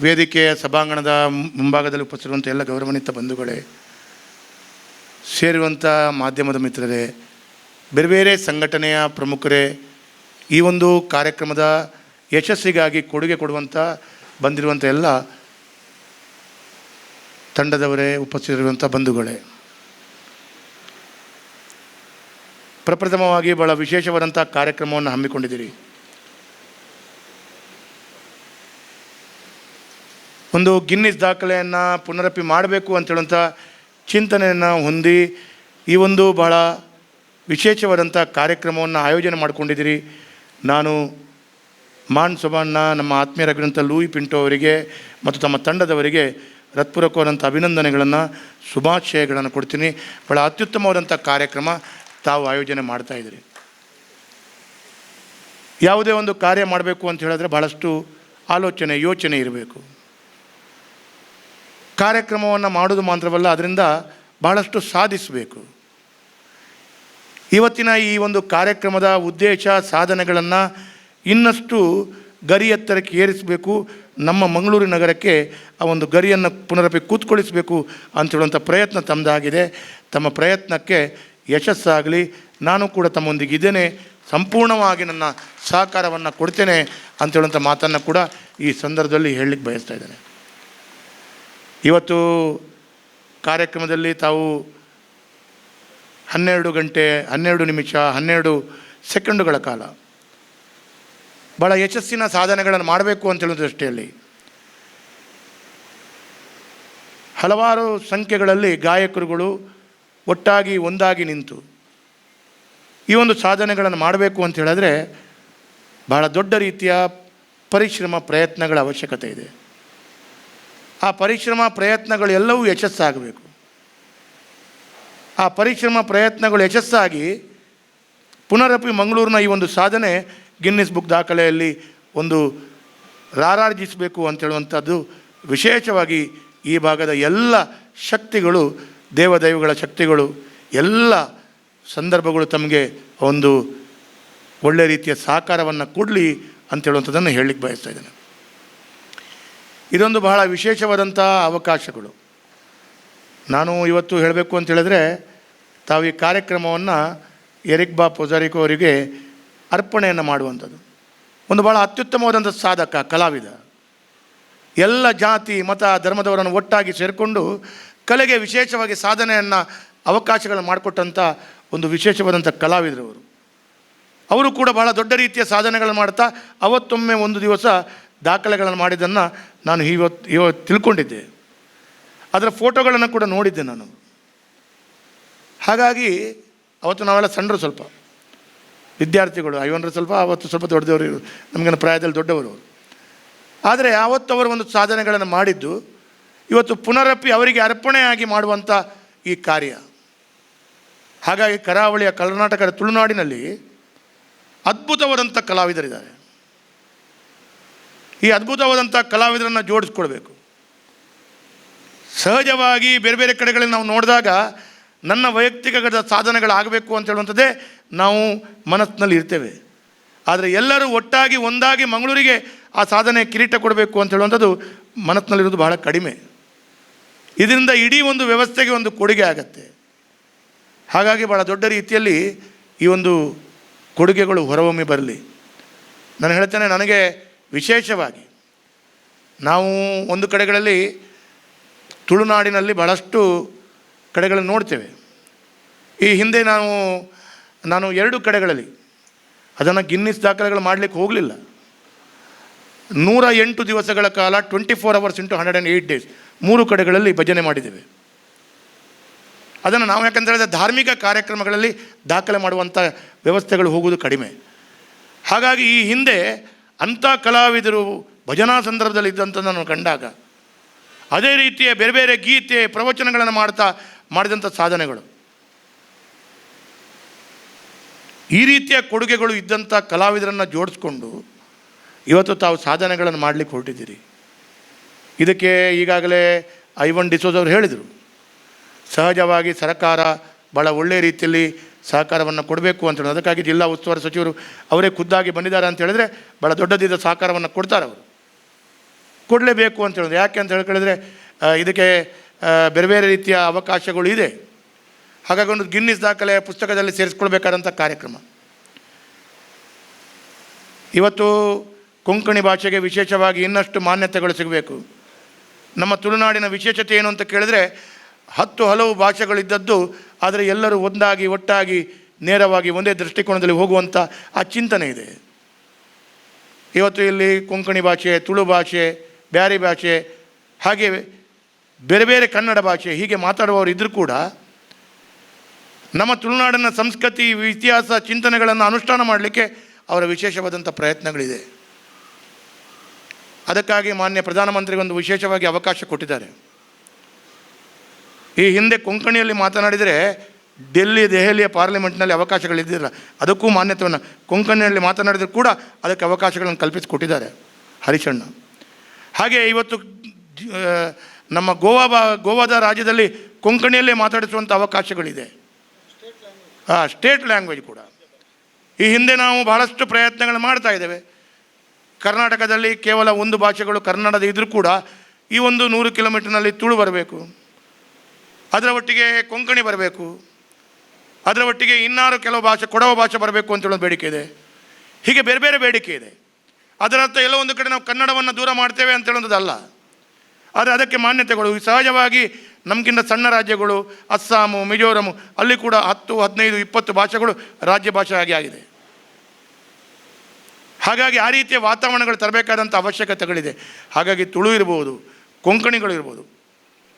ವೇದಿಕೆಯ ಸಭಾಂಗಣದ ಮುಂಭಾಗದಲ್ಲಿ ಉಪಸ್ಥಿತಿರುವಂಥ ಎಲ್ಲ ಗೌರವಾನ್ವಿತ ಬಂಧುಗಳೇ, ಸೇರಿರುವಂಥ ಮಾಧ್ಯಮದ ಮಿತ್ರರೇ, ಬೇರೆ ಬೇರೆ ಸಂಘಟನೆಯ ಪ್ರಮುಖರೇ, ಈ ಒಂದು ಕಾರ್ಯಕ್ರಮದ ಯಶಸ್ಸಿಗಾಗಿ ಕೊಡುಗೆ ಕೊಡುವಂಥ ಬಂದಿರುವಂಥ ಎಲ್ಲ ತಂಡದವರೇ, ಉಪಸ್ಥಿತರಿರುವಂಥ ಬಂಧುಗಳೇ, ಪ್ರಪ್ರಥಮವಾಗಿ ಭಾಳ ವಿಶೇಷವಾದಂಥ ಕಾರ್ಯಕ್ರಮವನ್ನು ಹಮ್ಮಿಕೊಂಡಿದ್ದೀರಿ. ಒಂದು ಗಿನ್ನಿಸ್ ದಾಖಲೆಯನ್ನು ಪುನರಪಿ ಮಾಡಬೇಕು ಅಂತೇಳುವಂಥ ಚಿಂತನೆಯನ್ನು ಹೊಂದಿ ಈ ಒಂದು ಬಹಳ ವಿಶೇಷವಾದಂಥ ಕಾರ್ಯಕ್ರಮವನ್ನು ಆಯೋಜನೆ ಮಾಡಿಕೊಂಡಿದ್ದೀರಿ. ನಾನು ಮಾನ್ ಸಭಾನ ನಮ್ಮ ಆತ್ಮೀಯರಾಗಿರುವಂಥ ಲೂಯಿ ಪಿಂಟೋ ಅವರಿಗೆ ಮತ್ತು ತಮ್ಮ ತಂಡದವರಿಗೆ ಹೃತ್ಪೂರ್ವಕವಾದಂಥ ಅಭಿನಂದನೆಗಳನ್ನು, ಶುಭಾಶಯಗಳನ್ನು ಕೊಡ್ತೀನಿ. ಭಾಳ ಅತ್ಯುತ್ತಮವಾದಂಥ ಕಾರ್ಯಕ್ರಮ ತಾವು ಆಯೋಜನೆ ಮಾಡ್ತಾಯಿದ್ದೀರಿ. ಯಾವುದೇ ಒಂದು ಕಾರ್ಯ ಮಾಡಬೇಕು ಅಂತ ಹೇಳಿದ್ರೆ ಭಾಳಷ್ಟು ಆಲೋಚನೆ, ಯೋಚನೆ ಇರಬೇಕು. ಕಾರ್ಯಕ್ರಮವನ್ನು ಮಾಡೋದು ಮಾತ್ರವಲ್ಲ, ಅದರಿಂದ ಭಾಳಷ್ಟು ಸಾಧಿಸಬೇಕು. ಇವತ್ತಿನ ಈ ಒಂದು ಕಾರ್ಯಕ್ರಮದ ಉದ್ದೇಶ, ಸಾಧನೆಗಳನ್ನು ಇನ್ನಷ್ಟು ಗರಿ ಎತ್ತರಕ್ಕೆ ಏರಿಸಬೇಕು. ನಮ್ಮ ಮಂಗಳೂರು ನಗರಕ್ಕೆ ಆ ಒಂದು ಗರಿಯನ್ನು ಪುನರಪಿ ಕೂತ್ಕೊಳಿಸಬೇಕು ಅಂಥೇಳುವಂಥ ಪ್ರಯತ್ನ ತಮ್ಮದಾಗಿದೆ. ತಮ್ಮ ಪ್ರಯತ್ನಕ್ಕೆ ಯಶಸ್ಸಾಗಲಿ. ನಾನು ಕೂಡ ತಮ್ಮೊಂದಿಗಿದ್ದೇನೆ, ಸಂಪೂರ್ಣವಾಗಿ ನನ್ನ ಸಹಕಾರವನ್ನು ಕೊಡ್ತೇನೆ ಅಂಥೇಳುವಂಥ ಮಾತನ್ನು ಕೂಡ ಈ ಸಂದರ್ಭದಲ್ಲಿ ಹೇಳಲಿಕ್ಕೆ ಬಯಸ್ತಾ ಇದ್ದೇನೆ. ಇವತ್ತು ಕಾರ್ಯಕ್ರಮದಲ್ಲಿ ತಾವು 12 ಗಂಟೆ 12 ನಿಮಿಷ 12 ಸೆಕೆಂಡುಗಳ ಕಾಲ ಭಾಳ ಯಶಸ್ಸಿನ ಸಾಧನೆಗಳನ್ನು ಮಾಡಬೇಕು ಅಂತೇಳೋ ದೃಷ್ಟಿಯಲ್ಲಿ ಹಲವಾರು ಸಂಖ್ಯೆಗಳಲ್ಲಿ ಗಾಯಕರುಗಳು ಒಟ್ಟಾಗಿ ಒಂದಾಗಿ ನಿಂತು ಈ ಒಂದು ಸಾಧನೆಗಳನ್ನು ಮಾಡಬೇಕು ಅಂತ ಹೇಳಿದ್ರೆ ಭಾಳ ದೊಡ್ಡ ರೀತಿಯ ಪರಿಶ್ರಮ, ಪ್ರಯತ್ನಗಳ ಅವಶ್ಯಕತೆ ಇದೆ. ಆ ಪರಿಶ್ರಮ ಪ್ರಯತ್ನಗಳು ಎಲ್ಲವೂ ಯಶಸ್ಸಾಗಬೇಕು. ಆ ಪರಿಶ್ರಮ ಪ್ರಯತ್ನಗಳು ಯಶಸ್ಸಾಗಿ ಪುನರಪಿ ಮಂಗಳೂರಿನ ಈ ಒಂದು ಸಾಧನೆ ಗಿನ್ನಿಸ್ ಬುಕ್ ದಾಖಲೆಯಲ್ಲಿ ಒಂದು ರಾರಾರ್ಜಿಸಬೇಕು ಅಂತೇಳುವಂಥದ್ದು ವಿಶೇಷವಾಗಿ ಈ ಭಾಗದ ಎಲ್ಲ ಶಕ್ತಿಗಳು, ದೇವದೈವಗಳ ಶಕ್ತಿಗಳು, ಎಲ್ಲ ಸಂದರ್ಭಗಳು ತಮಗೆ ಒಂದು ಒಳ್ಳೆಯ ರೀತಿಯ ಸಹಕಾರವನ್ನು ಕೊಡಲಿ ಅಂತೇಳುವಂಥದ್ದನ್ನು ಹೇಳಲಿಕ್ಕೆ ಬಯಸ್ತಾ ಇದ್ದೇನೆ. ಇದೊಂದು ಬಹಳ ವಿಶೇಷವಾದಂಥ ಅವಕಾಶಗಳು. ನಾನು ಇವತ್ತು ಹೇಳಬೇಕು ಅಂತೇಳಿದ್ರೆ, ತಾವು ಈ ಕಾರ್ಯಕ್ರಮವನ್ನು ಎರಿಕ್ ಬಾ ಪೊಜಾರಿಕೋ ಅವರಿಗೆ ಅರ್ಪಣೆಯನ್ನು ಮಾಡುವಂಥದ್ದು ಒಂದು ಭಾಳ ಅತ್ಯುತ್ತಮವಾದಂಥ ಸಾಧಕ, ಕಲಾವಿದ. ಎಲ್ಲ ಜಾತಿ ಮತ ಧರ್ಮದವರನ್ನು ಒಟ್ಟಾಗಿ ಸೇರಿಕೊಂಡು ಕಲೆಗೆ ವಿಶೇಷವಾಗಿ ಸಾಧನೆಯನ್ನು, ಅವಕಾಶಗಳನ್ನು ಮಾಡಿಕೊಟ್ಟಂಥ ಒಂದು ವಿಶೇಷವಾದಂಥ ಕಲಾವಿದರವರು. ಅವರು ಕೂಡ ಬಹಳ ದೊಡ್ಡ ರೀತಿಯ ಸಾಧನೆಗಳನ್ನು ಮಾಡ್ತಾ ಅವತ್ತೊಮ್ಮೆ ಒಂದು ದಿವಸ ದಾಖಲೆಗಳನ್ನು ಮಾಡಿದ್ದನ್ನು ನಾನು ಇವತ್ತು ತಿಳ್ಕೊಂಡಿದ್ದೆ. ಅದರ ಫೋಟೋಗಳನ್ನು ಕೂಡ ನೋಡಿದ್ದೆ ನಾನು. ಹಾಗಾಗಿ ಅವತ್ತು ನಾವೆಲ್ಲ ಸಣ್ಣರು, ಸ್ವಲ್ಪ ವಿದ್ಯಾರ್ಥಿಗಳು, ಐವನರು ಸ್ವಲ್ಪ ಅವತ್ತು ಸ್ವಲ್ಪ ದೊಡ್ಡದವರು, ನಮಗಿನ ಪ್ರಾಯದಲ್ಲಿ ದೊಡ್ಡವರು ಅವರು. ಆದರೆ ಆವತ್ತು ಅವರು ಒಂದು ಸಾಧನೆಗಳನ್ನು ಮಾಡಿದ್ದು ಇವತ್ತು ಪುನರಪಿ ಅವರಿಗೆ ಅರ್ಪಣೆಯಾಗಿ ಮಾಡುವಂಥ ಈ ಕಾರ್ಯ. ಹಾಗಾಗಿ ಕರಾವಳಿಯ ಕರ್ನಾಟಕದ ತುಳುನಾಡಿನಲ್ಲಿ ಅದ್ಭುತವಾದಂಥ ಕಲಾವಿದರಿದ್ದಾರೆ. ಈ ಅದ್ಭುತವಾದಂಥ ಕಲಾವಿದರನ್ನು ಜೋಡಿಸ್ಕೊಳ್ಬೇಕು. ಸಹಜವಾಗಿ ಬೇರೆ ಬೇರೆ ಕಡೆಗಳಲ್ಲಿ ನಾವು ನೋಡಿದಾಗ ನನ್ನ ವೈಯಕ್ತಿಕ ಸಾಧನೆಗಳಾಗಬೇಕು ಅಂತ ಹೇಳುವಂಥದ್ದೇ ನಾವು ಮನಸ್ಸಿನಲ್ಲಿ ಇರ್ತೇವೆ. ಆದರೆ ಎಲ್ಲರೂ ಒಟ್ಟಾಗಿ ಒಂದಾಗಿ ಮಂಗಳೂರಿಗೆ ಆ ಸಾಧನೆ ಕಿರೀಟ ಕೊಡಬೇಕು ಅಂತ ಹೇಳುವಂಥದ್ದು ಮನಸ್ಸಿನಲ್ಲಿರೋದು ಬಹಳ ಕಡಿಮೆ. ಇದರಿಂದ ಇಡೀ ಒಂದು ವ್ಯವಸ್ಥೆಗೆ ಒಂದು ಕೊಡುಗೆ ಆಗತ್ತೆ. ಹಾಗಾಗಿ ಭಾಳ ದೊಡ್ಡ ರೀತಿಯಲ್ಲಿ ಈ ಒಂದು ಕೊಡುಗೆಗಳು ಹೊರಹೊಮ್ಮಿ ಬರಲಿ. ನಾನು ಹೇಳ್ತೇನೆ, ನನಗೆ ವಿಶೇಷವಾಗಿ ನಾವು ಒಂದು ಕಡೆಗಳಲ್ಲಿ ತುಳುನಾಡಿನಲ್ಲಿ ಭಾಳಷ್ಟು ಕಡೆಗಳನ್ನು ನೋಡ್ತೇವೆ. ಈ ಹಿಂದೆ ನಾನು 2 ಕಡೆಗಳಲ್ಲಿ ಅದನ್ನು ಗಿನ್ನಿಸ್ ದಾಖಲೆಗಳು ಮಾಡಲಿಕ್ಕೆ ಹೋಗಲಿಲ್ಲ. 108 ದಿವಸಗಳ ಕಾಲ 24 hours into 108 days 3 ಕಡೆಗಳಲ್ಲಿ ಭಜನೆ ಮಾಡಿದ್ದೇವೆ. ಅದನ್ನು ನಾವು ಯಾಕಂತ ಹೇಳಿದ್ರೆ ಧಾರ್ಮಿಕ ಕಾರ್ಯಕ್ರಮಗಳಲ್ಲಿ ದಾಖಲೆ ಮಾಡುವಂಥ ವ್ಯವಸ್ಥೆಗಳು ಹೋಗುವುದು ಕಡಿಮೆ. ಹಾಗಾಗಿ ಈ ಹಿಂದೆ ಅಂಥ ಕಲಾವಿದರು ಭಜನಾ ಸಂದರ್ಭದಲ್ಲಿ ಇದ್ದಂಥದ್ದನ್ನು ಕಂಡಾಗ ಅದೇ ರೀತಿಯ ಬೇರೆ ಬೇರೆ ಗೀತೆ ಪ್ರವಚನಗಳನ್ನು ಮಾಡಿದಂಥ ಸಾಧನೆಗಳು, ಈ ರೀತಿಯ ಕೊಡುಗೆಗಳು ಇದ್ದಂಥ ಕಲಾವಿದರನ್ನು ಜೋಡಿಸ್ಕೊಂಡು ಇವತ್ತು ತಾವು ಸಾಧನೆಗಳನ್ನು ಮಾಡಲಿಕ್ಕೆ ಹೊರಟಿದ್ದೀರಿ. ಇದಕ್ಕೆ ಈಗಾಗಲೇ ಐವನ್ ಡಿಸೋಜ್ ಅವರು ಹೇಳಿದರು, ಸಹಜವಾಗಿ ಸರ್ಕಾರ ಭಾಳ ಒಳ್ಳೆಯ ರೀತಿಯಲ್ಲಿ ಸಹಕಾರವನ್ನು ಕೊಡಬೇಕು ಅಂತ ಹೇಳೋದು. ಅದಕ್ಕಾಗಿ ಜಿಲ್ಲಾ ಉಸ್ತುವಾರಿ ಸಚಿವರು ಅವರೇ ಖುದ್ದಾಗಿ ಬಂದಿದ್ದಾರೆ ಅಂತ ಹೇಳಿದ್ರೆ ಭಾಳ ದೊಡ್ಡದಿದ್ದ ಸಹಕಾರವನ್ನು ಕೊಡ್ತಾರೆ, ಅವರು ಕೊಡಲೇಬೇಕು ಅಂತ ಹೇಳೋದು. ಯಾಕೆ ಅಂತ ಹೇಳಿದ್ರೆ ಇದಕ್ಕೆ ಬೇರೆ ಬೇರೆ ರೀತಿಯ ಅವಕಾಶಗಳು ಇದೆ. ಹಾಗಾಗಿ ಒಂದು ಗಿನ್ನಿಸ್ ದಾಖಲೆಯ ಪುಸ್ತಕದಲ್ಲಿ ಸೇರಿಸ್ಕೊಳ್ಬೇಕಾದಂಥ ಕಾರ್ಯಕ್ರಮ. ಇವತ್ತು ಕೊಂಕಣಿ ಭಾಷೆಗೆ ವಿಶೇಷವಾಗಿ ಇನ್ನಷ್ಟು ಮಾನ್ಯತೆಗಳು ಸಿಗಬೇಕು. ನಮ್ಮ ತುಳುನಾಡಿನ ವಿಶೇಷತೆ ಏನು ಅಂತ ಕೇಳಿದರೆ 10 ಹಲವು ಭಾಷೆಗಳಿದ್ದದ್ದು, ಆದರೆ ಎಲ್ಲರೂ ಒಂದಾಗಿ ಒಟ್ಟಾಗಿ ನೇರವಾಗಿ ಒಂದೇ ದೃಷ್ಟಿಕೋನದಲ್ಲಿ ಹೋಗುವಂಥ ಆ ಚಿಂತನೆ ಇದೆ. ಇವತ್ತು ಇಲ್ಲಿ ಕೊಂಕಣಿ ಭಾಷೆ, ತುಳು ಭಾಷೆ, ಬ್ಯಾರಿ ಭಾಷೆ, ಹಾಗೆ ಬೇರೆ ಬೇರೆ ಕನ್ನಡ ಭಾಷೆ ಹೀಗೆ ಮಾತಾಡುವವರು ಇದ್ದರೂ ಕೂಡ ನಮ್ಮ ತುಳುನಾಡಿನ ಸಂಸ್ಕೃತಿ, ಇತಿಹಾಸ, ಚಿಂತನೆಗಳನ್ನು ಅನುಷ್ಠಾನ ಮಾಡಲಿಕ್ಕೆ ಅವರ ವಿಶೇಷವಾದಂಥ ಪ್ರಯತ್ನಗಳಿದೆ. ಅದಕ್ಕಾಗಿ ಮಾನ್ಯ ಪ್ರಧಾನಮಂತ್ರಿಗೆ ಒಂದು ವಿಶೇಷವಾಗಿ ಅವಕಾಶ ಕೊಟ್ಟಿದ್ದಾರೆ. ಈ ಹಿಂದೆ ಕೊಂಕಣಿಯಲ್ಲಿ ಮಾತನಾಡಿದರೆ ಡೆಲ್ಲಿ, ದೆಹಲಿಯ ಪಾರ್ಲಿಮೆಂಟ್ನಲ್ಲಿ ಅವಕಾಶಗಳಿದ್ದಿಲ್ಲ, ಅದಕ್ಕೂ ಮಾನ್ಯತೆಯನ್ನು ಕೊಂಕಣಿಯಲ್ಲಿ ಮಾತನಾಡಿದರೂ ಕೂಡ ಅದಕ್ಕೆ ಅವಕಾಶಗಳನ್ನು ಕಲ್ಪಿಸಿಕೊಟ್ಟಿದ್ದಾರೆ ಹರಿಶಣ್ಣ. ಹಾಗೆ ಇವತ್ತು ನಮ್ಮ ಗೋವಾದ ರಾಜ್ಯದಲ್ಲಿ ಕೊಂಕಣಿಯಲ್ಲೇ ಮಾತಾಡಿಸುವಂಥ ಅವಕಾಶಗಳಿದೆ, ಸ್ಟೇಟ್ ಲ್ಯಾಂಗ್ವೇಜ್ ಕೂಡ. ಈ ಹಿಂದೆ ನಾವು ಬಹಳಷ್ಟು ಪ್ರಯತ್ನಗಳನ್ನು ಮಾಡ್ತಾ ಇದ್ದೇವೆ. ಕರ್ನಾಟಕದಲ್ಲಿ ಕೇವಲ ಒಂದು ಭಾಷೆಗಳು ಕನ್ನಡದ ಇದ್ದರೂ ಕೂಡ ಈ ಒಂದು 100 ಕಿಲೋಮೀಟರ್ನಲ್ಲಿ ತುಳು ಬರಬೇಕು, ಅದರ ಒಟ್ಟಿಗೆ ಕೊಂಕಣಿ ಬರಬೇಕು, ಅದರ ಒಟ್ಟಿಗೆ ಇನ್ನಾರು ಕೆಲವು ಭಾಷೆ, ಕೊಡವ ಭಾಷೆ ಬರಬೇಕು ಅಂತ ಹೇಳೋದು ಬೇಡಿಕೆ ಇದೆ. ಹೀಗೆ ಬೇರೆ ಬೇರೆ ಬೇಡಿಕೆ ಇದೆ. ಅದರ ಅರ್ಥ ಎಲ್ಲೋ ಒಂದು ಕಡೆ ನಾವು ಕನ್ನಡವನ್ನು ದೂರ ಮಾಡ್ತೇವೆ ಅಂತ ಹೇಳೋದಲ್ಲ, ಆದರೆ ಅದಕ್ಕೆ ಮಾನ್ಯತೆಗಳು ಸಹಜವಾಗಿ ನಮಗಿಂತ ಸಣ್ಣ ರಾಜ್ಯಗಳು ಅಸ್ಸಾಮು, ಮಿಜೋರಮು, ಅಲ್ಲಿ ಕೂಡ 10, 15, 20 ಭಾಷೆಗಳು ರಾಜ್ಯ ಭಾಷೆ ಆಗಿ ಆಗಿದೆ. ಹಾಗಾಗಿ ಆ ರೀತಿಯ ವಾತಾವರಣಗಳು ತರಬೇಕಾದಂಥ ಅವಶ್ಯಕತೆಗಳಿದೆ. ಹಾಗಾಗಿ ತುಳು ಇರ್ಬೋದು, ಕೊಂಕಣಿಗಳು ಇರ್ಬೋದು,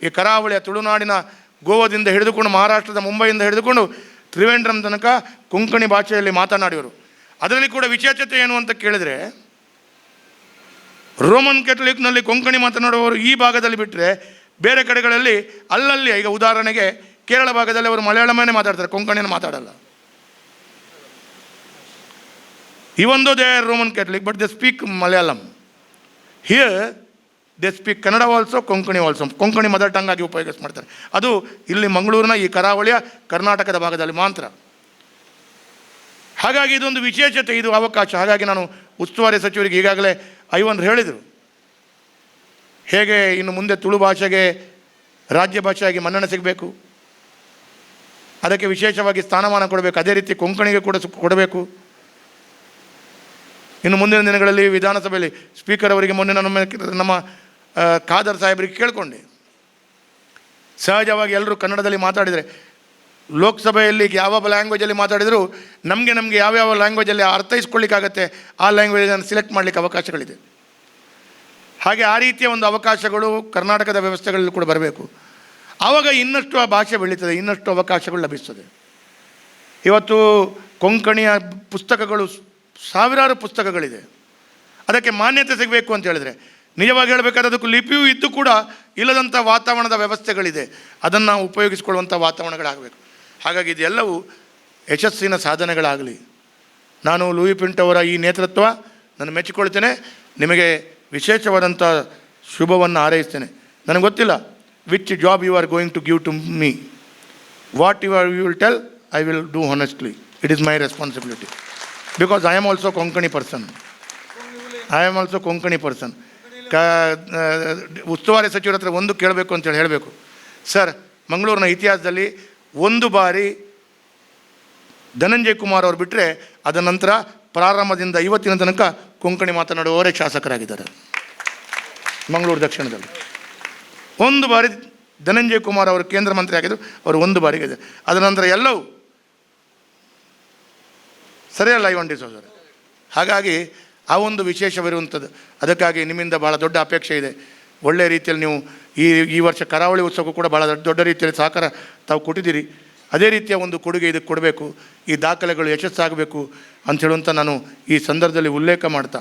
ಈ ಕರಾವಳಿಯ ತುಳುನಾಡಿನ ಗೋವಾದಿಂದ ಹಿಡಿದುಕೊಂಡು ಮಹಾರಾಷ್ಟ್ರದ ಮುಂಬೈಯಿಂದ ಹಿಡಿದುಕೊಂಡು ತ್ರಿವೇಂದ್ರಂ ತನಕ ಕೊಂಕಣಿ ಭಾಷೆಯಲ್ಲಿ ಮಾತನಾಡಿದರು. ಅದರಲ್ಲಿ ಕೂಡ ವಿಶೇಷತೆ ಏನು ಅಂತ ಕೇಳಿದರೆ, ರೋಮನ್ ಕೆಥಲಿಕ್ನಲ್ಲಿ ಕೊಂಕಣಿ ಮಾತನಾಡುವವರು ಈ ಭಾಗದಲ್ಲಿ ಬಿಟ್ಟರೆ ಬೇರೆ ಕಡೆಗಳಲ್ಲಿ ಅಲ್ಲಲ್ಲಿ, ಈಗ ಉದಾಹರಣೆಗೆ ಕೇರಳ ಭಾಗದಲ್ಲಿ ಅವರು ಮಲಯಾಳಮನ್ನೇ ಮಾತಾಡ್ತಾರೆ, ಕೊಂಕಣಿಯನ್ನು ಮಾತಾಡಲ್ಲ. Even though they are Roman Catholic, but they speak Malayalam. Here they speak Kannada also, Konkani also. Konkani mother tongue ಆಗಿ ಉಪಯೋಗಿಸ್ ಮಾಡ್ತಾರೆ. ಅದು ಇಲ್ಲಿ ಮಂಗಳೂರಿನ ಈ ಕರಾವಳಿಯ ಕರ್ನಾಟಕದ ಭಾಗದಲ್ಲಿ ಮಾತ್ರ. ಹಾಗಾಗಿ ಇದೊಂದು ವಿಶೇಷತೆ, ಇದು ಅವಕಾಶ. ಹಾಗಾಗಿ ನಾನು ಉಸ್ತುವಾರಿ ಸಚಿವರಿಗೆ ಈಗಾಗಲೇ ಐವನ್ ಹೇಳಿದರು, ಹೇಗೆ ಇನ್ನು ಮುಂದೆ ತುಳು ಭಾಷೆಗೆ ರಾಜ್ಯ ಭಾಷೆಯಾಗಿ ಮನ್ನಣೆ ಸಿಗಬೇಕು, ಅದಕ್ಕೆ ವಿಶೇಷವಾಗಿ ಸ್ಥಾನಮಾನ ಕೊಡಬೇಕು, ಅದೇ ರೀತಿ ಕೊಂಕಣಿಗೆ ಕೂಡ ಕೊಡಬೇಕು. ಇನ್ನು ಮುಂದಿನ ದಿನಗಳಲ್ಲಿ ವಿಧಾನಸಭೆಯಲ್ಲಿ ಸ್ಪೀಕರ್ ಅವರಿಗೆ ಮೊನ್ನೆ ನಾನು ನಮ್ಮ ಖಾದರ್ ಸಾಹೇಬರಿಗೆ ಕೇಳಿಕೊಂಡೆ. ಸಹಜವಾಗಿ ಎಲ್ಲರೂ ಕನ್ನಡದಲ್ಲಿ ಮಾತಾಡಿದರೆ, ಲೋಕಸಭೆಯಲ್ಲಿ ಯಾವ ಲ್ಯಾಂಗ್ವೇಜಲ್ಲಿ ಮಾತಾಡಿದರೂ ನಮಗೆ ಯಾವ್ಯಾವ ಲ್ಯಾಂಗ್ವೇಜಲ್ಲಿ ಅರ್ಥೈಸ್ಕೊಳ್ಳಿಕ್ಕಾಗತ್ತೆ ಆ ಲ್ಯಾಂಗ್ವೇಜನ್ನು ಸೆಲೆಕ್ಟ್ ಮಾಡಲಿಕ್ಕೆ ಅವಕಾಶಗಳಿದೆ. ಹಾಗೆ ಆ ರೀತಿಯ ಒಂದು ಅವಕಾಶಗಳು ಕರ್ನಾಟಕದ ವ್ಯವಸ್ಥೆಗಳಲ್ಲಿ ಕೂಡ ಬರಬೇಕು. ಆವಾಗ ಇನ್ನಷ್ಟು ಆ ಭಾಷೆ ಬೆಳೀತದೆ, ಇನ್ನಷ್ಟು ಅವಕಾಶಗಳು ಲಭಿಸ್ತದೆ. ಇವತ್ತು ಕೊಂಕಣಿಯ ಪುಸ್ತಕಗಳು ಸಾವಿರಾರು ಪುಸ್ತಕಗಳಿದೆ, ಅದಕ್ಕೆ ಮಾನ್ಯತೆ ಸಿಗಬೇಕು ಅಂತ ಹೇಳಿದರೆ ನಿಜವಾಗಿ ಹೇಳಬೇಕಾದ್ರೆ ಅದಕ್ಕೂ ಲಿಪಿಯೂ ಇದ್ದು ಕೂಡ ಇಲ್ಲದಂಥ ವಾತಾವರಣದ ವ್ಯವಸ್ಥೆಗಳಿದೆ, ಅದನ್ನು ಉಪಯೋಗಿಸಿಕೊಳ್ಳುವಂಥ ವಾತಾವರಣಗಳಾಗಬೇಕು. ಹಾಗಾಗಿ ಇದೆಲ್ಲವೂ ಯಶಸ್ಸಿನ ಸಾಧನೆಗಳಾಗಲಿ. ನಾನು ಲೂಯಿ ಪಿಂಟೋ ಅವರ ಈ ನೇತೃತ್ವ ನಾನು ಮೆಚ್ಚಿಕೊಳ್ತೇನೆ, ನಿಮಗೆ ವಿಶೇಷವಾದಂಥ ಶುಭವನ್ನು ಹಾರೈಸ್ತೇನೆ. ನನಗೆ ಗೊತ್ತಿಲ್ಲ which job you are going to give to me, what you are you will tell, I will do honestly. It is my responsibility because I am also Konkani person. I am also Konkani person. ಉಸ್ತುವಾರಿ ಸಚಿವರ ಹತ್ರ ಒಂದು ಕೇಳಬೇಕು ಅಂತೇಳಿ ಹೇಳಬೇಕು, sir ಮಂಗಳೂರಿನ ಇತಿಹಾಸದಲ್ಲಿ ಒಂದು ಬಾರಿ ಧನಂಜಯ್ ಕುಮಾರ್ ಅವರು ಬಿಟ್ಟರೆ ಅದರ ನಂತರ ಪ್ರಾರಂಭದಿಂದ ಇವತ್ತಿನ ತನಕ ಕೊಂಕಣಿ ಮಾತನಾಡುವವರೇ ಶಾಸಕರಾಗಿದ್ದಾರೆ ಮಂಗಳೂರು ದಕ್ಷಿಣದಲ್ಲಿ. ಒಂದು ಬಾರಿ ಧನಂಜಯ್ ಕುಮಾರ್ ಅವರು ಕೇಂದ್ರ ಮಂತ್ರಿ ಆಗಿದ್ದರು, ಅವರು ಒಂದು ಬಾರಿಗೆ ಇದೆ. ಅದರ ನಂತರ ಎಲ್ಲವೂ ಸರಿಯಲ್ಲ ಐವನ್ ಡಿಸೋಜ್ ಅವರು. ಹಾಗಾಗಿ ಆ ಒಂದು ವಿಶೇಷವಿರುವಂಥದ್ದು. ಅದಕ್ಕಾಗಿ ನಿಮ್ಮಿಂದ ಭಾಳ ದೊಡ್ಡ ಅಪೇಕ್ಷೆ ಇದೆ. ಒಳ್ಳೆಯ ರೀತಿಯಲ್ಲಿ ನೀವು ಈ ಈ ವರ್ಷ ಕರಾವಳಿ ಉತ್ಸವಕ್ಕೂ ಕೂಡ ಭಾಳ ದೊಡ್ಡ ರೀತಿಯಲ್ಲಿ ಸಹಕಾರ ತಾವು ಕೊಟ್ಟಿದ್ದೀರಿ. ಅದೇ ರೀತಿಯ ಒಂದು ಕೊಡುಗೆ ಇದಕ್ಕೆ ಕೊಡಬೇಕು, ಈ ದಾಖಲೆಗಳು ಯಶಸ್ಸಾಗಬೇಕು ಅಂಥೇಳುವಂಥ ನಾನು ಈ ಸಂದರ್ಭದಲ್ಲಿ ಉಲ್ಲೇಖ ಮಾಡ್ತಾ,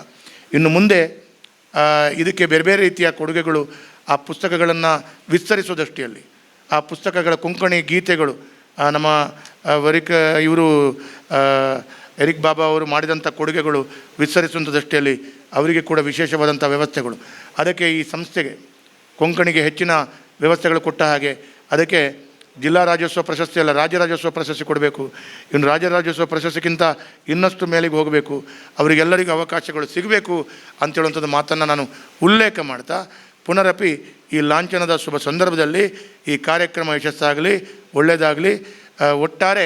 ಇನ್ನು ಮುಂದೆ ಇದಕ್ಕೆ ಬೇರೆ ಬೇರೆ ರೀತಿಯ ಕೊಡುಗೆಗಳು ಆ ಪುಸ್ತಕಗಳನ್ನು ವಿಸ್ತರಿಸುವ ದೃಷ್ಟಿಯಲ್ಲಿ, ಆ ಪುಸ್ತಕಗಳ ಕೊಂಕಣಿ ಗೀತೆಗಳು, ನಮ್ಮ ವರಿಕ ಇವರು ಎರಿಕ್ ಬಾಬಾ ಅವರು ಮಾಡಿದಂಥ ಕೊಡುಗೆಗಳು ವಿಸ್ತರಿಸುವಂಥ ದೃಷ್ಟಿಯಲ್ಲಿ ಅವರಿಗೆ ಕೂಡ ವಿಶೇಷವಾದಂಥ ವ್ಯವಸ್ಥೆಗಳು, ಅದಕ್ಕೆ ಈ ಸಂಸ್ಥೆಗೆ ಕೊಂಕಣಿಗೆ ಹೆಚ್ಚಿನ ವ್ಯವಸ್ಥೆಗಳು ಕೊಟ್ಟ ಹಾಗೆ ಅದಕ್ಕೆ ಜಿಲ್ಲಾ ರಾಜ್ಯೋತ್ಸವ ಪ್ರಶಸ್ತಿ ಅಲ್ಲ, ರಾಜ್ಯ ರಾಜ್ಯೋತ್ಸವ ಪ್ರಶಸ್ತಿ ಕೊಡಬೇಕು. ಇನ್ನು ರಾಜ್ಯ ರಾಜ್ಯೋತ್ಸವ ಪ್ರಶಸ್ತಿಗಿಂತ ಇನ್ನಷ್ಟು ಮೇಲಿಗೆ ಹೋಗಬೇಕು, ಅವರಿಗೆಲ್ಲರಿಗೂ ಅವಕಾಶಗಳು ಸಿಗಬೇಕು ಅಂತೇಳುವಂಥದ್ದು ಮಾತನ್ನು ನಾನು ಉಲ್ಲೇಖ ಮಾಡ್ತಾ, ಪುನರಪಿ ಈ ಲಾಂಛನದ ಶುಭ ಸಂದರ್ಭದಲ್ಲಿ ಈ ಕಾರ್ಯಕ್ರಮ ಯಶಸ್ಸಾಗಲಿ, ಒಳ್ಳೆಯದಾಗಲಿ. ಒಟ್ಟಾರೆ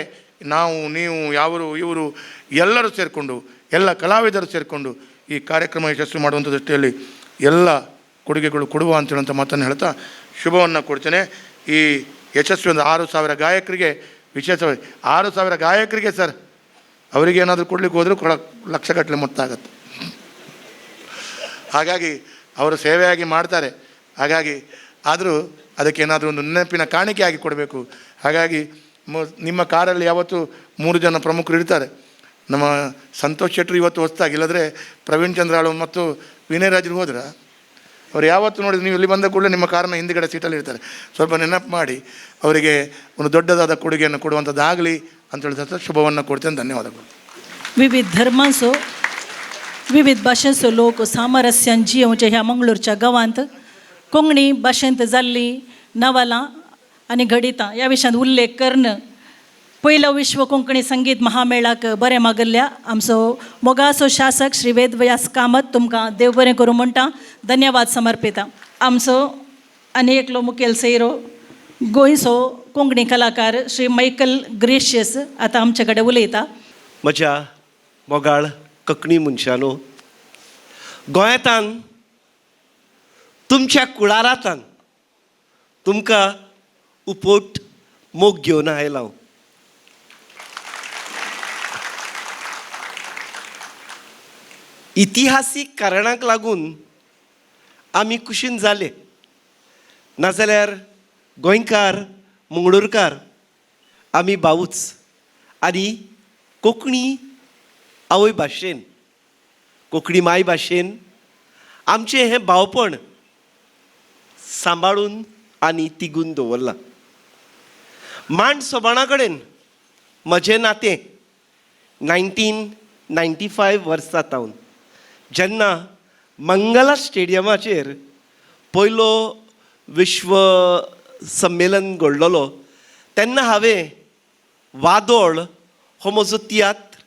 ನಾವು, ನೀವು, ಯಾವರು, ಇವರು ಎಲ್ಲರೂ ಸೇರಿಕೊಂಡು, ಎಲ್ಲ ಕಲಾವಿದರು ಸೇರಿಕೊಂಡು ಈ ಕಾರ್ಯಕ್ರಮ ಯಶಸ್ವಿ ಮಾಡುವಂಥ ದೃಷ್ಟಿಯಲ್ಲಿ ಎಲ್ಲ ಕೊಡುಗೆಗಳು ಕೊಡುವ ಅಂತೇಳುವಂಥ ಮಾತನ್ನು ಹೇಳ್ತಾ ಶುಭವನ್ನು ಕೊಡ್ತೇನೆ. ಈ ಯಶಸ್ವಿ ಒಂದು 6,000 ಗಾಯಕರಿಗೆ, ವಿಶೇಷವಾಗಿ 6,000 ಗಾಯಕರಿಗೆ ಸರ್, ಅವರಿಗೆ ಏನಾದರೂ ಕೊಡಲಿಕ್ಕೆ ಹೋದರೂ ಕೊಡ ಲಕ್ಷಗಟ್ಟಲೆ ಮೊತ್ತ ಆಗುತ್ತೆ. ಹಾಗಾಗಿ ಅವರು ಸೇವೆಯಾಗಿ ಮಾಡ್ತಾರೆ, ಹಾಗಾಗಿ ಆದರೂ ಅದಕ್ಕೇನಾದರೂ ಒಂದು ನೆನಪಿನ ಕಾಣಿಕೆಯಾಗಿ ಕೊಡಬೇಕು. ಹಾಗಾಗಿ ನಿಮ್ಮ ಕಾರಲ್ಲಿ ಯಾವತ್ತೂ 3 ಜನ ಪ್ರಮುಖರು ಇರ್ತಾರೆ. ನಮ್ಮ ಸಂತೋಷ್ ಶೆಟ್ಟರು ಇವತ್ತು ಹೊಸ್ದಾಗಿ, ಇಲ್ಲದ್ರೆ ಪ್ರವೀಣ್ ಚಂದ್ರಾಳು ಮತ್ತು ವಿನಯರಾಜರು ಹೋದ್ರ ಅವ್ರು ಯಾವತ್ತು ನೋಡಿದ್ರೆ ನೀವು ಇಲ್ಲಿ ಬಂದ ಕೂಡಲೇ ನಿಮ್ಮ ಕಾರನ್ನ ಹಿಂದುಗಡೆ ಸೀಟಲ್ಲಿ ಇರ್ತಾರೆ. ಸ್ವಲ್ಪ ನೆನಪು ಮಾಡಿ ಅವರಿಗೆ ಒಂದು ದೊಡ್ಡದಾದ ಕೊಡುಗೆಯನ್ನು ಕೊಡುವಂಥದ್ದಾಗಲಿ ಅಂತ ಹೇಳಿದ ಶುಭವನ್ನು ಕೊಡ್ತೇನೆ. ಧನ್ಯವಾದಗಳು.
विविध धर्मांचो विविध भाशेंचो लोक सामरस्यान जियोवचे ह्या मंगळूरच्या गांवांत कोंकणी भाशेंत जाल्लीं नवलां आनी घडितां ह्या विशयांत उल्लेख करून पयलो विश्व कोंकणी संगीत महामेळाक बरें मागल्ल्या आमचो मोगाचो शासक श्री वेदव्यास कामत तुमकां देव बरें करूं म्हणटा, धन्यवाद समर्पिता. आमचो आनी एकलो मुखेल सैरो गोंयचो कोंकणी कलाकार श्री मायकल ग्रेशियस आतां आमचे कडेन उलयता.
म्हज्या मोगाळ कोंकणी मनशानो, गोंयांतान तुमच्या कुळारांतान तुमकां उपोट मोग घेवन आयला हांव. इतिहासीक कारणाक लागून आमी कुशीन जाले, नाजाल्यार गोंयकार मंगळूरकार आमी भावूच आनी कोंकणी आवय भाशेन, कोंकणी माय भाशेन आमचें हें भावपण सांबाळून आनी तिगून दवरलां. मांड सोबाणा कडेन म्हजें नातें 1995 वर्सां सावन, जेन्ना मंगला स्टेडियमाचेर पयलो विश्व संमेलन घडलेलो तेन्ना हांवें वादोळ हो म्हजो तियात्र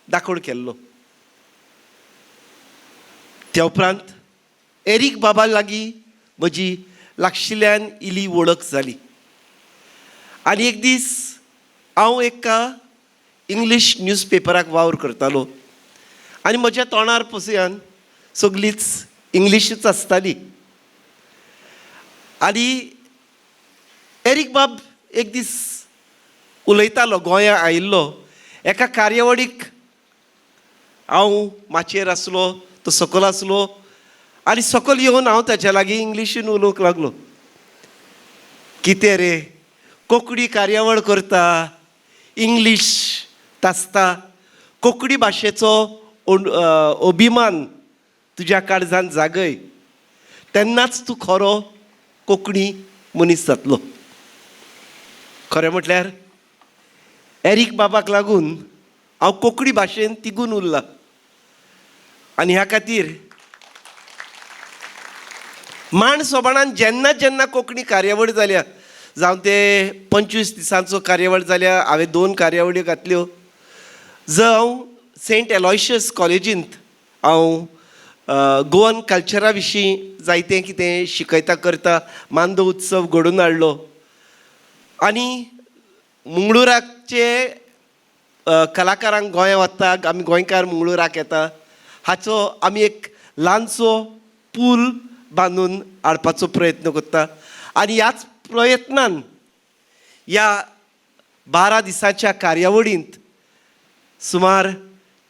दाखोव केल्लो. त्या उपरांत एरीक बाबा लागीं म्हजी लागशिल्ल्यान इल्ली वळख जाली आनी एक दीस हांव एका इंग्लीश न्यूज पेपराक वावर करतालो आनी म्हज्या तोंडार पसयान सगळीच इंग्लिशूच आसताली. आनी एरीक बाब एक दीस उलयतालो, गोंया आयिल्लो एका कार्यावळीक, हांव माचयेर आसलो, तो सकयल आसलो आनी सकयल येवन हांव ताच्या लागीं इंग्लिशीन उलोवंक लागलो. कितें रे कोंकणी कार्यावळ करता, इंग्लीश तासता, कोंकणी भाशेचो अभिमान तुज्या काळजान जागय, तेन्नाच तूं खरो कोंकणी मनीस जातलो. खरें म्हटल्यार एरीक बाबाक लागून हांव कोंकणी भाशेन तिगून उरलां आनी ह्या खातीर मांड सोबाणान जेन्ना जेन्ना कोंकणी कार्यावळ जाल्या, जावं ते 25 दिसांचो कार्यावळ जाल्या, हांवें 2 कार्यावळी घातल्यो. जावं सेंट एलॉयशियस कॉलेजींत हांव गोवन कल्चरा विशीं जायतें कितें शिकयता करता, मांदो उत्सव घडोवन हाडलो आनी मंगळुराचे कलाकारांक गोंया वता, आमी गोंयकार मंगळुराक येता, हाचो आमी एक ल्हानसो पूल बांदून हाडपाचो प्रयत्न करता. आनी ह्याच प्रयत्नान ह्या 12 दिसांच्या कार्यावळींत सुमार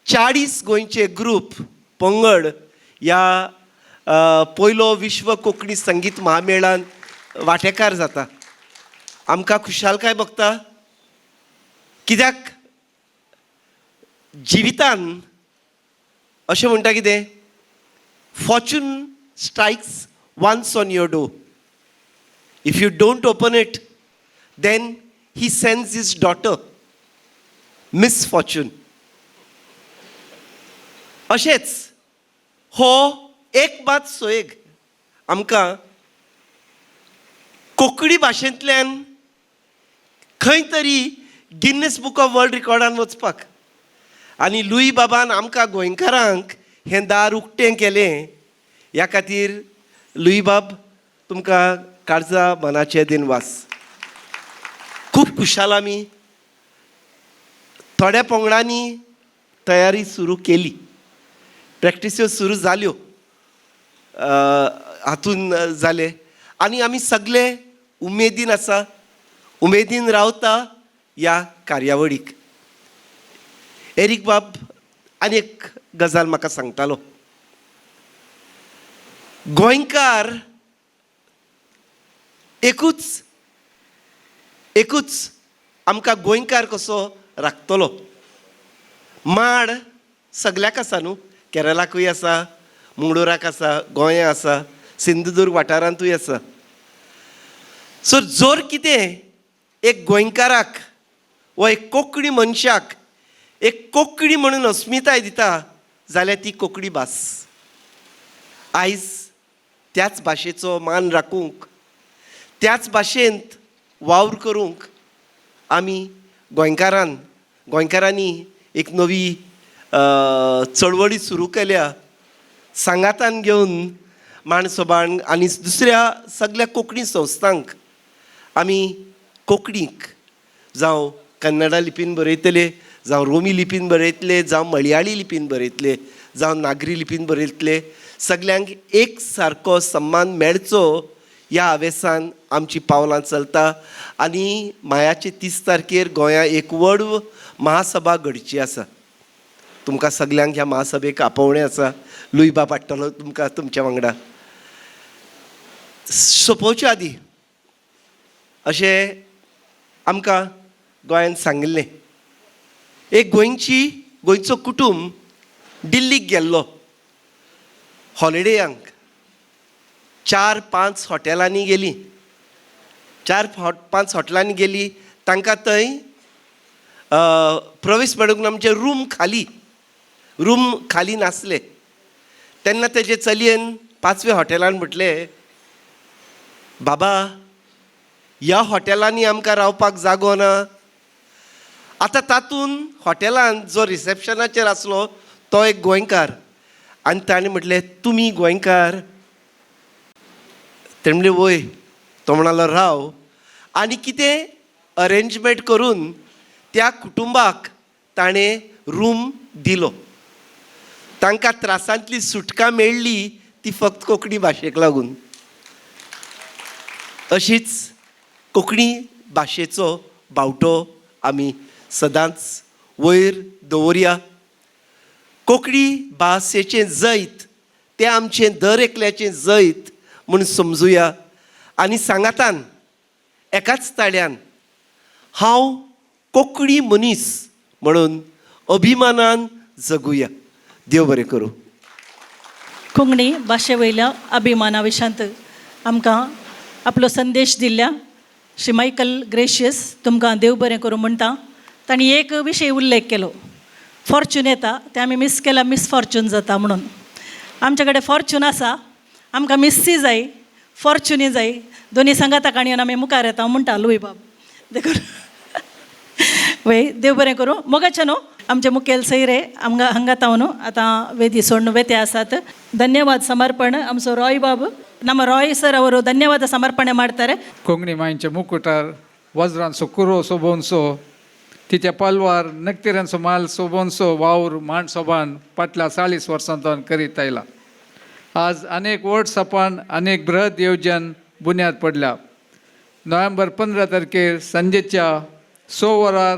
40 गोंयचे ग्रूप पंगड ह्या पयलो विश्व कोंकणी संगीत महामेळान वांटेकार जाता. आमकां खुशालकाय भोगता कित्याक जिवितान अशें म्हणटा कितें, fortune strikes once on your door. If you don't open it then he sends his daughter misfortune. अशेंच हो एक मात सोयेग आमकां कोंकणी भाशेंतल्यान खंय तरी गिन्नीस बुक ऑफ वर्ल्ड रिकॉर्डान वचपाक. आनी लुई बाबान आमकां गोंयकारांक हें दार उक्तें केलें. ह्या खातीर लुई बाब तुमकां काळजा मनाचे दिनवास. खूब खुशाल आमी. थोड्या पंगडांनी तयारी सुरू केली, प्रॅक्टिस्यो सुरू जाल्यो, हातून जाले आनी आमी सगळे उमेदीन आसा, उमेदीन रावता ह्या कार्यावळीक. एरीक बाब आनी एक गजाल म्हाका सांगतालो, गोंयकार एकूच एकूच आमकां गोंयकार कसो राखतलो. माड सगल्याक आसा न्हू, केरलाकूय आसा, मंगळुराक आसा, गोंया आसा, सिंधुदुर्ग वाठारांतूय आसा. सो जर कितें एक गोंयकाराक वा एक कोंकणी मनशाक एक कोंकणी म्हणून अस्मिताय दिता जाल्यार ती कोंकणी भास. आयज त्याच भाशेचो मान राखूंक, त्याच भाशेंत वावर करूंक आमी गोंयकारान गोंयकारांनी एक नवी चळवळी सुरू केल्या. सांगातान घेवन माणसोबाण आनी दुसऱ्या सगल्या कोंकणी संस्थांक आमी कोंकणीक जावं कन्नडा लिपीन बरयतले, जावं रोमी लिपीन बरयतले, जावं मळयाळी लिपीन बरयतले, जावं नागरी लिपीन बरयतले, सगल्यांक एक सारको सम्मान मेळचो ह्या हावेसान आमची पावलां चलता. आनी मायाचे 30 तारखेर गोंया एक व्हड महासभा घडची आसा. तुमकां सगल्यांक ह्या महासभेक आपोवणें आसा. लुईबाब हाडटलो तुमकां तुमच्या वांगडा. सोंपोवचे आदीं अशें आमकां गोंयान सांगिल्लें, एक गोंयची गोंयचो कुटूंब दिल्लीक गेल्लो हॉलिडेयांक. 4-5 हॉटेलांनी गेलीं, 4-5 हॉटेलांनी गेलीं. तांकां थंय प्रवेश मेळूंक ना, म्हणजे रूम खाली, रूम खाली नासले. तेन्ना तेजे चलयेन 5व्या हॉटेलान म्हटलें, बाबा ह्या हॉटेलांनी आमकां रावपाक जागो ना. आतां तातूंत हॉटेलान जो रिसेप्शनाचेर आसलो तो एक गोंयकार, आनी ताणें म्हटलें तुमी गोंयकार? तेणें म्हणलें वय. तो म्हणालो राव. आनी कितें अरेंजमेंट करून त्या कुटुंबाक ताणें रूम दिलो. तांकां त्रासांतली सुटका मेळ्ळी ती फक्त कोंकणी भाशेक लागून. अशीच कोंकणी भाशेचो बावटो आमी सदांच वयर दवरया. कोंकणी भाशेचें जैत तें आमचें दर एकल्याचें जैत म्हूण समजुया. आनी सांगातान एकाच ताळ्यान हांव कोंकणी मनीस म्हणून अभिमानान जगुया. देव बरें करूं.
कोंकणी भाशे वयल्या अभिमाना विशांत आमकां आपलो संदेश दिल्ल्या श्री मायकल ग्रेशियस तुमकां देव बरें करूं म्हणटा. तांणी एक विशय उल्लेख केलो, फॉर्च्यून येता तें आमी मिस केला, मिसफॉर्च्यून जाता म्हणून. आमचे कडेन फॉर्च्यून आसा, आमकां मिस्सी जाय, फॉर्च्युनी जाय, दोनी सांगाता काणयेन आमी मुखार येता म्हणटा लुई बाब. देखून वय देव बरें करूं. मोगाचे न्हू आमचे मुखेल सैरे आमकां हांगा तावन आतां वेदी सोडून वेते आसात. ಧನ್ಯವಾದ ಸಮರ್ಪಣೆ आमचो ರಾಯ್ ಬಾಬು, ನಮ್ಮ ರಾಯ್ ಸರ್ ಅವರು ಧನ್ಯವಾದ ಸಮರ್ಪಣೆ ಮಾಡ್ತಾರೆ.
कोंकणी मांयच्या मुकुटार वज्रांचो कुरो सोबोवनसो, तिच्या पलवार नकतिऱ्यांचो माल सोबोवनसो वावर मांड सोबान फाटल्या 40 वर्सां करीत आयला. आज अनेक व्हड सपान अनेक बृहद येवजण बुन्याद पडल्या. नोव्हेंबर 15 तारखेर सांजेच्या 6 वरार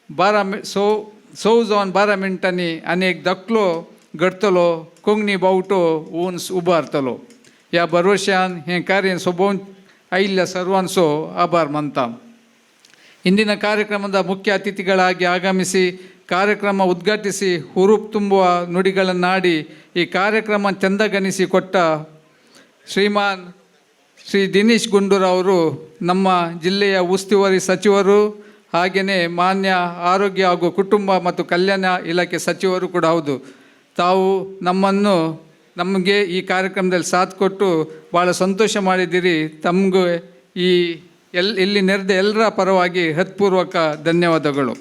12 6 जावन 12 मिनटांनी आनी एक धाकलो घडतलो, कोंकणी बावटो उंच उबारतलो. ह्या भरवश्यान हें कार्य सोबोवन आयिल्ल्या सर्वांचो आभार मानता. ಇಂದಿನ ಕಾರ್ಯಕ್ರಮದ ಮುಖ್ಯ ಅತಿಥಿಗಳಾಗಿ ಆಗಮಿಸಿ ಕಾರ್ಯಕ್ರಮ ಉದ್ಘಾಟಿಸಿ ಹುರುಪು ತುಂಬುವ ನುಡಿಗಳನ್ನಾಡಿ ಈ ಕಾರ್ಯಕ್ರಮ ಚೆಂದಗನಿಸಿ ಕೊಟ್ಟ ಶ್ರೀಮಾನ್ ಶ್ರೀ ದಿನೇಶ್ ಗುಂಡೂರಾವರು ನಮ್ಮ ಜಿಲ್ಲೆಯ ಉಸ್ತುವಾರಿ ಸಚಿವರು, ಹಾಗೆಯೇ ಮಾನ್ಯ ಆರೋಗ್ಯ ಹಾಗೂ ಕುಟುಂಬ ಮತ್ತು ಕಲ್ಯಾಣ ಇಲಾಖೆ ಸಚಿವರು ಕೂಡ ಹೌದು. ತಾವು ನಮ್ಮನ್ನು ನಮಗೆ ಈ ಕಾರ್ಯಕ್ರಮದಲ್ಲಿ ಸಾಥ್ ಕೊಟ್ಟು ಭಾಳ ಸಂತೋಷ ಮಾಡಿದ್ದೀರಿ. ತಮಗೂ ಈ ಎಲ್ ಇಲ್ಲಿ ನೆರೆದ ಎಲ್ಲರ ಪರವಾಗಿ ಹೃತ್ಪೂರ್ವಕ ಧನ್ಯವಾದಗಳು.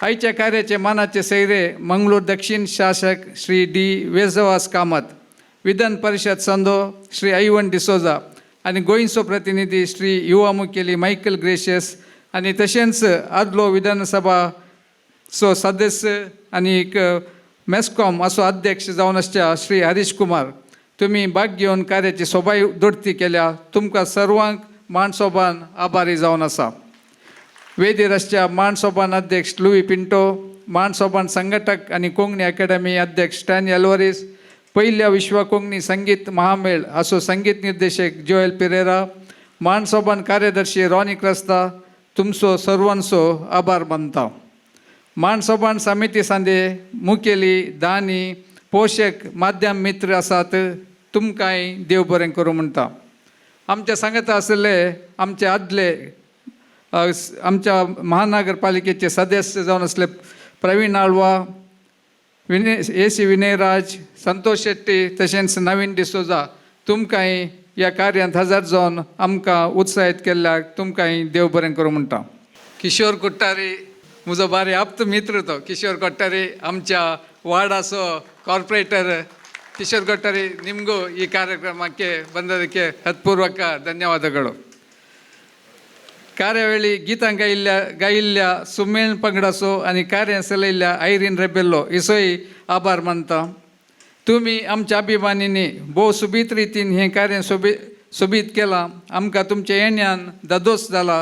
आयच्या कार्याचे मानाचे सैरे मंगळूर दक्षिण शासक श्री डी वेजवास कामत, विधान परिषद संदो श्री ऐवन डिसोजा आनी गोंयचो प्रतिनिधी श्री युवा मुखेली मायकल ग्रेशियस आनी तशेंच आदलो विधानसभा सो सदस्य आनी एक मेस्कॉम असो अध्यक्ष जावन आसच्या श्री हरीश कुमार, तुमी भाग घेवन कार्याची सोबाय दोडती केल्या. तुमकां सर्वांक मानसोबान आभारी जावन आसा. वेदीर आसच्या मानसोबान अध्यक्ष लुई पिंटो, मानसोबान संघटक आनी कोंकणी अकॅडमी अध्यक्ष स्टॅन एल्वरीस, पयल्या विश्व कोंकणी संगीत महामेळ असो संगीत निर्देशक जोएल पिरेरा, मानसोबान कार्यदर्शी रॉनी क्रिस्ता, तुमचो सर्वांचो आभार मानता. मानसोबान समिती सांदे मुखेली दानी पोशक माध्यम मित्र आसात, तुमकांय देव बरें करूं म्हणटा. आमच्या सांगता आशिल्ले आमचे आदले आमच्या महानगरपालिकेचे सदस्य जावन आसले प्रवीण आळवा, विनय ए सी विनयराज, संतोष शेट्टी तशेंच नवीन डिसोजा, तुमकांय ह्या कार्यांत हजर जावन आमकां उत्साहीत केल्ल्याक तुमकांय देव बरें करूं म्हणटा. किशोर कुट्टारी म्हजो बारी आप्त मित्र, तो किशोर कोट्टारी आमच्या ವಾರ್ಡಾಸೋ ಕಾರ್ಪೊರೇಟರ್. ಕಿಶೋರ್ ಕೊಟ್ಟಾರಿ, ನಿಮಗೂ ಈ ಕಾರ್ಯಕ್ರಮಕ್ಕೆ ಬಂದದಕ್ಕೆ ಹೃತ್ಪೂರ್ವಕ ಧನ್ಯವಾದಗಳು. कार्यावेळी गितां गायिल्ल्या गायिल्ल्या सुमेळ पंगडाचो आनी कार्य चलयल्ल्या आयरीन रेबेल्लो हिचोय आभार मानता. तुमी आमच्या अभिमानींनी भोव सोबीत रितीन हें कार्य सोबीत केलां. आमकां तुमच्या येण्यान दादोस जाला.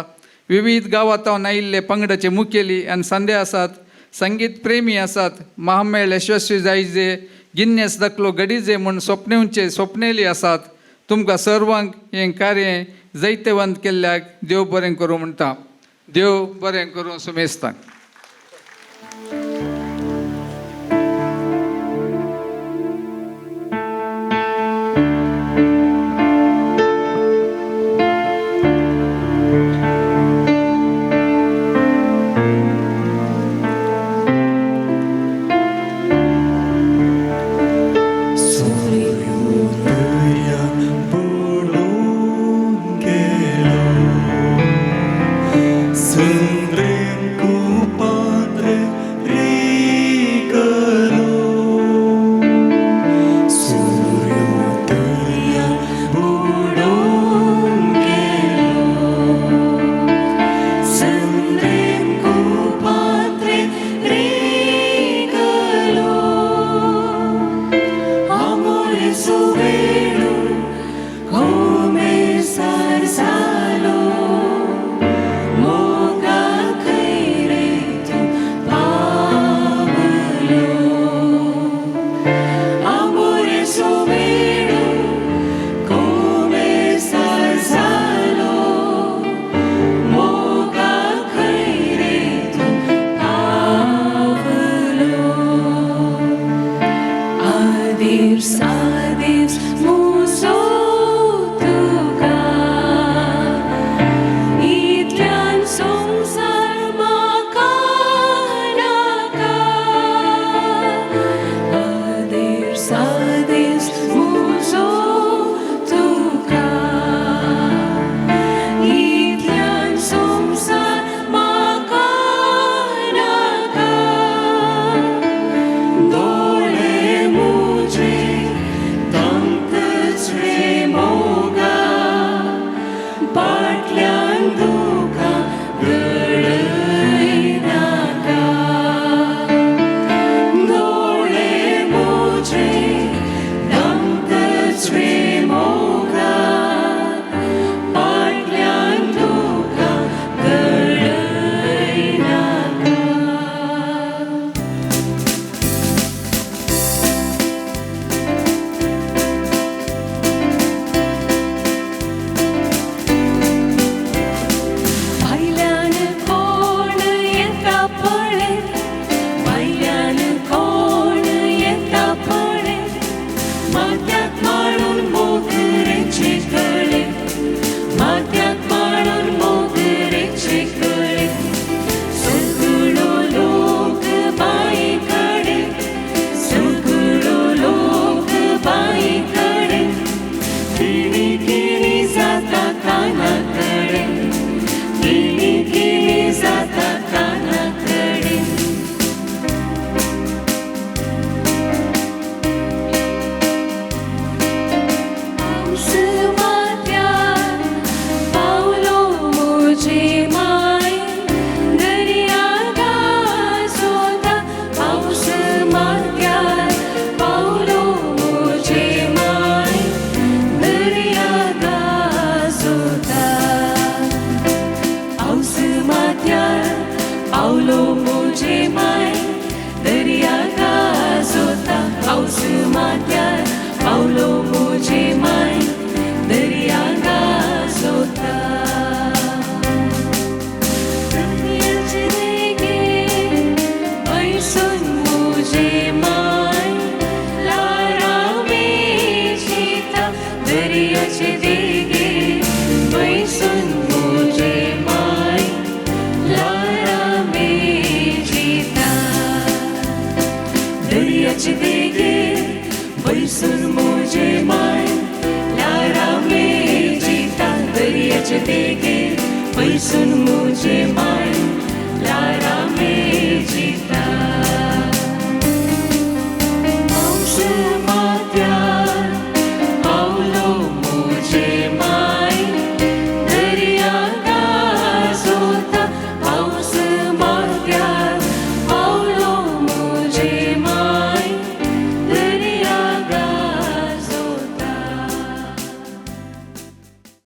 विविध गांवांत आयिल्ले पंगडाचे मुखेली आनी संदे आसात, संगीत प्रेमी आसात. महामेळ यशस्वी जायजे, गिन्नेस दाखलो घडीजे म्हूण स्वप्नेवचे स्वप्नेली आसात. तुमकां सर्वांक हें कार्य जैतवंत केल्ल्याक देव बरें करूं म्हणटा. देव बरें करूं सुमेस्तांक.
दर्या बुडून गेलो, संद्रेम कुपात्र रिगलो. सूर्योदया बुडून गेलो,
संद्रेम कुपात्रे रिगलो. आमोरे सुवेळू कोमेसार जालो, मोगा खंय रे तूं पावलो. आमोरे सुवेळू कोमेसार जालो, मोगा खंय रे तूं पावलो. आदिर्स आदिर्स मुजो तुका, इतल्यान संवसार म्हाका नाका. आदिर्स आदिर्स मुजो तुका, इतल्यान संवसार म्हाका नाका.
दोळे मुझे तांतले
पयसून म्हजे माय ल्हारां मेजिता दर्याचे देगेर पयसून म्हजे माय ल्हारां मेजिता.